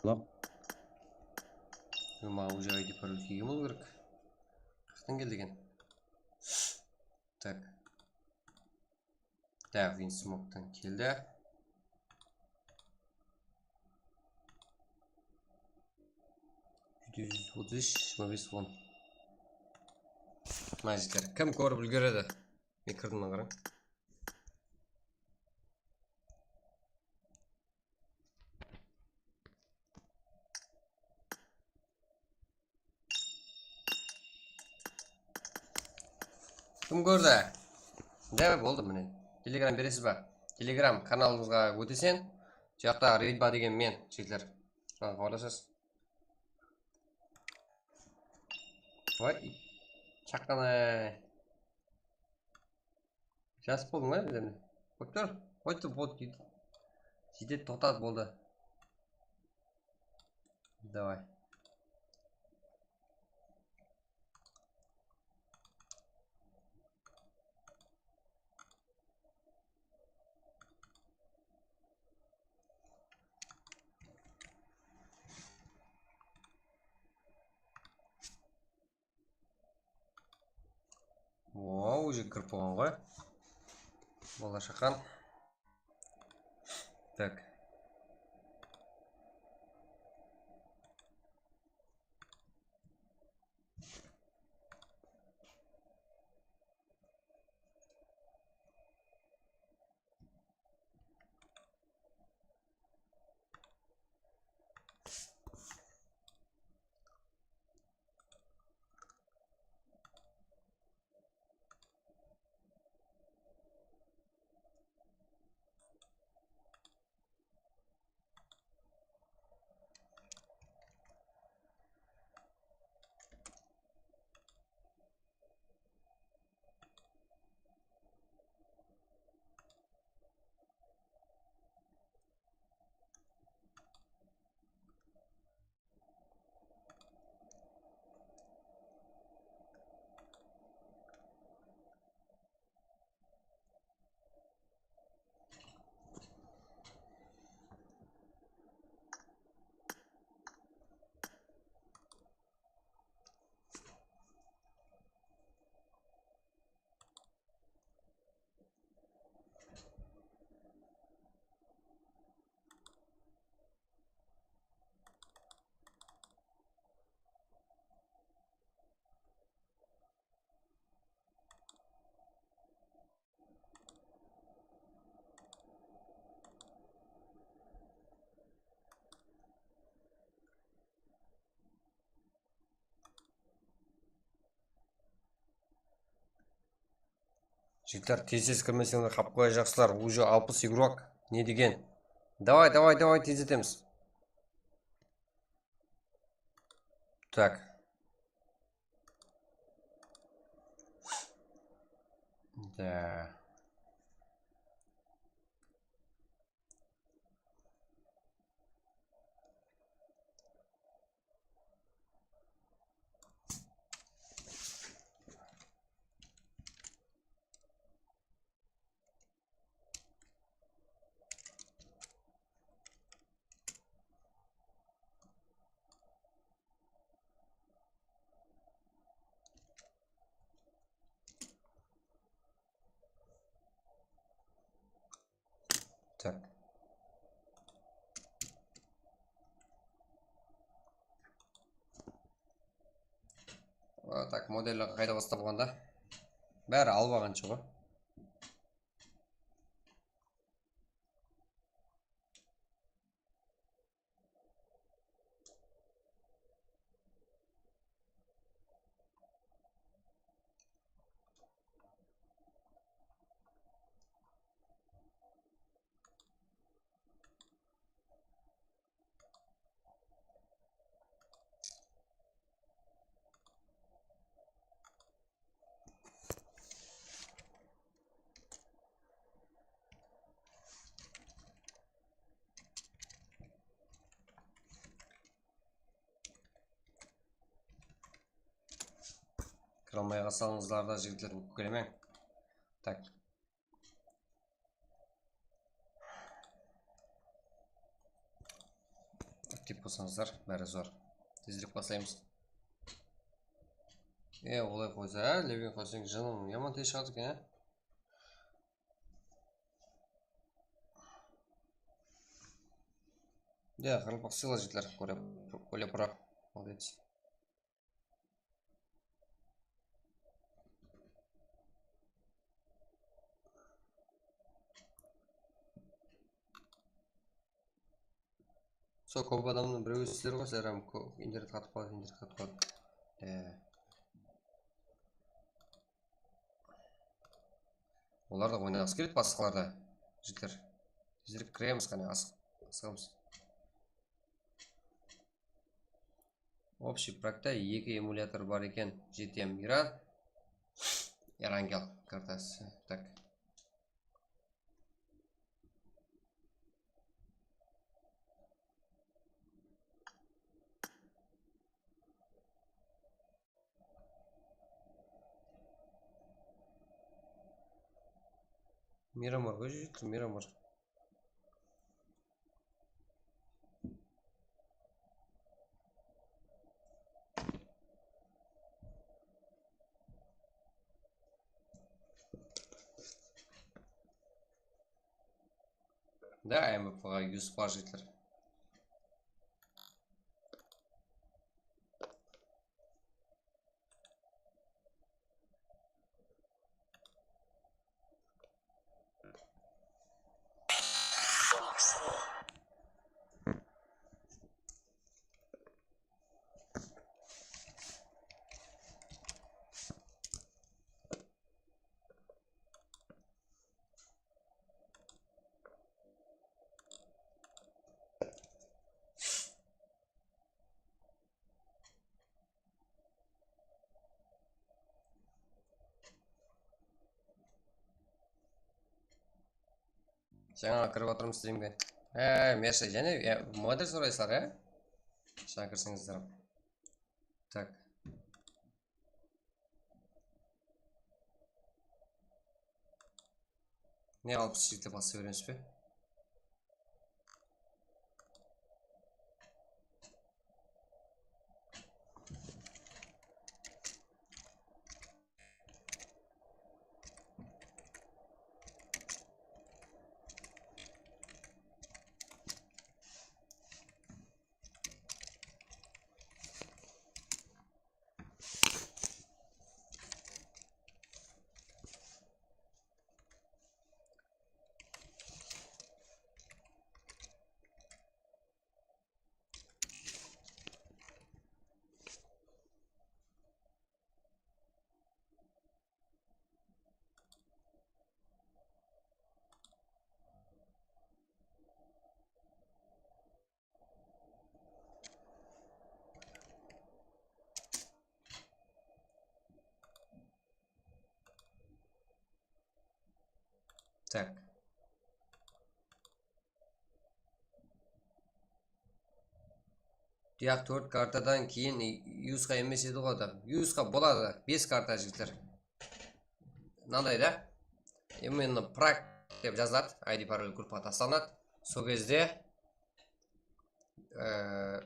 Lop. Maǵan уже I D parol kiygen bolıw kerek. Qayaqtan keldi eken? Так. Так, Winsmoketan keldi. Jeti júz otız úsh, jigirma bes, on. Mına jigitler, kim kórip úlgeredi? Men kirdim, mına qarań. Kim kórdi? De, boldı, mine. Telegram beresiz ba? Telegram kanalımızǵa óteseń. Jaqta Redba degen men, jigitler. Maǵan xabarlasasız. Vay, shaqqan-ay. Jazıp boldıń ba bizlerdi? Qoyıp tur. Qoydı, boldı. Jete toqtadı, boldı. Давай. O, уже kirip bolǵan ǵoy. Bola shaqan. Так. Jigitler, tez-tez kirmeseńler qap qoyajaqsızlar. Уже alpıs игрок. Ne degen? Давай, давай, давай, tezletemiz. Так. Да. Так. А, так, modellerdi qayta baslap alǵanda bári alıp alǵan joq ǵoy. Kire almay qalsańızlar da, jigitler, ókpelemeń. Так. Aktiv bolsańızlar, bári zor. Tezirek baslaymız. E, olay qoysa, á, Levin qoysang, jınıń yaman tez shıǵadı eken, á? Ya, qaraqalpaq sıyla, jigitler, Kolya, Kolya Pro. Молодец. Sol kóp adamnıń birewisizler ǵoy, sizler hám kó-, internet qatıp qaladı, internet qatıp qaladı. E. Olar da oynaǵısı keledi, basqalar da. Jigitler. Tezirek kiremiz, qáne, asıq-, asıǵamız. Общий прокta eki emulyator bar eken, G T M Mira, Erangel kartası. Так. Miramar, jigitler, Miramar. Da, M V P-ǵa Yusuf bar, jigitler. Jańa kirip atırmız strimge. E, Mersa, jáne, ya, model soraysızlar, ya? Jańa kirseńizler. Tak. Ne alıp, jigitler, basa beremiz be? Tak. Buyaq tórt kartadan keyin Yusqa emes edi ǵoy adam. Yusqa boladı, bes karta, jigitler. Mınanday da. Именно Prag dep jazıladı, I D parol gruppaǵa taslanadı. Sol gezde, e,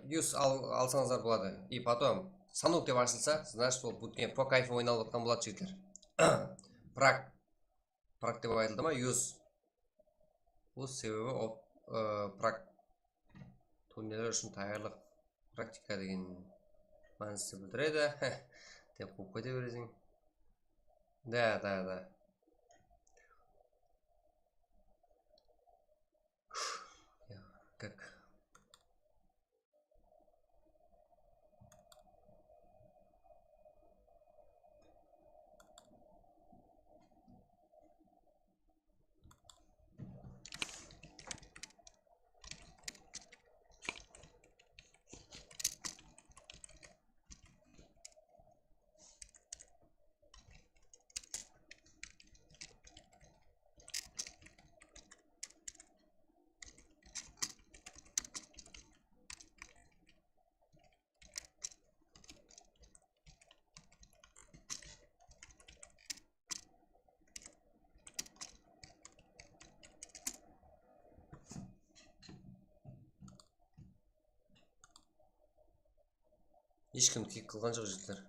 Yus al, alsańızlar boladı. И потом станок dep ashılsa, значит, ol bootcamp по кайфу oynalıp atırǵan boladı, jigitler. Prag. Prag dep aytıldı ma? Yus. Bul sebebi op, e, Prag turnirler ushın tayarlıq, praktika degen mánisti bildiredi. Dep quwıp kete bereseń. Da, da, da. Ya, как. Hesh kim kiyik qılǵan joq, jigitler.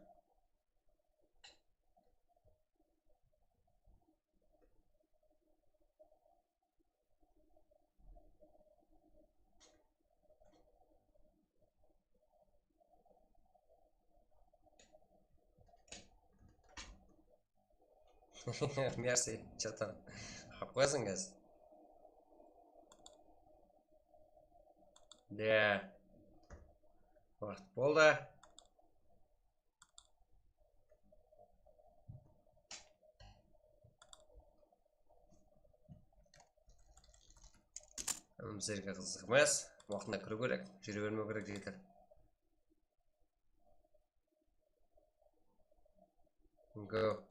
Merci, что там? Qoyasıń, gaz. De. Waqıt boldı. Bizlerge qızıq emes. Waqtında kiriw kerek, júre bermew kerek, jigitler. Go.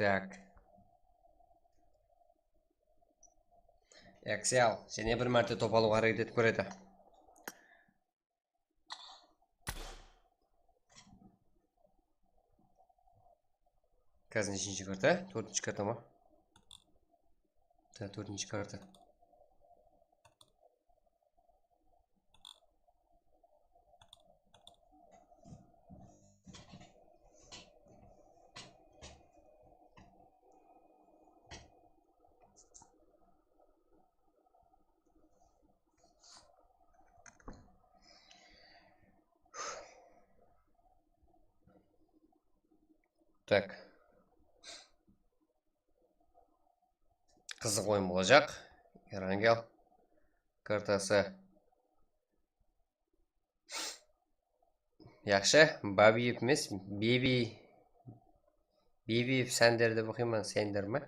Tak. Excel jáne bir márte topalıwǵa háreket etip kóredi. Házir neshinshi karta? Tórtinshi karta ma? Ta, tórtinshi karta. Tak. Qızıq oyın bolajaq. Erangel kartası. Yaqshı, Babiyev emes, Bebi, Bebiyev Sánder dep oqıyman, Sender me?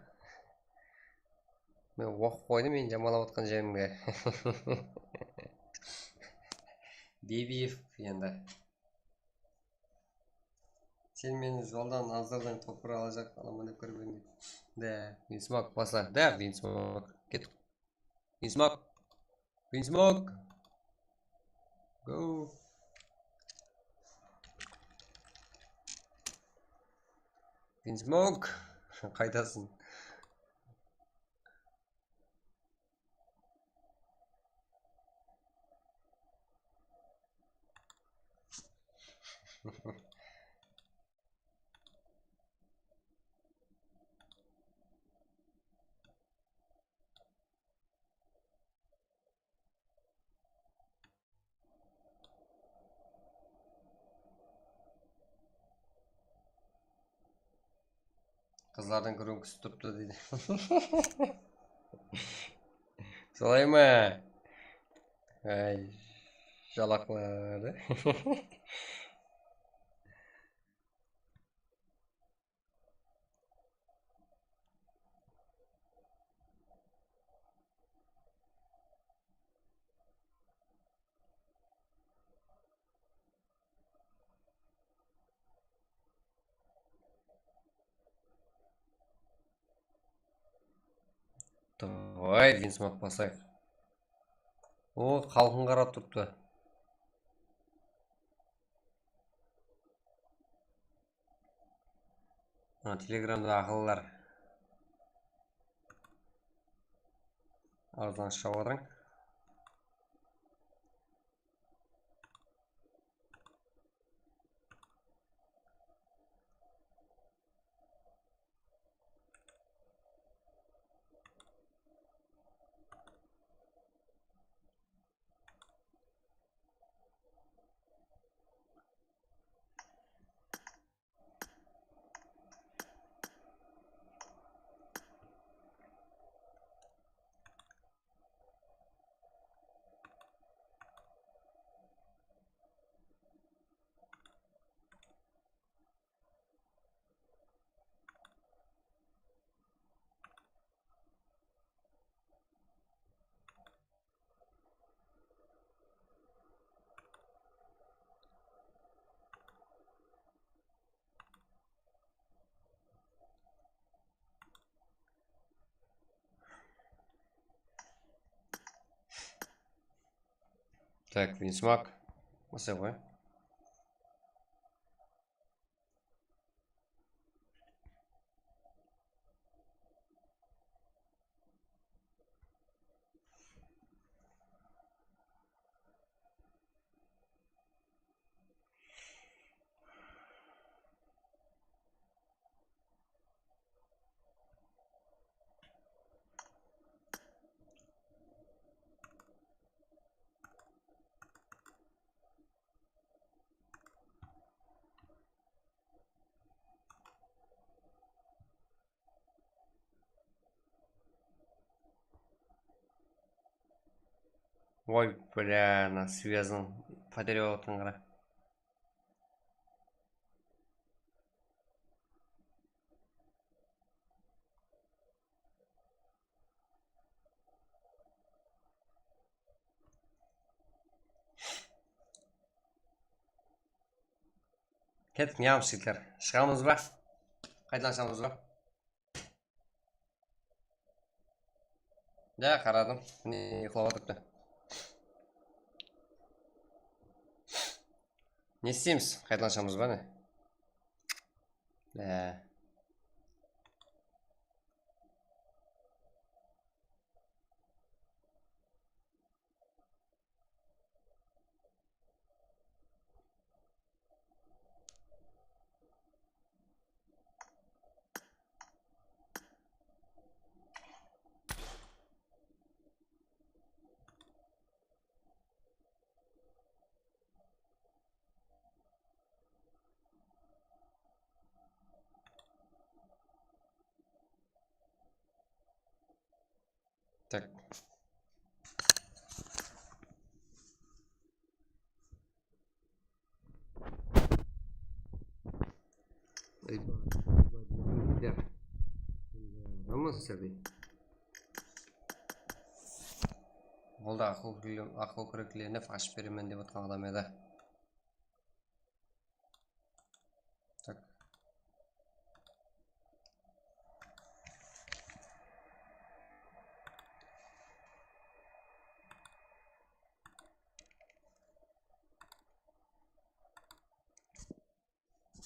Men oqıp qoydım, men jamalap atqan jerimge. Bebiyev endi. Sen meni joldan, nazardan topıra alajaq alaman dep kórip edim. Da, Vinsmok basla. Da, Vinsmok. Ket. Vinsmok. Vinsmok. Go. Vinsmok. Qaydasıń? Qızlardıń grómkosti turıptı deydi. Solay ma? Ay, jalaqlar. Davay, Vinsmok baslayıq. O, xalqın qarap turıptı. Ha, Telegramda aqıllılar. Arzan shawarań. Так, Винсмак. Baslayıq ǵoy. Oy, bля, ana svyazın потерял etken qara. Kettik, ne qılamız, jigitler? Shıǵamız ba? Qaydan ashamız ba? Ya, qaradım. Mine, uyıqlap atırıptı. Ne isteymiz? Qaytadan ashamız ba ne? Ya. Так. Aytpa, aytpa, aytpa. Olmasın, Sergey? Ol da aqıl kókirek-, aqıl kókireklerini ashıp beremen dep otırǵan adam edi. Tak.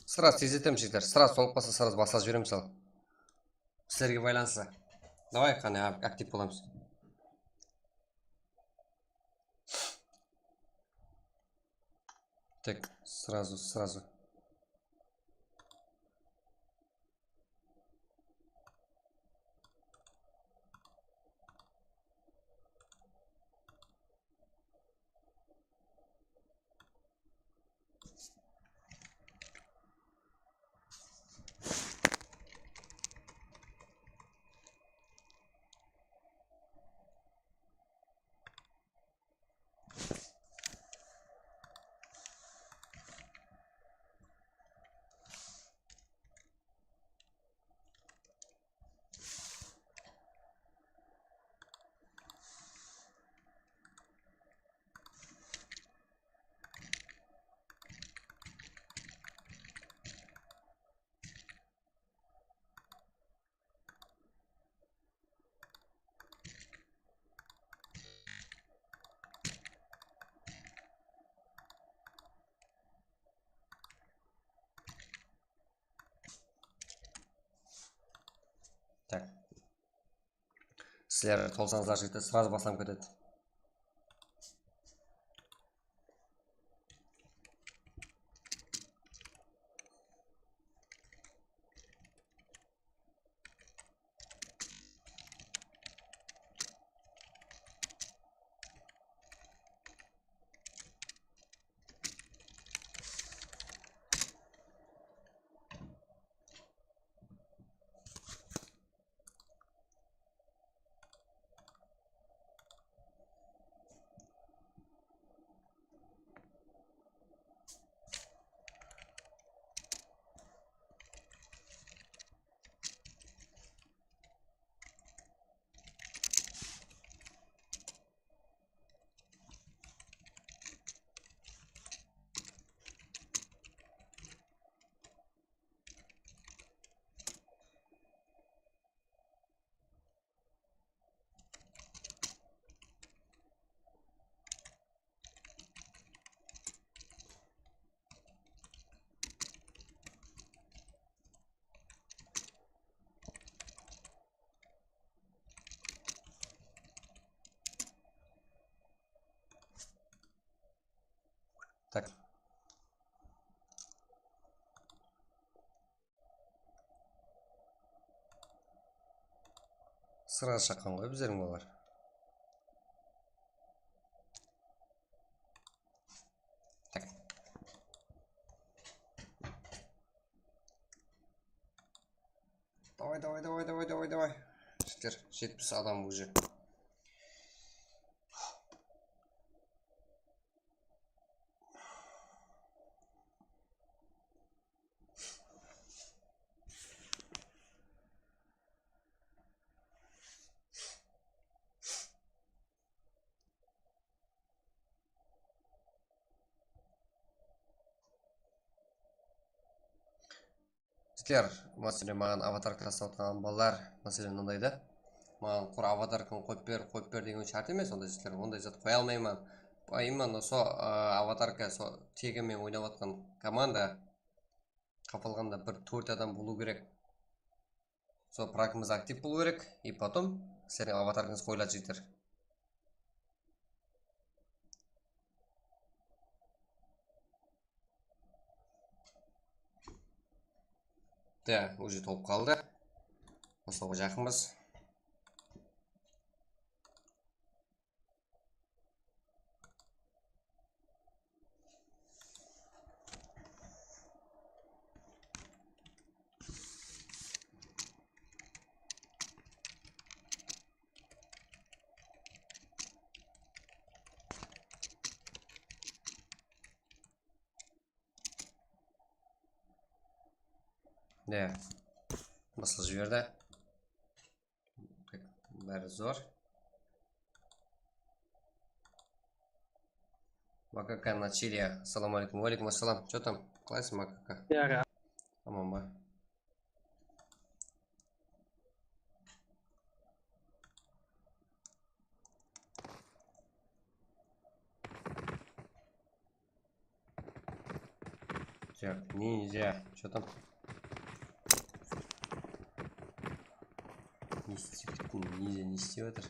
Sraz tezletemiz, jigitler. Sraz tolıp qalsa, sraz baslap jiberemiz al. Sizlerge baylanıslı. Davay, qáne, ak-, aktiv bolamız. Так, сразу, сразу. Так. Sizler tolsańızlar, jigitler, сразу baslanıp ketedi. Так. Sırası shaqqan ǵoy bizlerdiń olar. Tak. Давай, давай, давай, давай, давай, давай. Jigitler, jetpis adam уже. Jigitler, máselen, maǵan avatarka taslap atırǵan balalar, máselen, mınday da. Maǵan qur avatarkanı qoyıp ber, qoyıp ber degen shárt emes, onday zatlar, onday zat qoya almayman. Imенно sol, a, avatarka, sol tegi menen oynap atqan komanda qapalǵanda bir tórt adam bolıw kerek. Sol pragımız aktiv bolıw kerek. И потом sizlerdiń avatarkanız qoyıladı, jigitler. Да, уже tolıp qaldı. Baslawǵa jaqınbız. Ne? Basılıp jiberdi. Bári zor. Makaka Nachiliya. Assalamu aleykum. Wa aleykum assalam. Чё там? Qalaysız, Makaka? Yara. Aman ba? Так, ниндзя, чё там? Не истеп kettim, ниндзя не istep atır?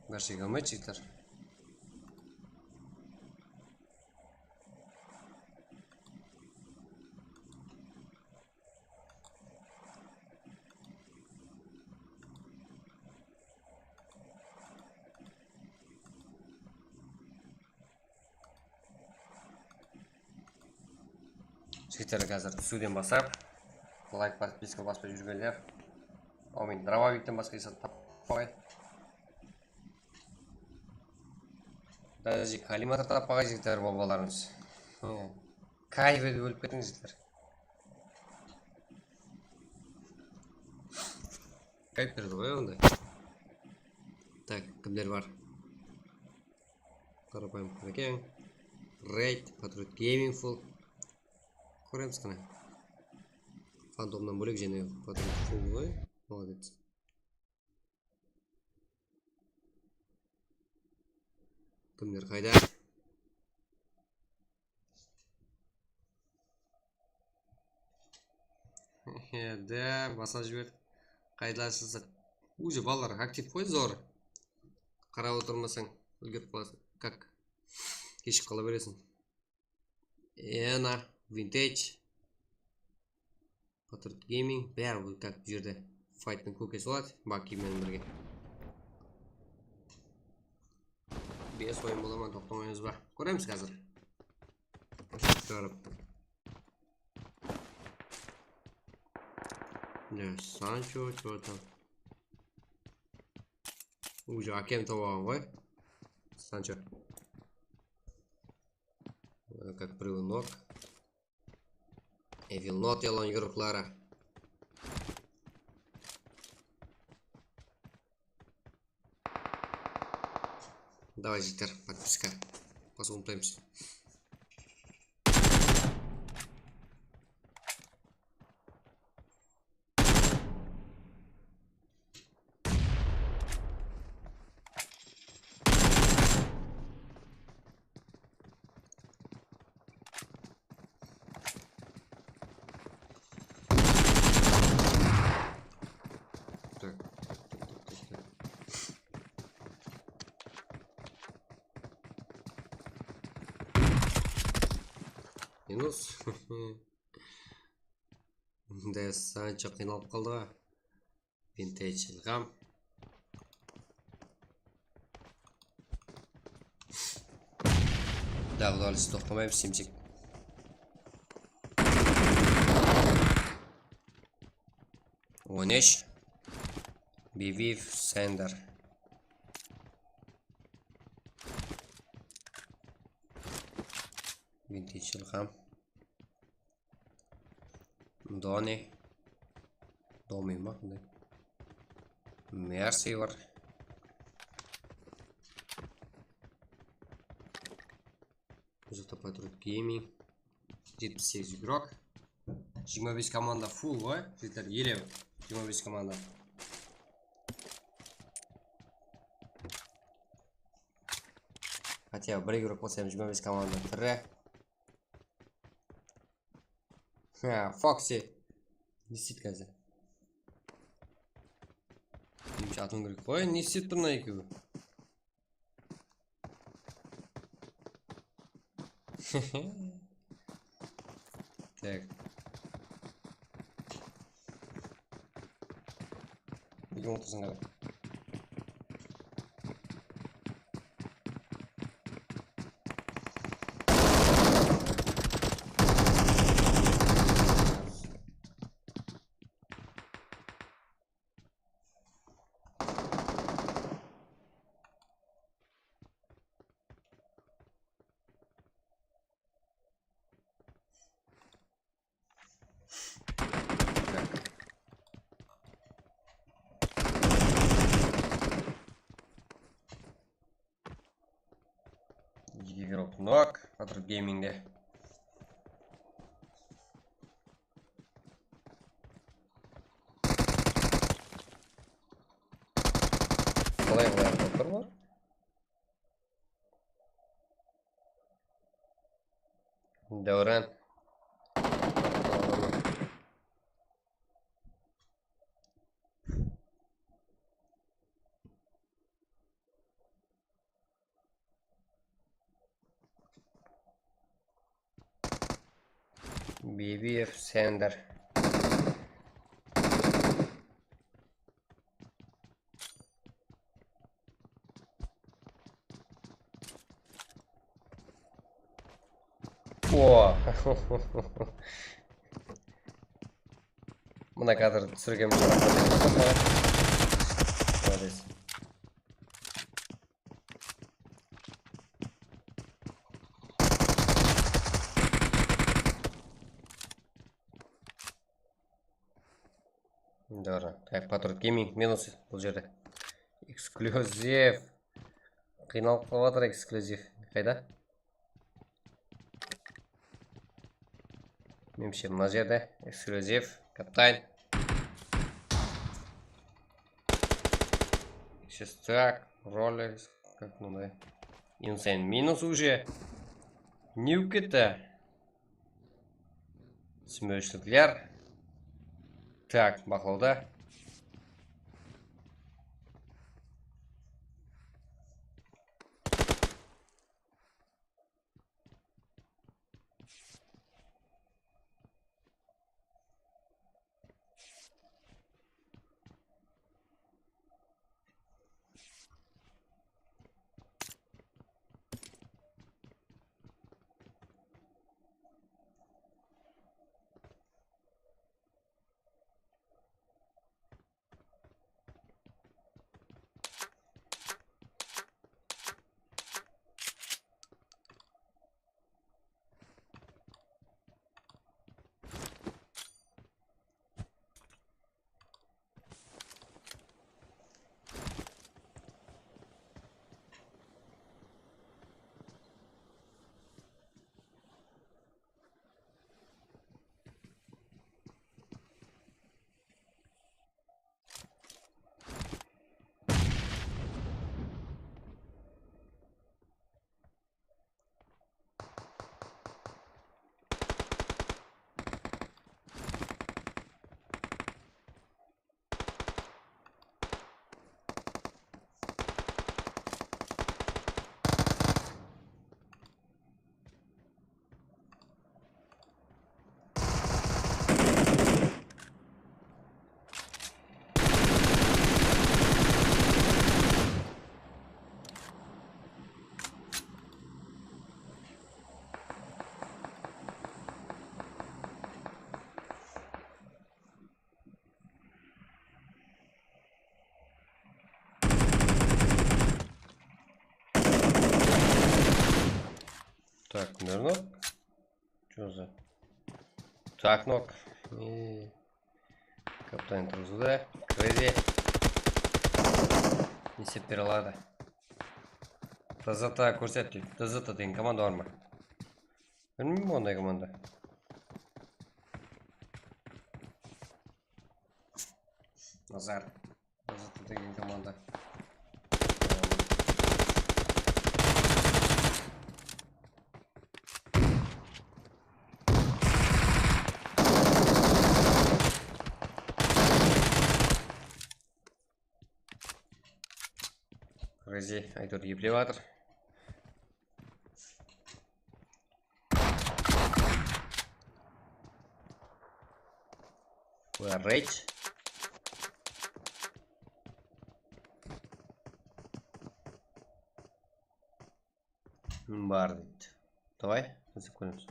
Bir şey kalmaydı, jigitler. Jigitler, házir túsiwden baslap layk, podpiska baspay júrgenler. Áwmiyin, drobovik ten basqa esap tappaǵay. Даже kollimator tappaǵay, jigitler, babalarımız. Kayf etip ólip ketiń, jigitler. Kayf beredi ǵoy onda. Так, kimler bar? Qarapayım, Qaraken, Raid, Patriot Gaming full. Kóremiz qáne. Fantomnan bólek jáne Patriot full ǵoy. Молодец. Kimler qayda? Da, basıp jiberdik. Qaydalar sızıq. Уже balalar aktiv ǵoy, zor. Qarap otırmasań, úlgerip qalasań. Kak? Keshigip qala bereseń. Ena, Vintage. Patriot Gaming, bári bul, как, bul jerde fayttıń kókesi boladı, Baki menen birge. Bes oyın bola ma, toqtamayız ba? Kóremiz házir. Kórip. Ne, Sancho, чё там? Уже akem tawıp alǵan ǵoy. Sancho. Как, birewi nok. Evil not, yalan yurıqları. Давай, jigitler, podpiska. Basıp umıtpaymız. Так, так, так, так, так. Minus. Mında Sancho qıynalıp qaldı ǵoy. Vintage Ilham. Daǵı da toqtamaymız, simsik. On úsh. Biviv Sender. Vintage ilham. Doni. Domi ma? Mersi bar. Uzaqta Patriot Gaming. Jetpis segiz igrok. Jigirma bes komanda full ǵoy. Jigitler, ele. Jigirma bes komanda. Хотя bir igrok bolsa ham jigirma bes komanda tiri. Ha, Foxy. Ne isteydi házir? Birinshi atıń kerek ǵoy, ne istep tur mına ekewi? Tak. Nege otırsań házir? Eki igrok nok, Patriot Gamingde. Qalay, qalay, qalay tur ǵoy? Dáwran. Bibiyev Sender. O. Mına kadr túsirgenimizge raxmet. Молодец. Doğru. Tak, Patriot Gaming minus bul jerde. Eksklyuziv. Qıynalıp qalıp atır eksklyuziv. Qayda? Menimshe, mına jerde eksklyuziv, kaptan. Сейчас так, Rolex, как мындай. Insane minus уже. New kete. Túsinbewshilikler. Tak, baqlawda. Так, Mirnok. Что за? Так, nok. E, Kaptan turdı da. Crazy. Ne islep bere aladı? T Z T kórset deydi. T Z T degen komanda bar ma? Bilmeymen onday komanda. Nazar. T Z T degen komanda. Crazy, Aytur eplep atır. Bular reyt. Bar deydi. Davay, izlep kóremiz.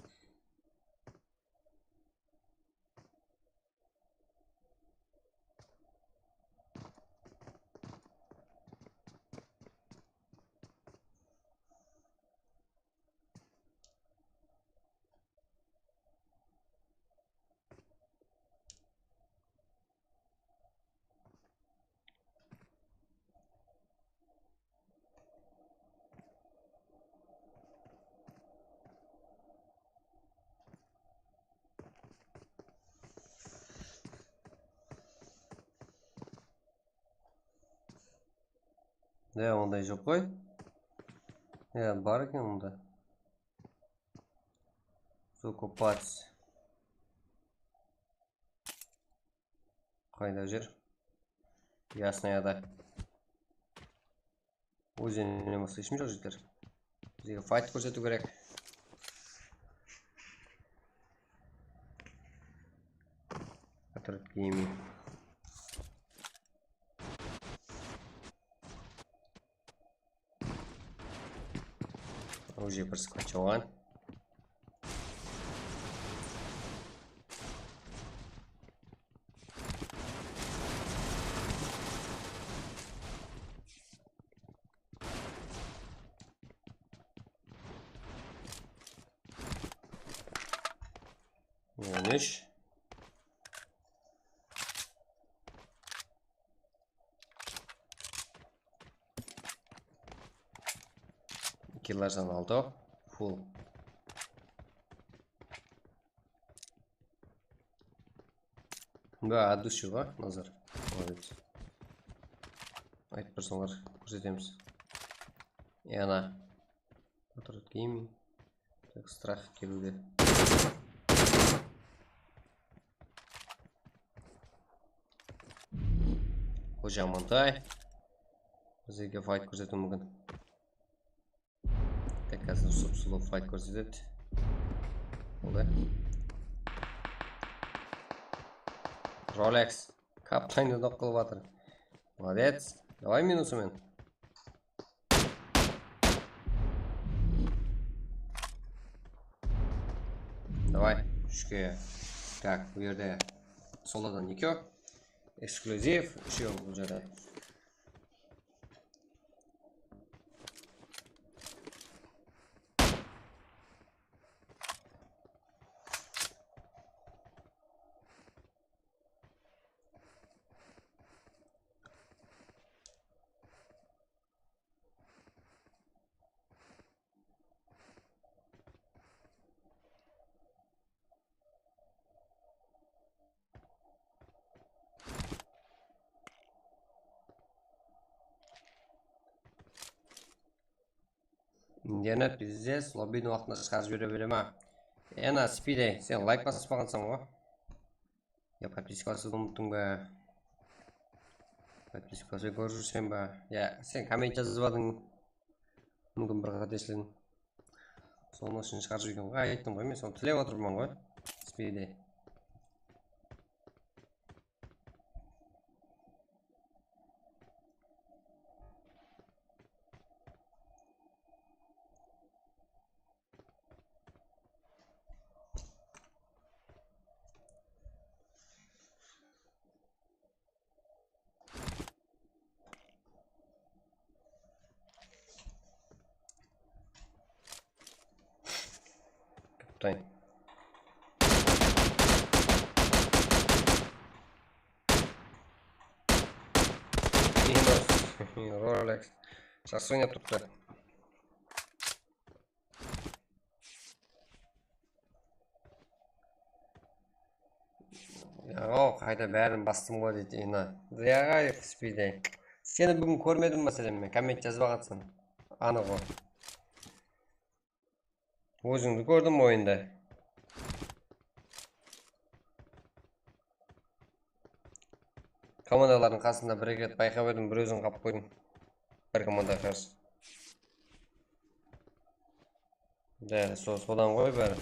Ya, onday joq qoy. Ya, bar eken onda. Закопать. Qayda júr? Yasnayada. Ózennen basqa heshkim joq, jigitler. Bizge fayt kórsetiw kerek. Patriot Gaming. Уже bir squad joǵan. On úsh. Killar sanı altı. Full. Ba, от души ba, Nazar? Молодец. Aytıp tursańlar, kórsetemiz. E, ana. Patriot Gaming. Tak, strah keliwde. Xoja Amantay. Bizlerge fayt kórsetiwi múmkin. Tak, házir sup-sulıw fayt kórsetedi. Boldı. Rolex. Kaptayndı nok qılıp atır. Молодец. Davay, minusımen. Davay, úshke. Tak, bul jerde solodan ekew. Eksklyuziv, úshew bul jerde. Internet bizde lobbini waqtında shıǵarıp jibere bere ma? Ena, Spidey, sen layk baspaǵansań ǵo. Ya podpiska basıwdı umıttıń ba? Podpiska basıp kórip júrseń ba? Ya sen komment jazbadıń. Múmkin bir qáteshiligim. Sonıń ushın shıǵarıp júrgen ǵoy, ayttım ǵoy, men sonı tilep otırman ǵoy. Spidey. tutayın. Minus. Rolex. Jaqsı oynap turıptı. Yaǵaw, qayta bárin bastım ǵoy deydi, ina. Yaǵay, Spidi. Seni búgin kórmedim, máselen, men komment jazbaǵansań. Anıq ol. Ózińdi kórdim oyında. Komandalardıń qasında bir-eki ret bayqap edim, bir óziń qalıp qoydıń. Bir komandaǵa qarsı. Dál sol, sodan ǵoy bári.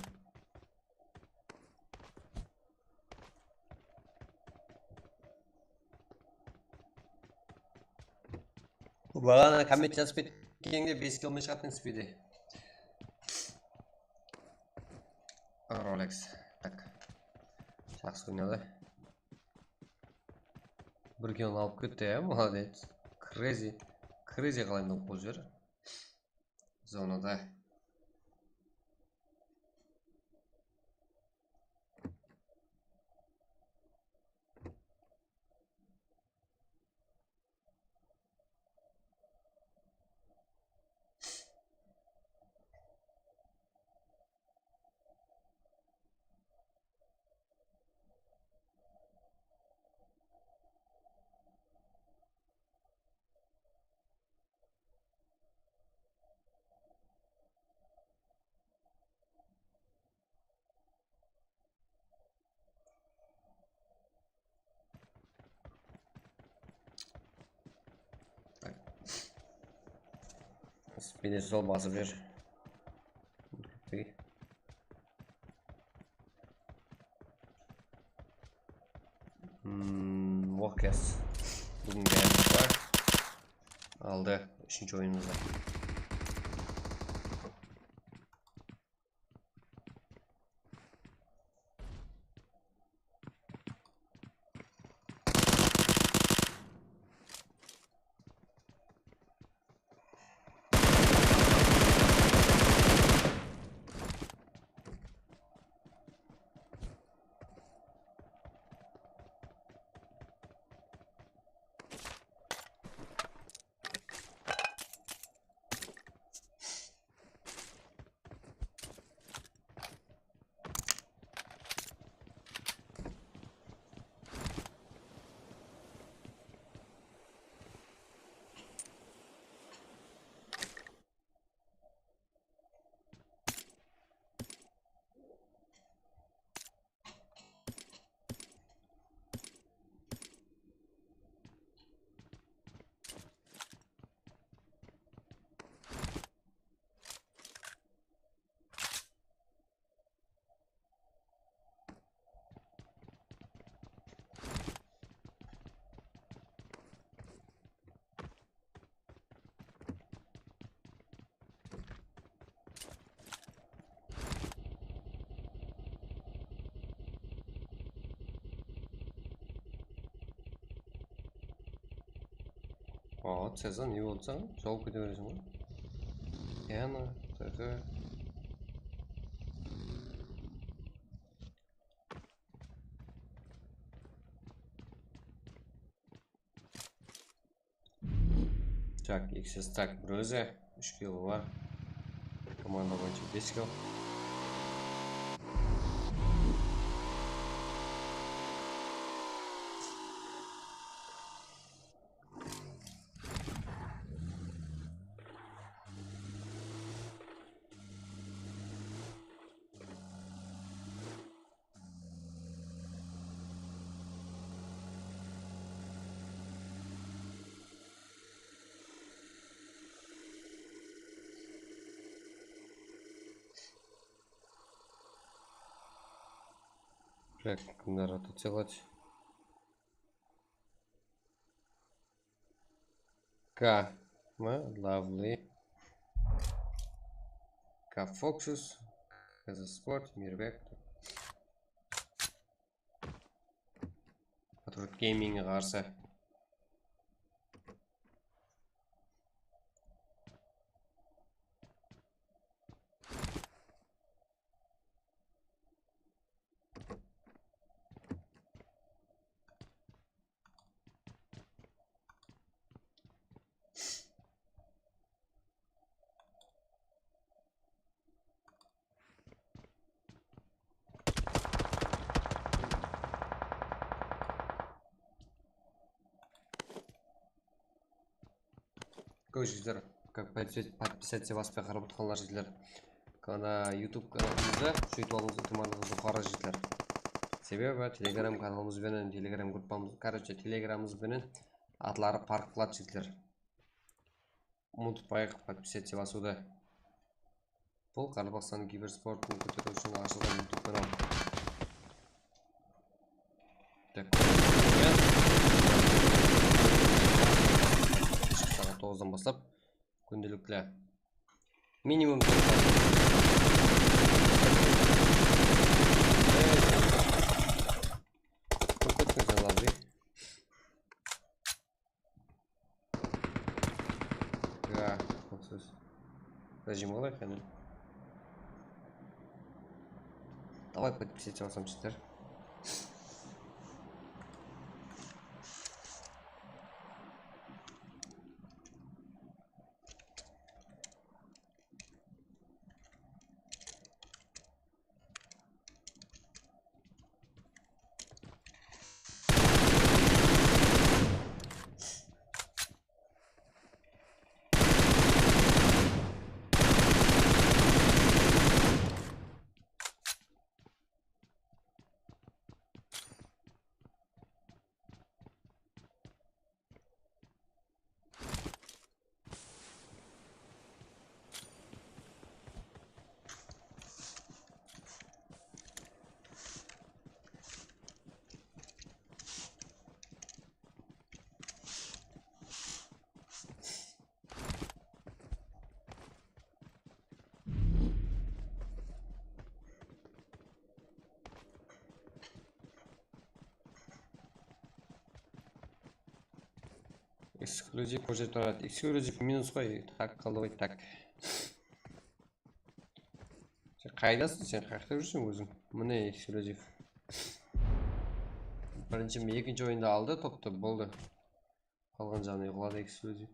Baǵana komment jazıp ketkeńde bes kill men shıǵatın Spidi. Rolex. Tak. Jaqsı oynadı. Bir killni alıp ketti, ya, молодец. Crazy. Crazy qalayında oqıp júr. Zonada. Spidi sol basıp júr. Hmm, Walkers. Búgin bári bar. Aldı úshinshi oyınımızdı. Aa, Cezar, ne boldı saǵan? Jawıp kete bereseń ǵoy. Yana, T G. Tak, X S tak bir ózi, úsh kill bar. Komanda boyınsha bes kill. Так, надо это делать. К. М, Lovely. К Foxes. К Z Sport, Мирбек. Который геймингке qarsı. Jigitler, как подписать, подписаться basıp qarap otırǵanlar jigitler. Kana YouTube kanalımızdı kúsheytip alıwımız itimarlılıǵı joqarı jigitler. Sebebi Telegram kanalımız benen, Telegram gruppamız, короче, Telegramımız benen atları parıqladı jigitler. Umıtpayıq podpisatsiya basıwdı. Bul Qaraqalpaqstannıń kibersportın kóteriw ushın ashılǵan YouTube kanal. Tak, saat toǵızdan baslap kúndelikli minimum Ya, bul sóz. Rejim qalay qáne? Давай подписаться basam jigitler. Eksklyuziv kórsetip turadı. Eksklyuziv minus qoy, hak qıldı qoy, tak. Sen qaydasıń, sen qayaqta júrseń óziń? Mine eksklyuziv. Birinshi, ekinshi oyında aldı toptı, boldı. Qalǵan jaǵına uyqıladı eksklyuziv.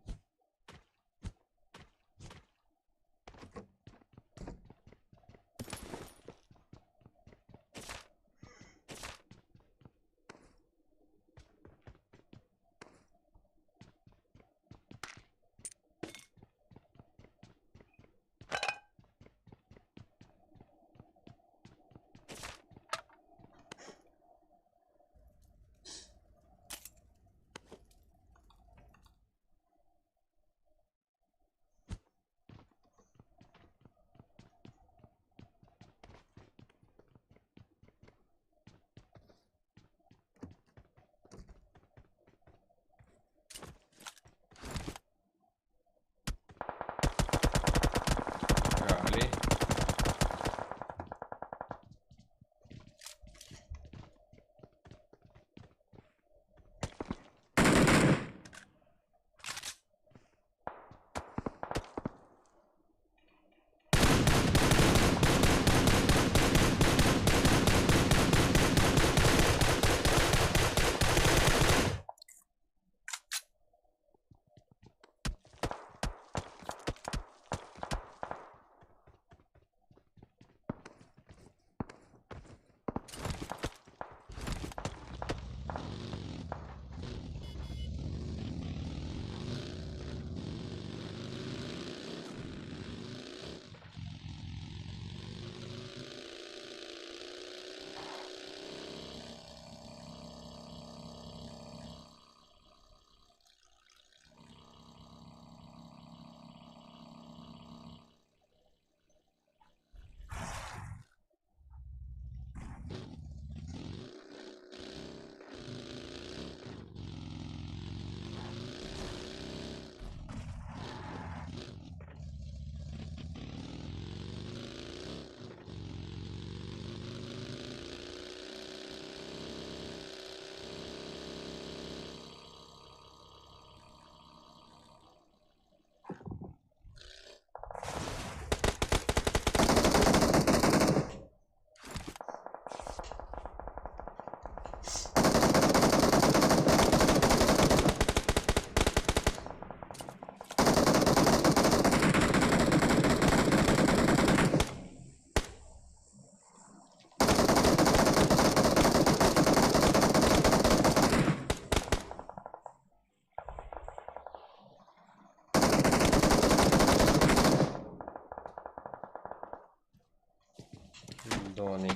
Zoni.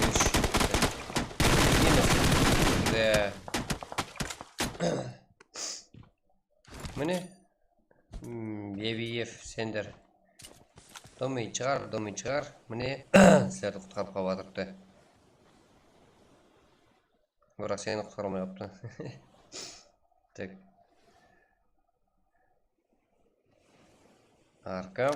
Úsh. Minus. Be. Mine. Hmm, Bebiyev, sender. Domin shıǵar, domin shıǵar. Mine, sizlerdi qutqarıp qalıp atırıptı. Biraq seni qutqara almay qalıptı. Tak. Arka.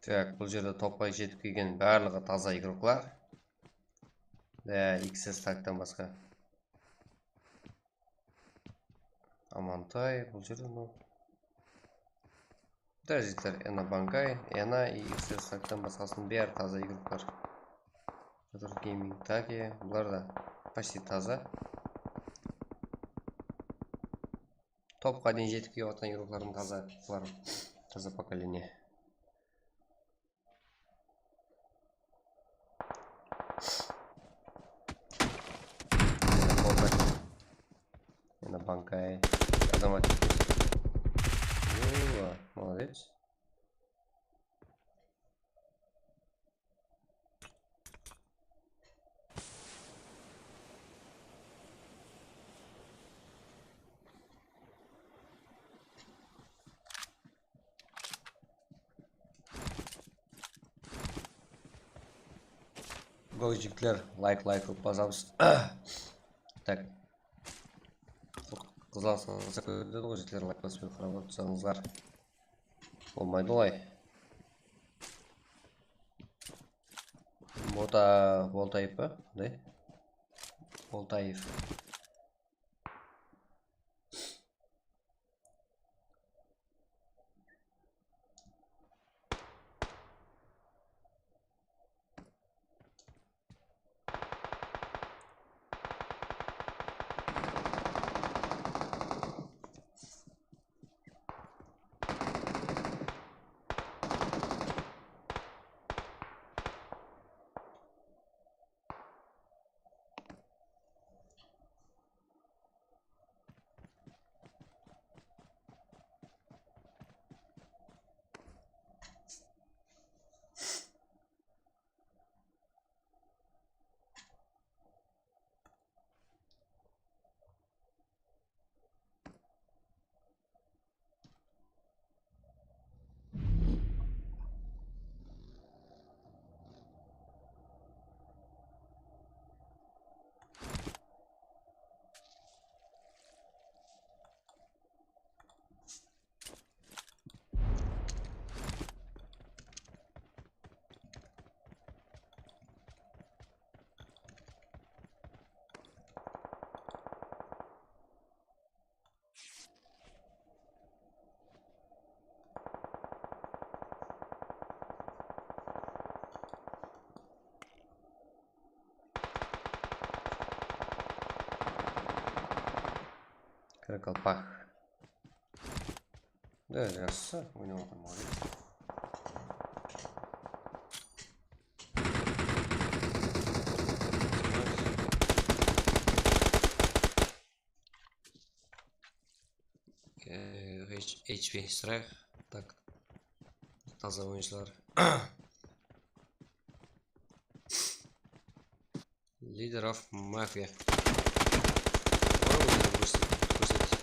Tak, bul jerde topqa jetip kelgen barlıǵı taza igroklar. Dá, X S taktan basqa. Amantay, bul jerde mınaw. Dá, jigitler, Ena Bankay, Ena, X S taktan basqasınıń bári taza igroklar. Pyotr Gaming, Taki, bular da почти taza. Topqa deyin jetip kelip atırǵan igroklardıń taza, bular taza поколение. Ena Bankay. Azamat. Oba, молодец. Bul jigitler layk, layk urıp basamız. Tak. Qızlarsa kóredi ǵoy jigitler, layk basıp qarap tursańızlar. Bolmaydı olay. Mota Boltaev pa? Qanday? Boltaev. Karakalpak. Da, jaqsı, oynap atır, молодец. Ee, H-, H P Strike. Tak. Taza oyıncılar. Leader of Mafia. Var mı, kórset, kórset.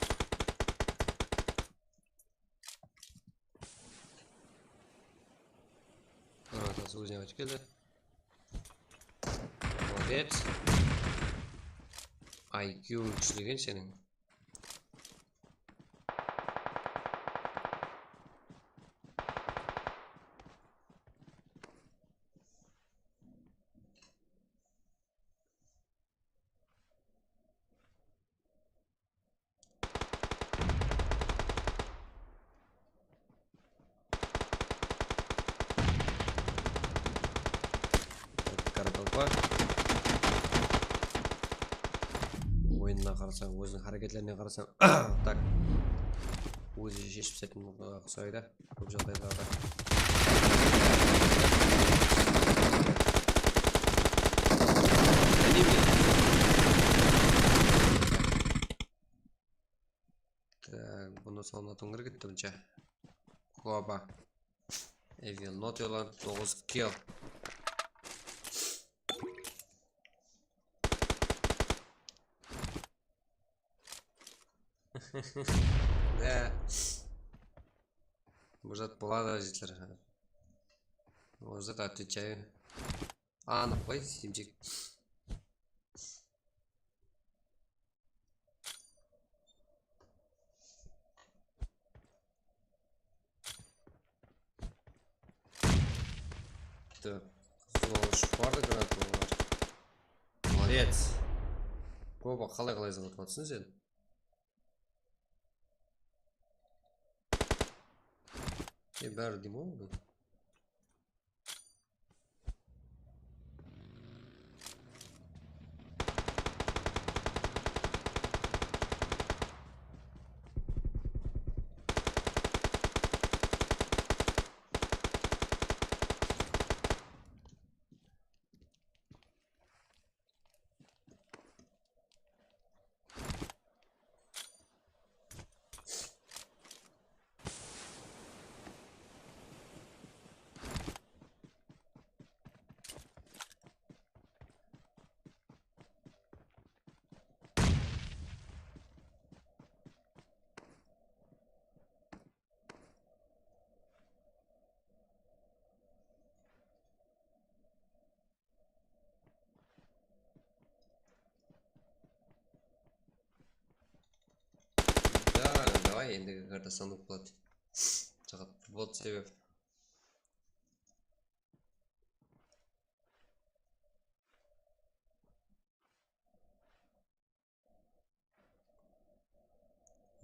Granatası ózine qaytıp keldi. Молодец. I Q kúshli eken seniń. Qaraqalpaq. Oyınına qarasań, óziniń háreketlerine qarasań, tak, ózi sheship taslaytuǵınǵa uqsaydı kóp jaǵdaylarda. Tak, bunı salınatuǵın kerek edi birinshi. Koba. Evil Not yolan toǵız kill. Da. Bul zat boladı, jigitler. Bul zat отвечаю. Anıq qoy, simchik. Tak, qızıl ushıp bardı, granatalar. Молодец. Koba, qalay-qalay zıp atıp atırsań sen? E, bári deyim ǵoy bunı. Da, davay, endigi karta sanduq boladı. Saǵat pul boldı sebep.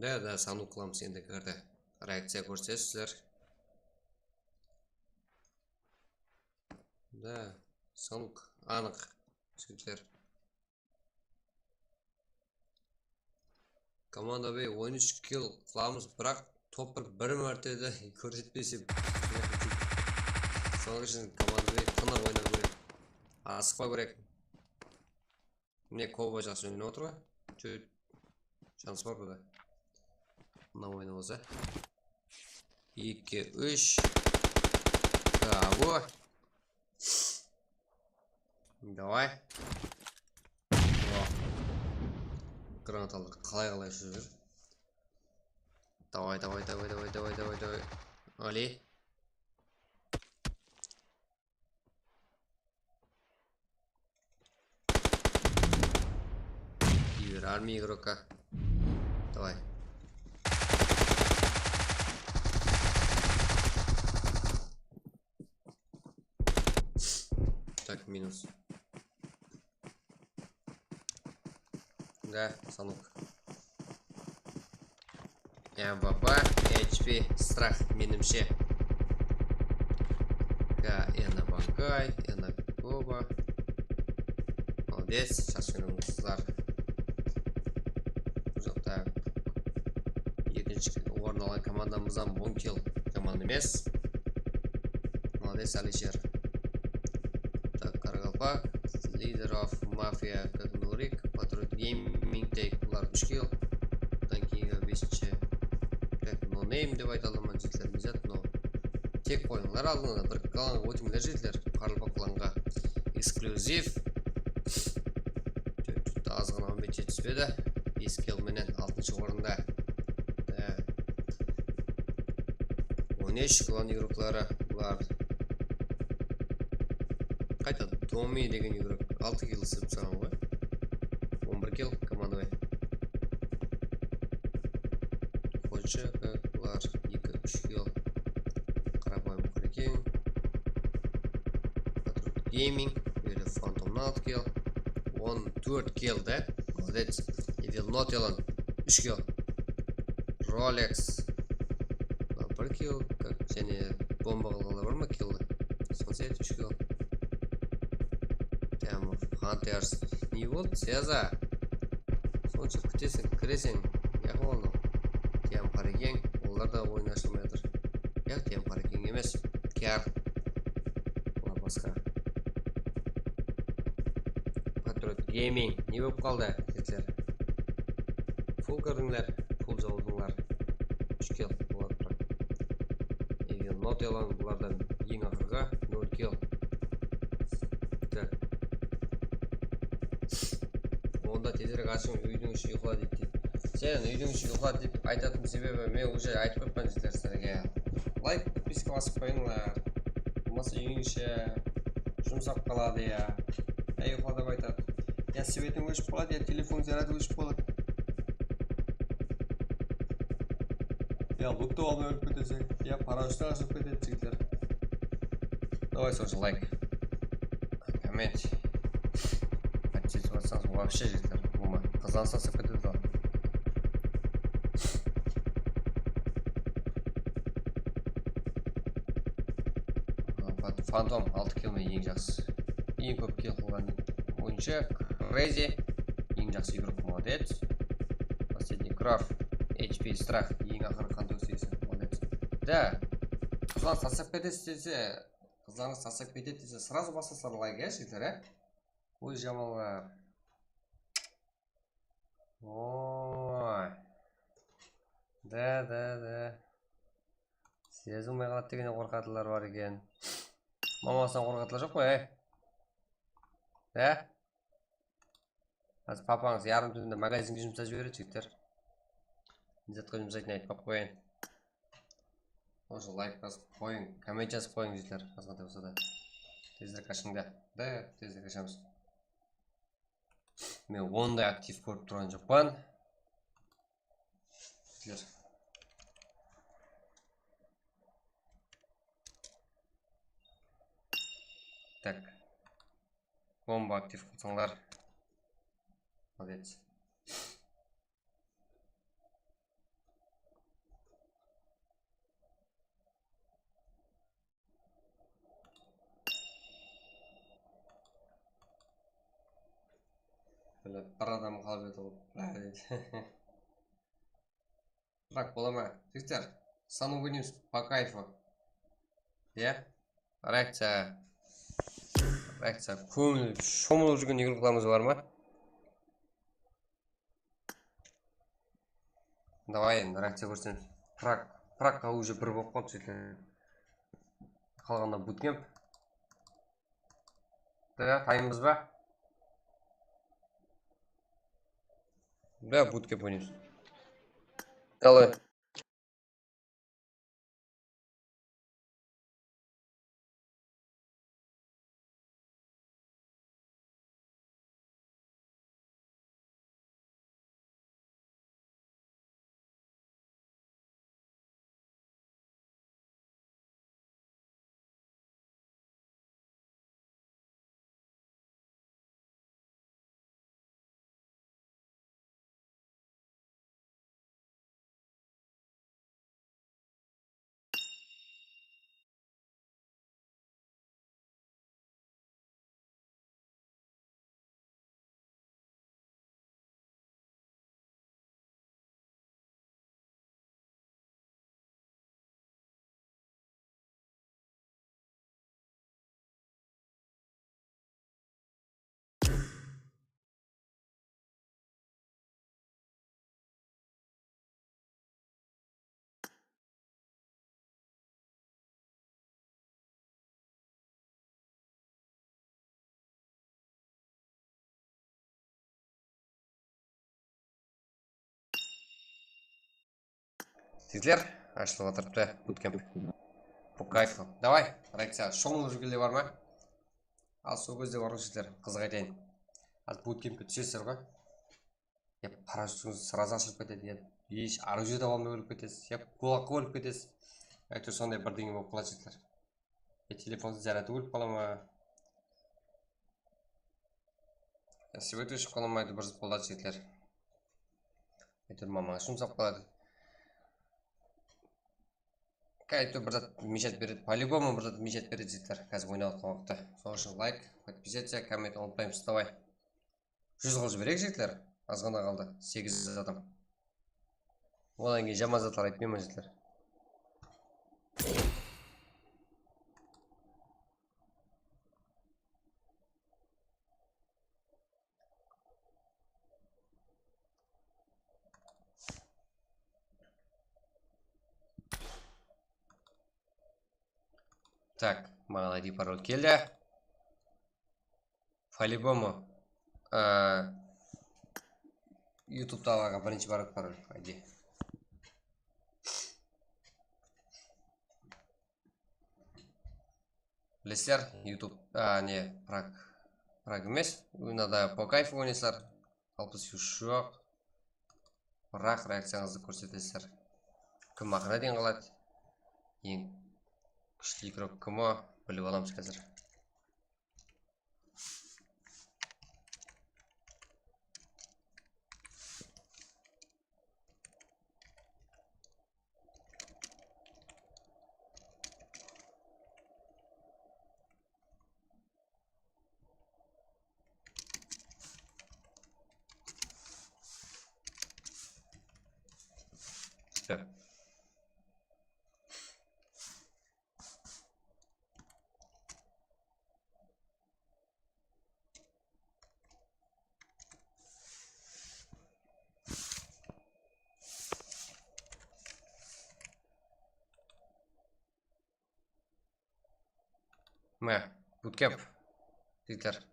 Da, da, sanduq qılamız endigi karta. Reakciya kórsetesizler. Da, sanduq anıq, jigitler. Komanda B on úsh kill qılamız, biraq topır bir márte de kórsetpese, sonıń ushın komanda B tınıq oynaw kerek. Asıqpaw kerek. Mine, Koba jaqsı oynap otır ǵoy. Júr. Jansı bar burada. Mına oyna bolsa. Eki, úsh. Bravo. Davay. O. Granatalar qalay-qalay ushıp júr. Davay, davay, davay. Ali. Киберармия игрока. Давай. Так, минус. Да, санок. М В П, H P, страх, менимше. К Н Бангай, Н Коба. Молодец, сейчас менің qızlar. Bul jaqta ekinshi orın alǵan komandamız hám on kill, jaman emes. Молодец, Alisher. Так, Qaraqalpaq, Leader of Mafia, как Nurik, Patriot Gaming, Take, bular úsh kill. Odan keyingi besinshi, как No Name dep ayta alaman, jigitler, ne zat, no. Tek qoyıńlar aldına, bir klanǵa ótińler, jigitler, Qaraqalpaq klanǵa. Eksklyuziv. Azǵana úmit jetispedi. Bes kill menen altınshı orında. Ee, on úsh klan igrokları bular. Qaytadan Tomi degen igrok. Altı kill ısırıp salǵan ǵoy. On bir kill komandovıy. Xoyshı, bular eki, úsh kill. Qarapayım Qureken. Patriot Gaming, ele Fantomnan altı kill. On tórt kill da. Молодец. Evil Not Elon, úsh kill. Rolex, bir kill. Tak, jáne bomba qılǵanlar bar ma, killdi? Sunset, úsh kill. Tamam, Hunters. Ne boldı, Seza? Sonsha kúteseń, kireseń. Ne ahwal? Tiyam Qarekeń, olar da oyın ashılmay atır. Yaq, Tiyam Qarekeń emes. Kiyar. Olar basqa. Patriot Gaming. Ne bolıp qaldı, jigitler? Full kirdińler, full jawıldıńlar. Úsh kill bolıp atır. Evil Not Elon bulardan eń aqırǵı, nol kill. Tak. Onda tezirek ashıń, úydiń ishi uyqıla deydi. Sen úydiń ishi uyqıla dep aytatın sebebi, men уже aytıp qoyıppan, jigitler, sizlerge. Layk, podpiska basıp qoyıńlar. Bolmasa úydiń ishi jumsap qaladı ya. Ya uyqıla dep aytadı. Ya svetiń óship qaladı, ya telefon zaryadı óship qaladı. Ya loottıń aldına ólip keteseń, ya paraşyutten ashılıp ketedi, jigitler. Давай, sonsha layk. Komment. Подписаться etip atsańız, вообще, jigitler, ulıwma qızǵanısh tasıp ketedi ǵoy. Fantom altı kill men eń jaqsı. Eń kóp kill qılǵan oyınshı. Crazy. Eń jaqsı igrok, молодец. Последний Graf. H P Strah. Eń aqırǵı qan tókis iyesi, молодец. Da. Qızǵanısh tasıp ketedi dese, qızǵanısh tasıp ketedi dese, сразу baslasın layk, ya, jigitler, ya. Óz jamanlar. Oy. Da, da, da. Sezilmey qaladı degende qorqatılar bar eken. Mamasınan qorqatılar joq qoy, ey. Da? Házir papańız yarım túnde magazinge jumsap jiberedi, jigitler. Ne zatqa jumsaytın aytpay-aq qoyayın. Sonsha layk basıp qoyıń, komment jazıp qoyıń, jigitler, azǵantay bolsa da. Tezirek ashıń da. Da, tezirek ashamız. Men onday aktiv kórip turǵan joqpan. Jigitler. Tak. Bomba aktiv qılsańlar. Молодец. Mine, bir adam qalıp edi ǵoy. Brak bola ma? Jigitler, sanıp oynaymiz по кайфу. Iya? Reakciya. Reakciya. Kómilip, shomılıp júrgen igroklarımız bar ma? Давай, endi reakciya kórsemiz. Prak, Prakqa уже bir bolıp qaldı, jigitler. Qalǵanına butkemp. Da, taymız ba? Da, butkemp oynaymız. Давай. Jigitler, ashılıp atırıptı, bootcamp. По кайфу. Давай, reakciya, shomılıp júrgenler bar ma? Al, sol gezde bar ǵoy, jigitler, qızıq aytayın. Házir butkempke túsesizler ǵoy. Ya parashyutińiz srazı ashılıp ketedi, ya hesh orujie de almay ólip ketesiz, ya kulakqa ólip ketesiz. Áytewir, sonday birdeńe bolıp qaladı, jigitler. Ya telefon zaryadı ólip qala ma, ya sveti óship qala ma, bir zat boladı, jigitler. Áytewir, mamańız jumsap qaladı. Áytewir, bir zat mishat beredi, по-любому bir zat mishat beredi, jigitler. Házir oynap atırǵan waqıtta. Sonıń ushın layk, podpisaciya, komment umıtpaymız. Davay. Júz qılıp jibereyik, jigitler. Azǵana qaldı. Segiz adam. Odan keyin jaman zatlar aytpayman, jigitler. Tak, maǵan I D parol keldi. По-любому, e, YouTubedaǵılarǵa birinshi baradı parol, I D. Bilesizler, YouTube, a, ne, Prag, Prag emes, oynadı, по кайфу oynaysızlar, alpıs views joq, biraq reakciyańızdı kórsetesizler. Kim aqırına deyin qaladı? Eń kúshli igrok kim o? Bilip alamız házir. Mine, bootcamp. Jigitler.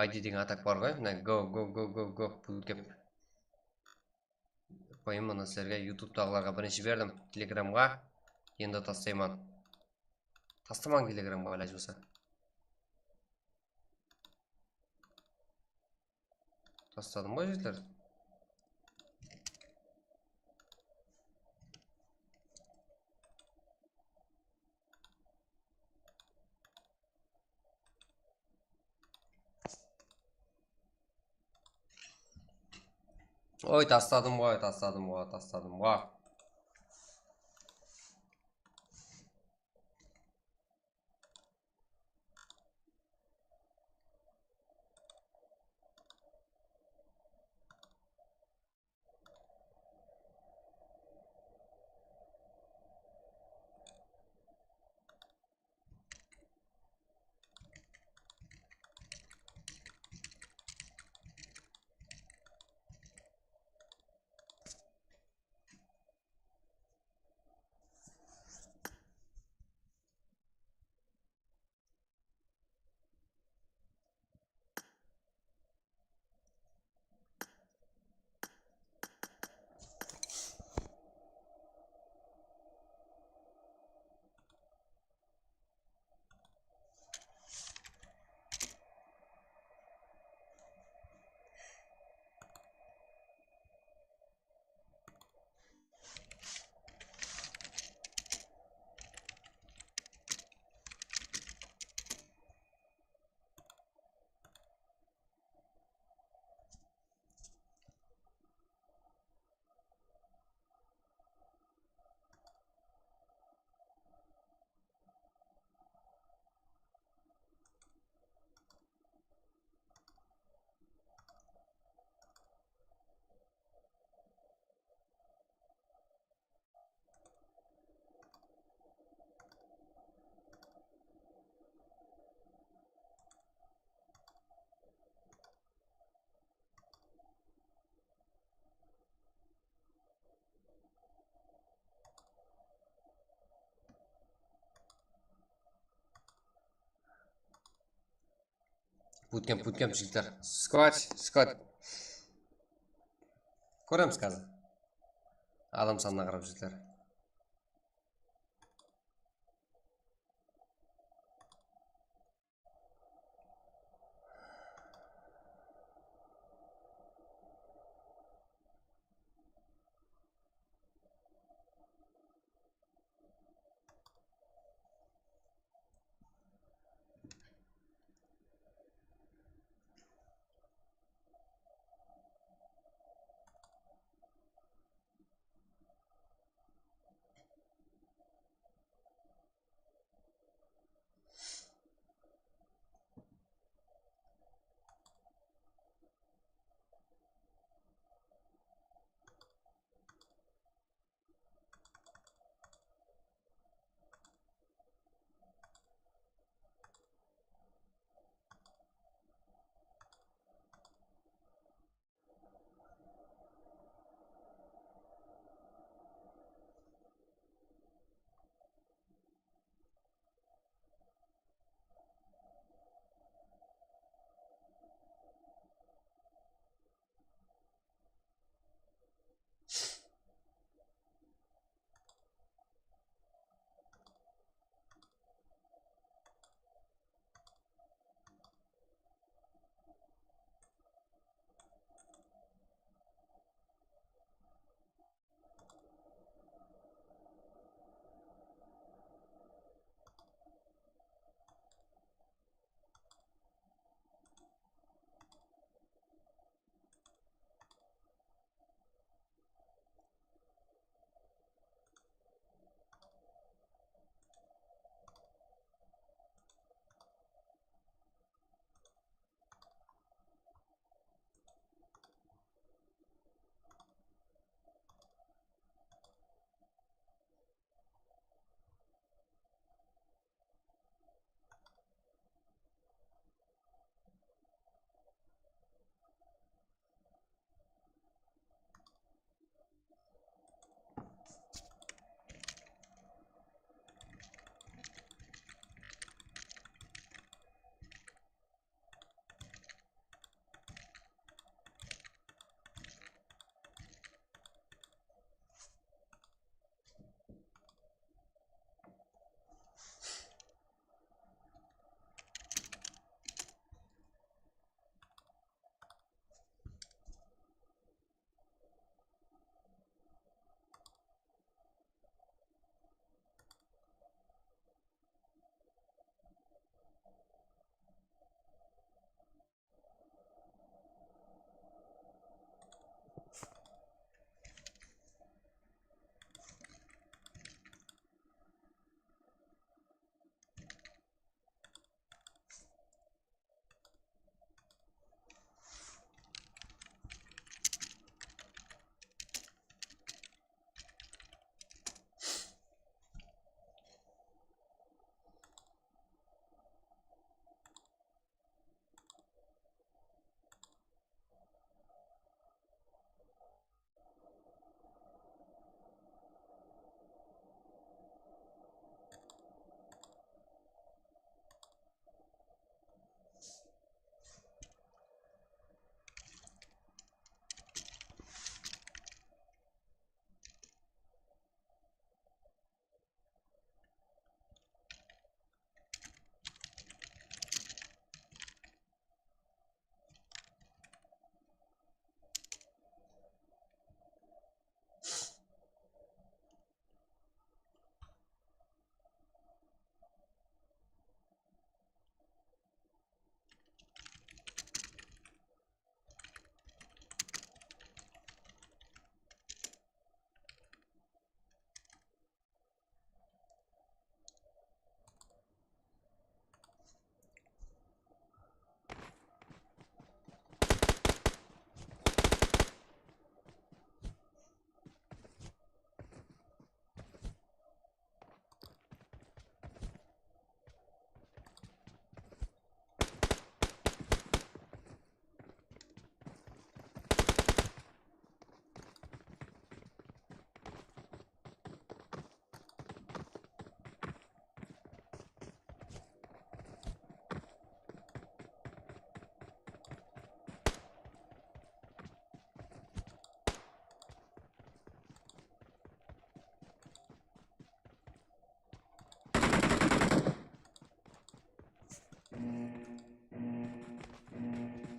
I D degen atak bar ǵoy. Mine, go, go, go, go, go, bootcamp. Qoyayın, mına sizlerge YouTubedaǵılarǵa birinshi berdim. Telegramǵa endi tastayman. Tastamań Telegramǵa, ilajı bolsa. Tastadım ǵoy, jigitler. Oy, tastadım ǵoy, tastadım ǵoy, tastadım ǵoy. Bootcamp, bootcamp, jigitler. Squad, squad. Kóremiz házir. Adam sanına qarap, jigitler.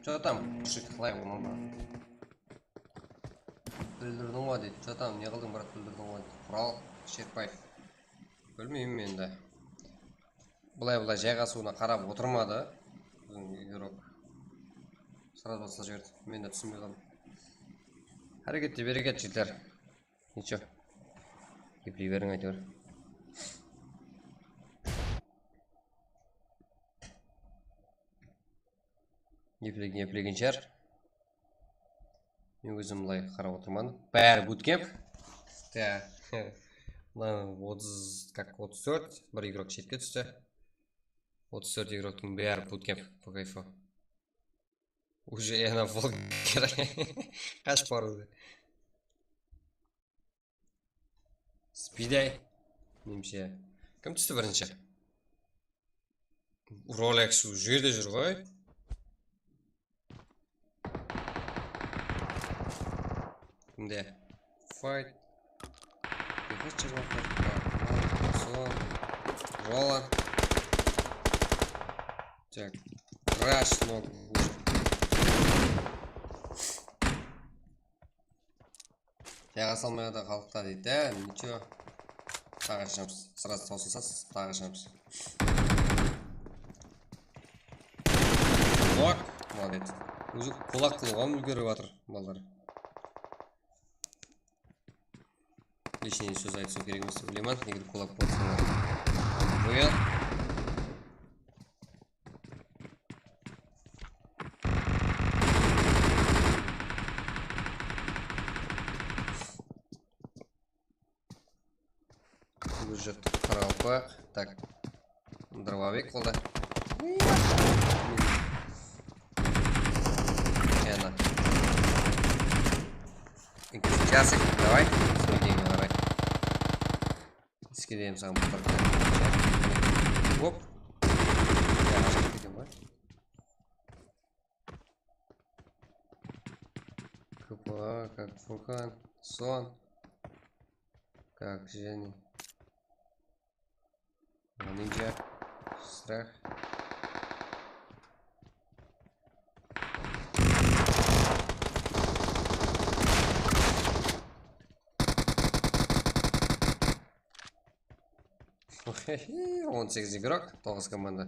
Что там, мужик, qılay, mama? Óldirdiń ǵoy, deydi. Что там, ne qıldıń, brat, óldirdiń ǵoy, deydi. Qural Sherbaev. Bilmeymen endi. Bılay-bılay jayǵasıwına qarap otırmadı. Biziń igrok. Srazı basqa jiberdi. Men de túsinbey qaldım. Háreket ete bereket, jigitler. Ничего. Gepley beriń, áytewir. Geplegen, geplegen shıǵar. Men ózim bılay qarap otırman. Bári bootcamp. Mına otız, как, otız tórt, bir igrok shetke tústi. Otız tórt igroktıń bári bootcamp, по кайфу. Уже yana волкер. Qashıp barıwdı. Spidey. Menimshe. Kim tústi birinshi? Rolex ol jerde júr ǵoy. Kimde? Fight. Yıqıt jırlaqlar. Sol. Roller. Так. Rush, no. Jayǵa salmay da qalıptı deydi. Ничего. Taǵı ashamız. Sırası tawsılsa, taǵı ashamız. Nok. Молодец. Ózi kulak qılıwǵa úlgerip atır balalar. Лишний sóz aytısıw kerek emes dep oylayman. Eger kulak bolsa, qoyar. Bul jurtı qaraqalpaq. Так. Дробовик qolda. Yana. Jasik, давай. Sóydege qaray. Iske deyim saǵan butırıp. Hop. Ya, ajap ketken ba? K P A, как Furkan, Son, как Jeni. Ninja, Strah. On segiz igrok, toǵız komanda.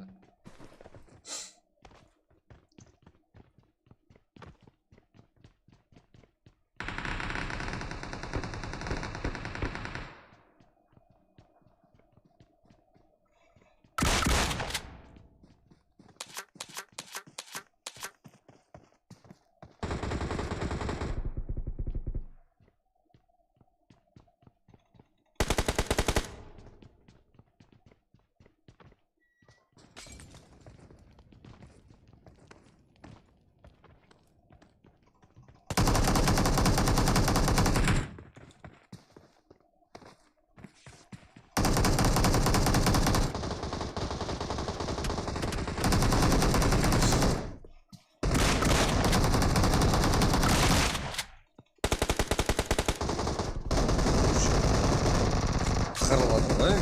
Qırıladı ǵoy.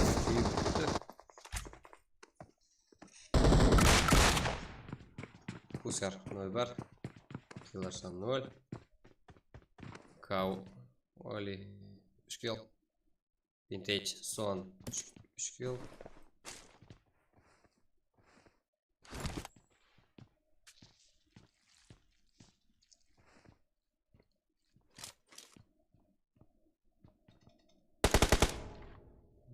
Puskar nol bir. Kill ashınan nol. Kau Oli úsh kill. Vintage Son úsh kill.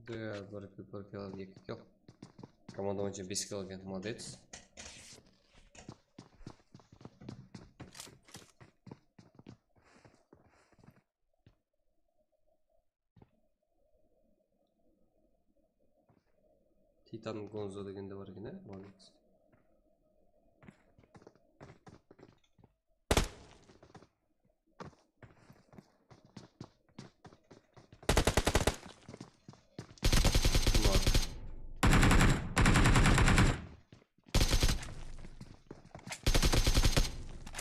Да, bir kill, bir kill, eki kill. Komanda boyınsha bes kill alǵan, молодец. Titan Gonzo degen de bar eken, e? Молодец.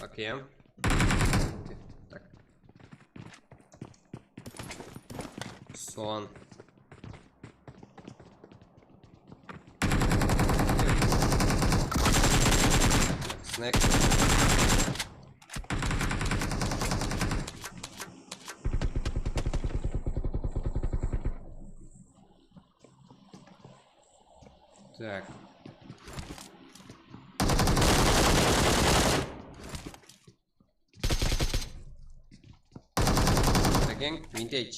Okey. Okey, tak. Soğan. Snack. Tak. Ákeń, vintage.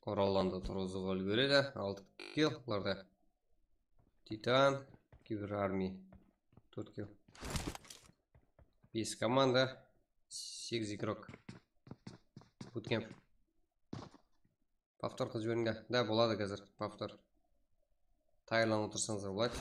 Orallandı turǵızıp úlgeredi. Altı kill bularda. Titan, kiberarmiya. Tórt kill. Bes komanda, segiz igrok. Bootcamp. Povtor qılıp jiberiń de. Da, boladı házir, povtor. Tayarlanıp otırsańızlar boladı.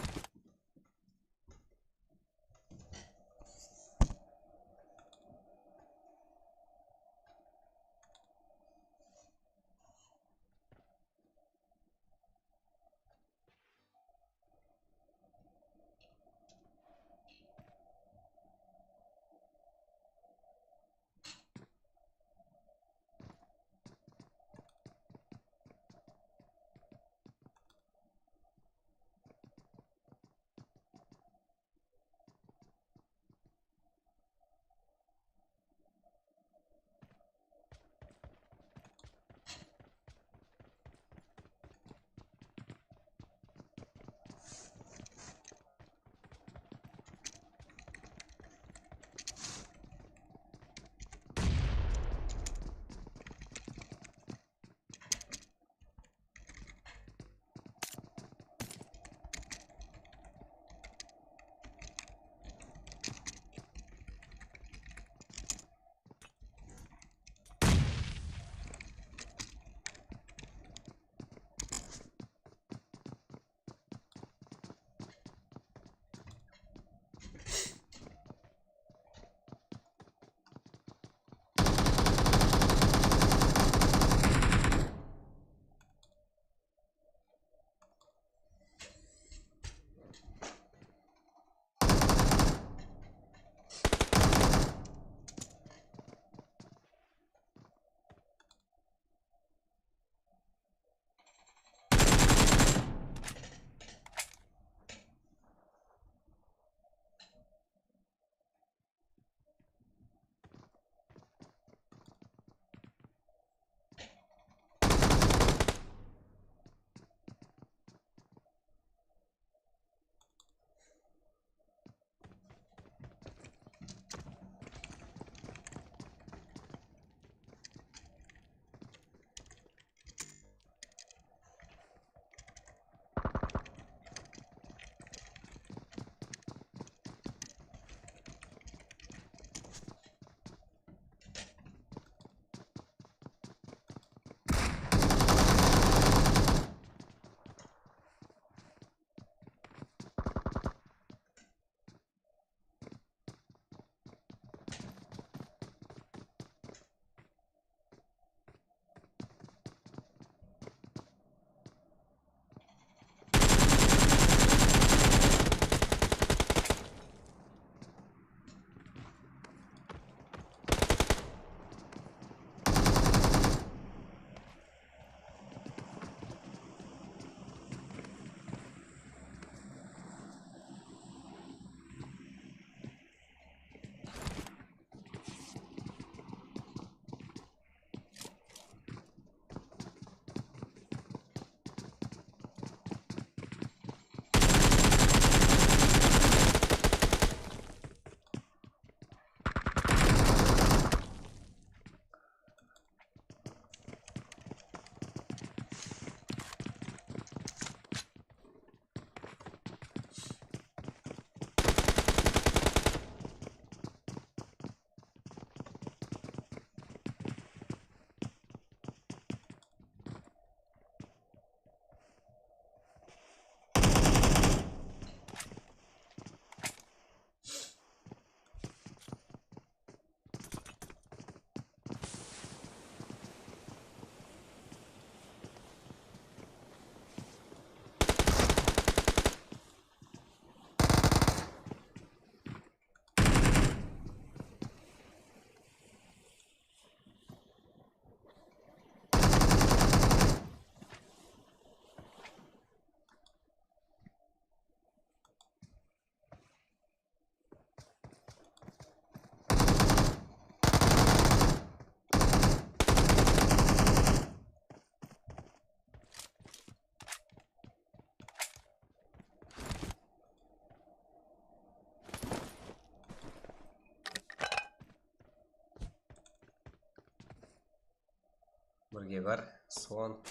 Birge bar, son.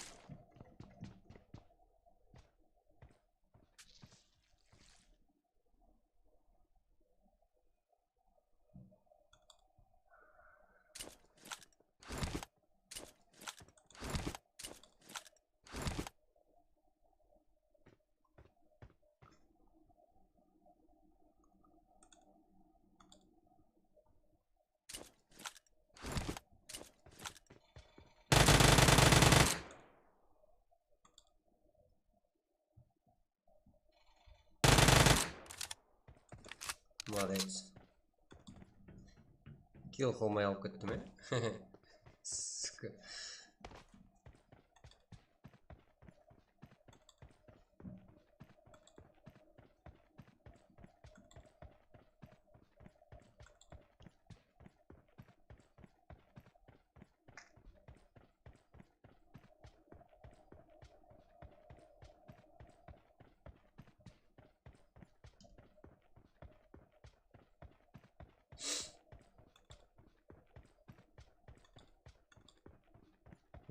Молодец. Kill qılmay alıp kettim, e? Suka.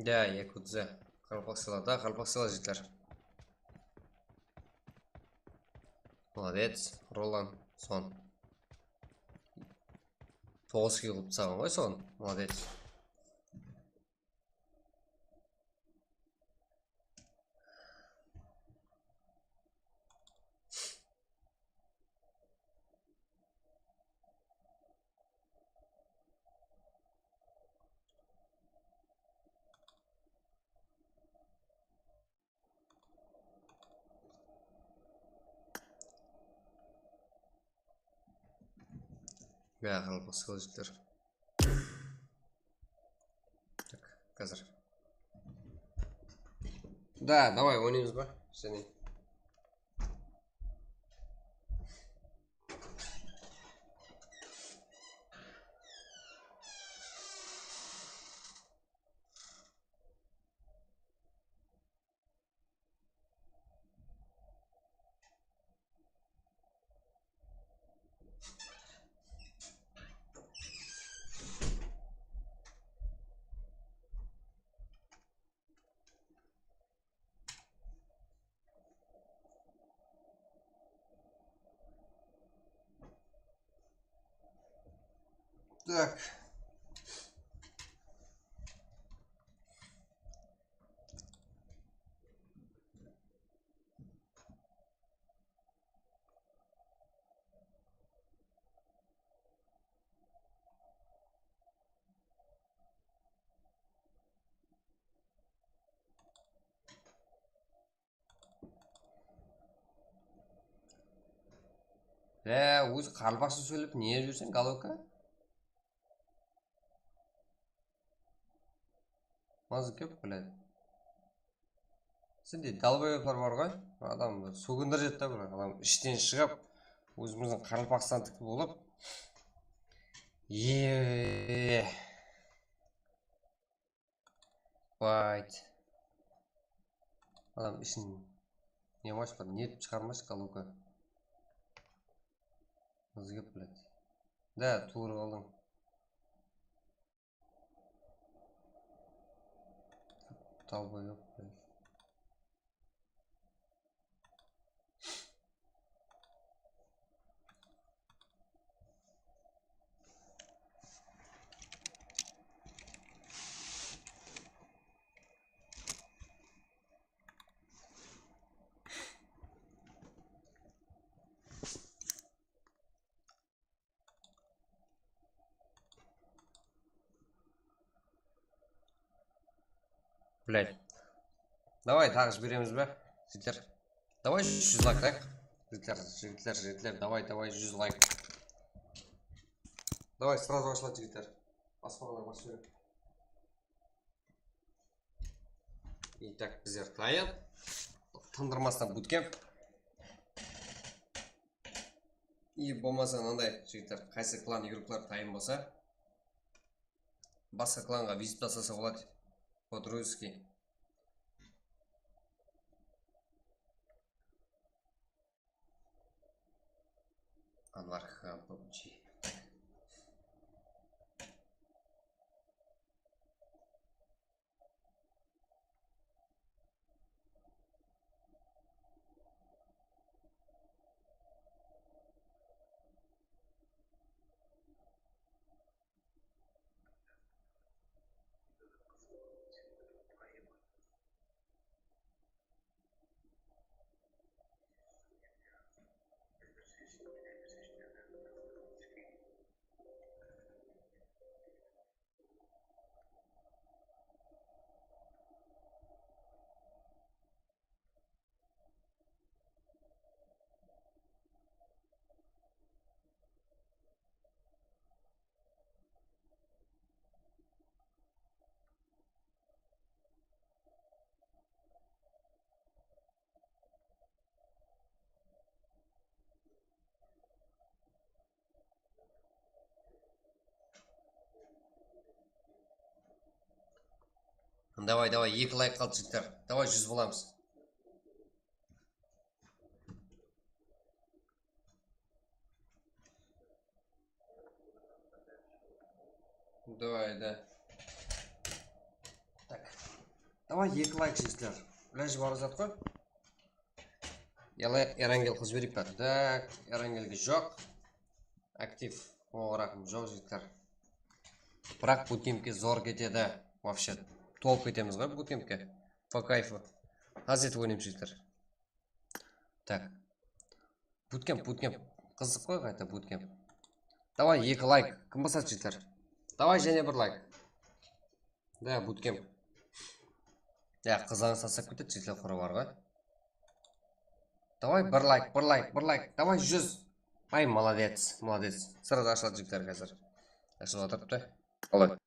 Ya, yakudza. Qaraqalpaqstalar da, qaraqalpaqstalar jigitler. Молодец, Roland, son. Toǵız kill qılıp taslaǵan ǵoy son. Молодец. Ya, qaraqalpaqsqa jigitler. Tak, házir. Da, davay, oynaymız ba? Jáne. Так. Ya, ózi qaraqalpaqsha sóylep ne júrseń, Galovka? Mazı kep, блядь. Sizde dalboeblar bar ǵoy. Adam sógindiredi da, bir adam ishten shıǵıp, ózimizdiń Qaraqalpaqstandiki bolıp. Eee. Вайт. Adam ishin ne qılmash, bir netip shıǵarmash, Galovka. Mazı kep, блядь. Da, tuwrı qaldıń. Dalboyob, блядь. Блядь. Davay, taǵı jiberemiz be, jigitler? Davay, júz layk, layk. Jigitler, jigitler, jigitler, davay, davay, júz layk. Davay, сразу ashıladı, jigitler. Baspaǵalar, bas júre. Itak, bizler tayın. Tındırmastan bootcamp. I bolmasa, mınanday, jigitler, qaysı klan igroklar tayın bolsa, basqa klanǵa vizit taslasa boladı. По-дружески. Anvar Khan, PUBG. Davay, davay, eki layk qaldı, jigitler. Davay, júz bolamız. Davay, da. Tak. Davay, eki layk, jigitler. Ilajı bar zat ǵoy. Yala Erangel qız bereyik pa? Tak, Erangelge joq. Aktiv. O, raqım joq, jigitler. Biraq butkempke zor ketedi. Вообще, tolıp ketemiz ǵoy butkempke. По кайфу. Házir etip oynaymız, jigitler. Tak. Butkemp, butkemp. Qızıq ǵoy qayta butkemp. Davay, eki layk. Kim basadı, jigitler? Davay, jáne bir layk. Da, butkemp. Ya, qızlarıń saslap ketedi, jigitler, qora bar ǵoy. Davay, bir layk, bir layk, bir layk. Davay, júz. Ay, молодец, молодец. Sırada ashıladı, jigitler, házir. Ashılıp atırıptı. Qalay?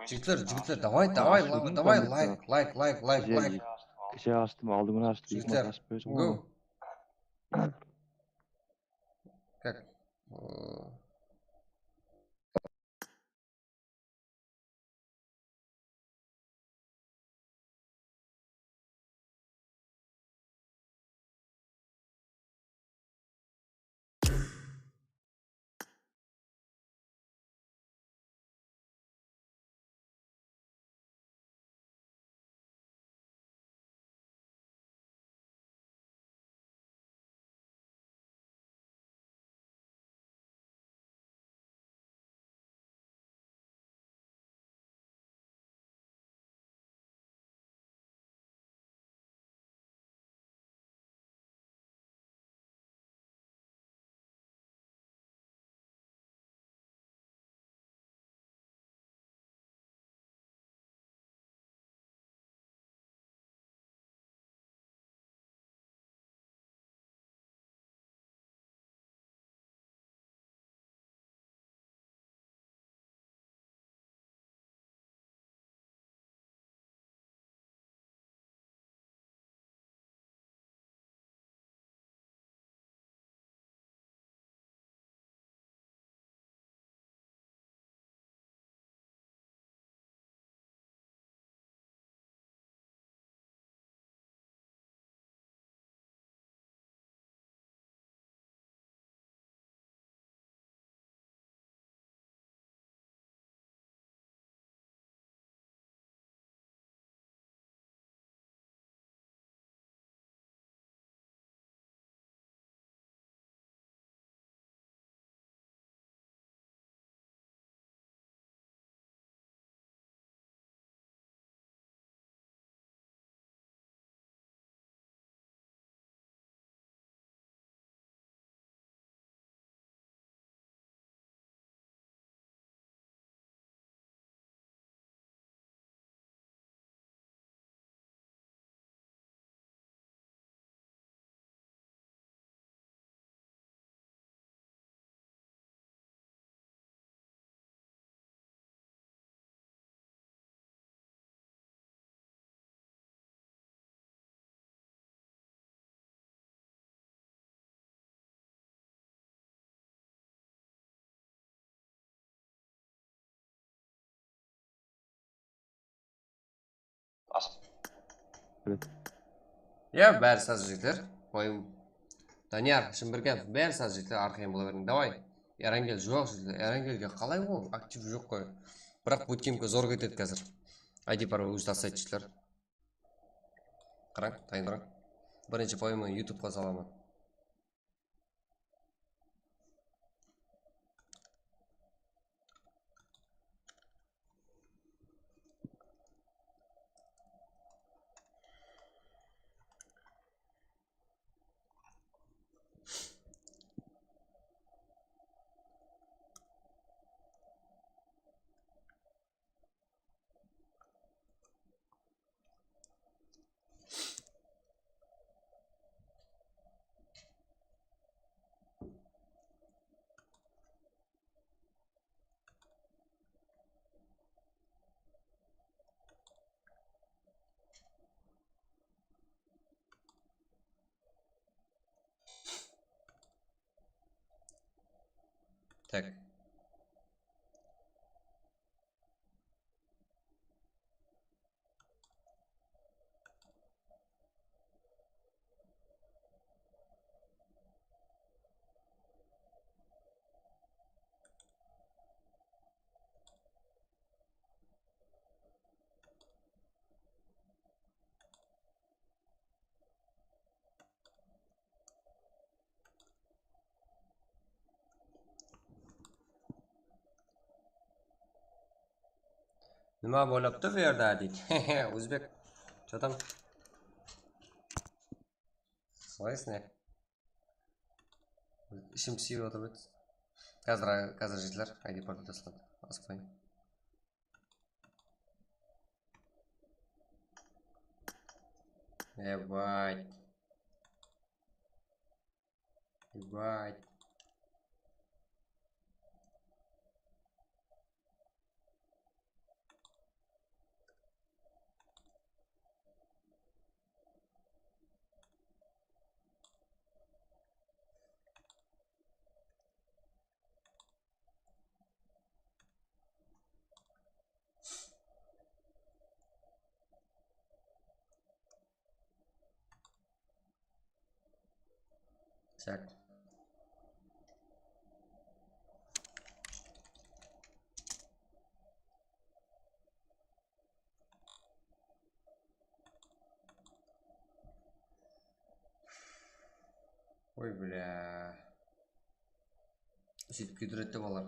Jigitler, jigitler, davay, davay, davay, layk, layk, layk, layk, layk. Keshe ashtım, aldın kúni ashtım. Jigitler, go. Как? Ya, bári saz, jigitler. Qoyım. Daniyar Shımbirgenov, bári saz, jigitler, arqayın bola beriń. Davay. Erangel joq, jigitler. Erangelge qalay ol? Aktiv joq qoy. Biraq butkempke zor ketedi házir. I D parol ózi taslaydı, jigitler. Qarań, tayın turań. Birinshi poemni YouTubeqa salaman. Tak. Nima bolıptı bu yerde, deydi. Ózbek. Что там? Слышно? Ishim pıshıyıp atır edi. Házir, házir jigitler, I D party tasladı. Aspayın. Ebay. Ebay. Check. Oy, bля. Sóytip kúdiredi de olar.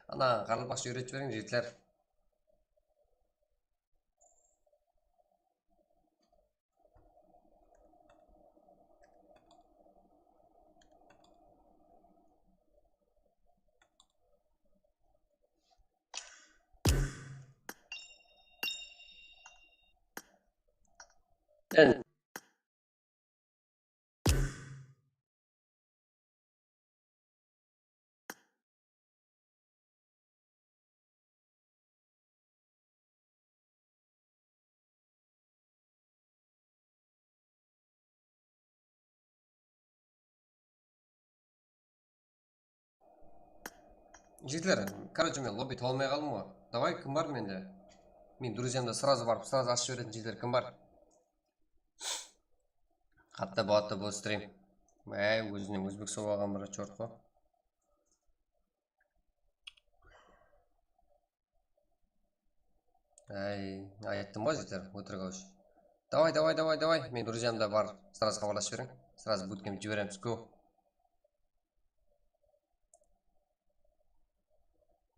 Ana, qaraqalpaqsha úyretip jiberiń, jigitler. Jigitler, короче, men lobbi taba almay qaldım ǵoy. Davay, kim bar mende? Men друзьямда сразу barıp, сразу ashıp jiberetin jigitler kim bar? Qatta boladı bul stream. Áy, ózinen ózbek solıp alǵan bir chort ǵo. Áy, ayttım ǵoy, jigitler, ótirik awsh. Davay, davay, davay, davay. Men друзьямда bar. Сразу xabarlasıp jiberiń. Сразу bootcampke jiberemiz. Go.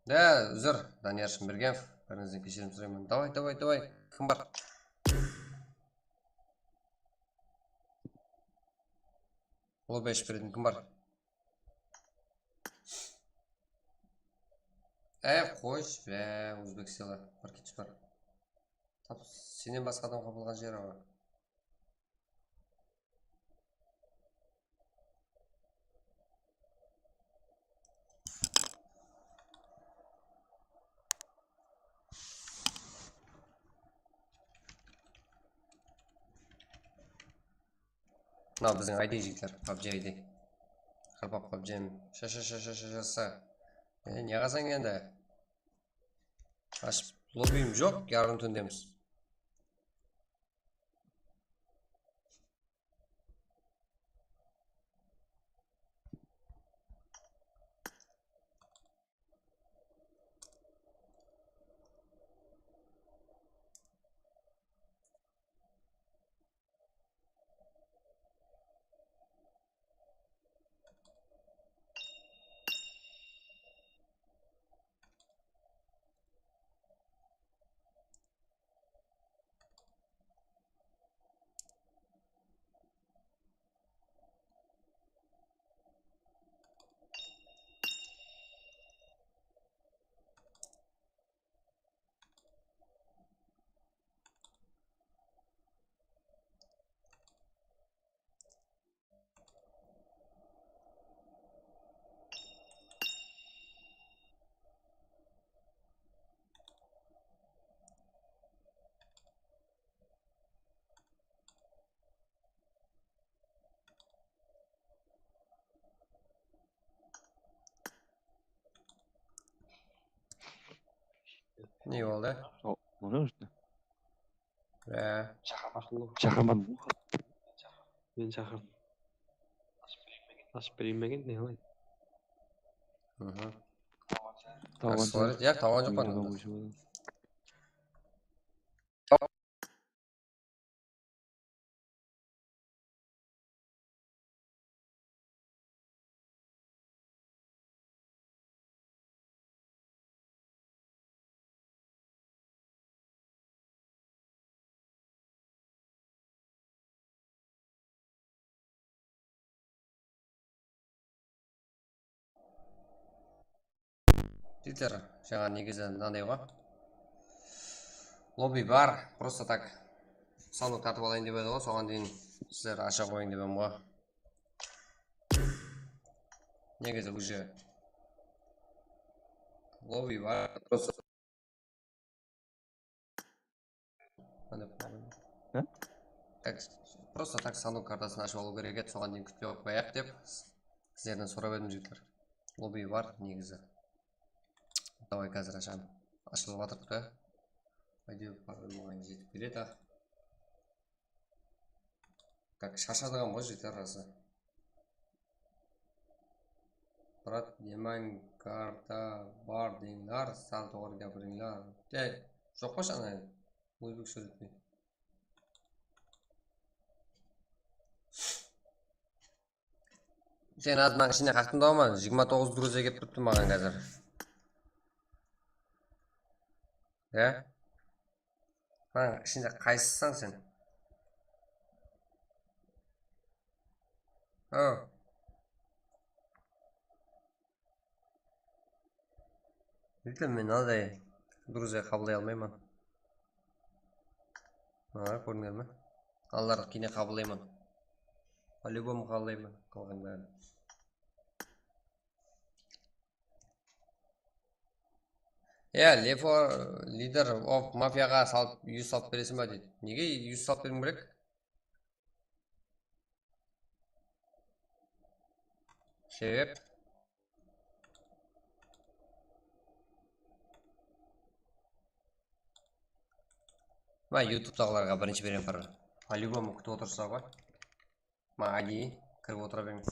Da, uzr, Daniyar Shımbirgenov, bárińizden keshirim sorayman. Davay, davay, davay, kim bar? Lobbi ashıp beretin kim bar? Áy, qoyshı, bá, ózbek sıylı, bir ketip bar. Tap, sennen basqa adam qabılǵan jer awa. Mınaw biziń I D, jigitler, PUBG I D. Qarpaq PUBG. Sha, sha, sha, sha, sha, sha. E, ne qılsań endi? Ashıp, lobbiyim joq, yarım túndemiz. Ne boldı? O, boldı işte. Ya. Shaqırmadım. Men shaqırdım. Ashıp bereyin begen, ne qılayın? Mhm. Tawǵan Yaxshi so'raydi. Ya, tawǵan joqpan onda. Jigitler, jańa negizi mınanday ǵoy. Lobby bar, prosta tak sanok tartıp alayın dep edi ǵoy, soǵan deyin sizler asha qoyıń dep edim ǵoy. Negizi уже lobby bar, prosta Mine, Ne? Tak, prosta tak sanok kartasın ashıp alıw kerek edi, soǵan deyin kútpey qoyayıq dep sizlerden sorap edim, jigitler. Lobby bar negizi. Davay, házir ashaman. Ashılıp atır da. Áytewir, oǵan jetip keledi. Tak, sharshadıq ǵoy, jigitler, rası. Brat, demang, karta bar deyinlar, sál toǵrı gapirińlar. Ey, joq pa ana, ózbekshe úyretpey. Sen az mınań ishine qaqtıń da, aman, jigirma toǵız druzıya kelip turıptı maǵan házir. Ya? Mınań ishinde qaysısań sen? Ha. Bildim, men mınaday druzıya qabıllay almayman. Mınalar kórdińler me? Allardı keyine qabıllayman. По-любому qabıllayman, qalǵan bárin. Ya, Lefo, leader of mafiyaǵa salıp, yuz salıp bereseń ba deydi. Nege yuz salıp beriwim kerek? Sebep? Mına, YouTube'daǵılarǵa birinshi berem, bir. По-любому kútip otırsızlar ǵoy. Mına, ádiyi kirip otıra beriń.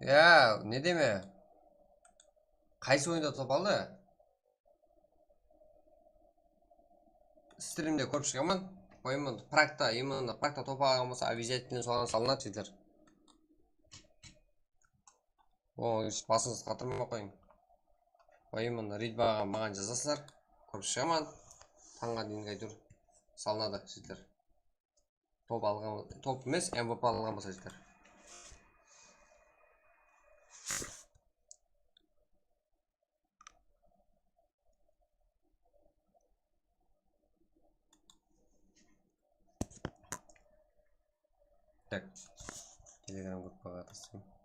Ya, ne deme? Qaysı oyında top aldı? Strimde kórip shıǵaman. Qoyman, prakta, именно prakta top alǵan bolsa, обязательно soǵan salınadı, jigitler. Oǵan basıńızdı qatırmay qoyıń. Qoyayın, mında Ridbaǵa maǵan jazasızlar. Kórip shıǵaman. Tańǵa deyin, áytewir, salınadı, jigitler. Top alǵan, top emes, MVP alǵan bolsa, jigitler. Tak. Telegram gruppaǵa taslayın.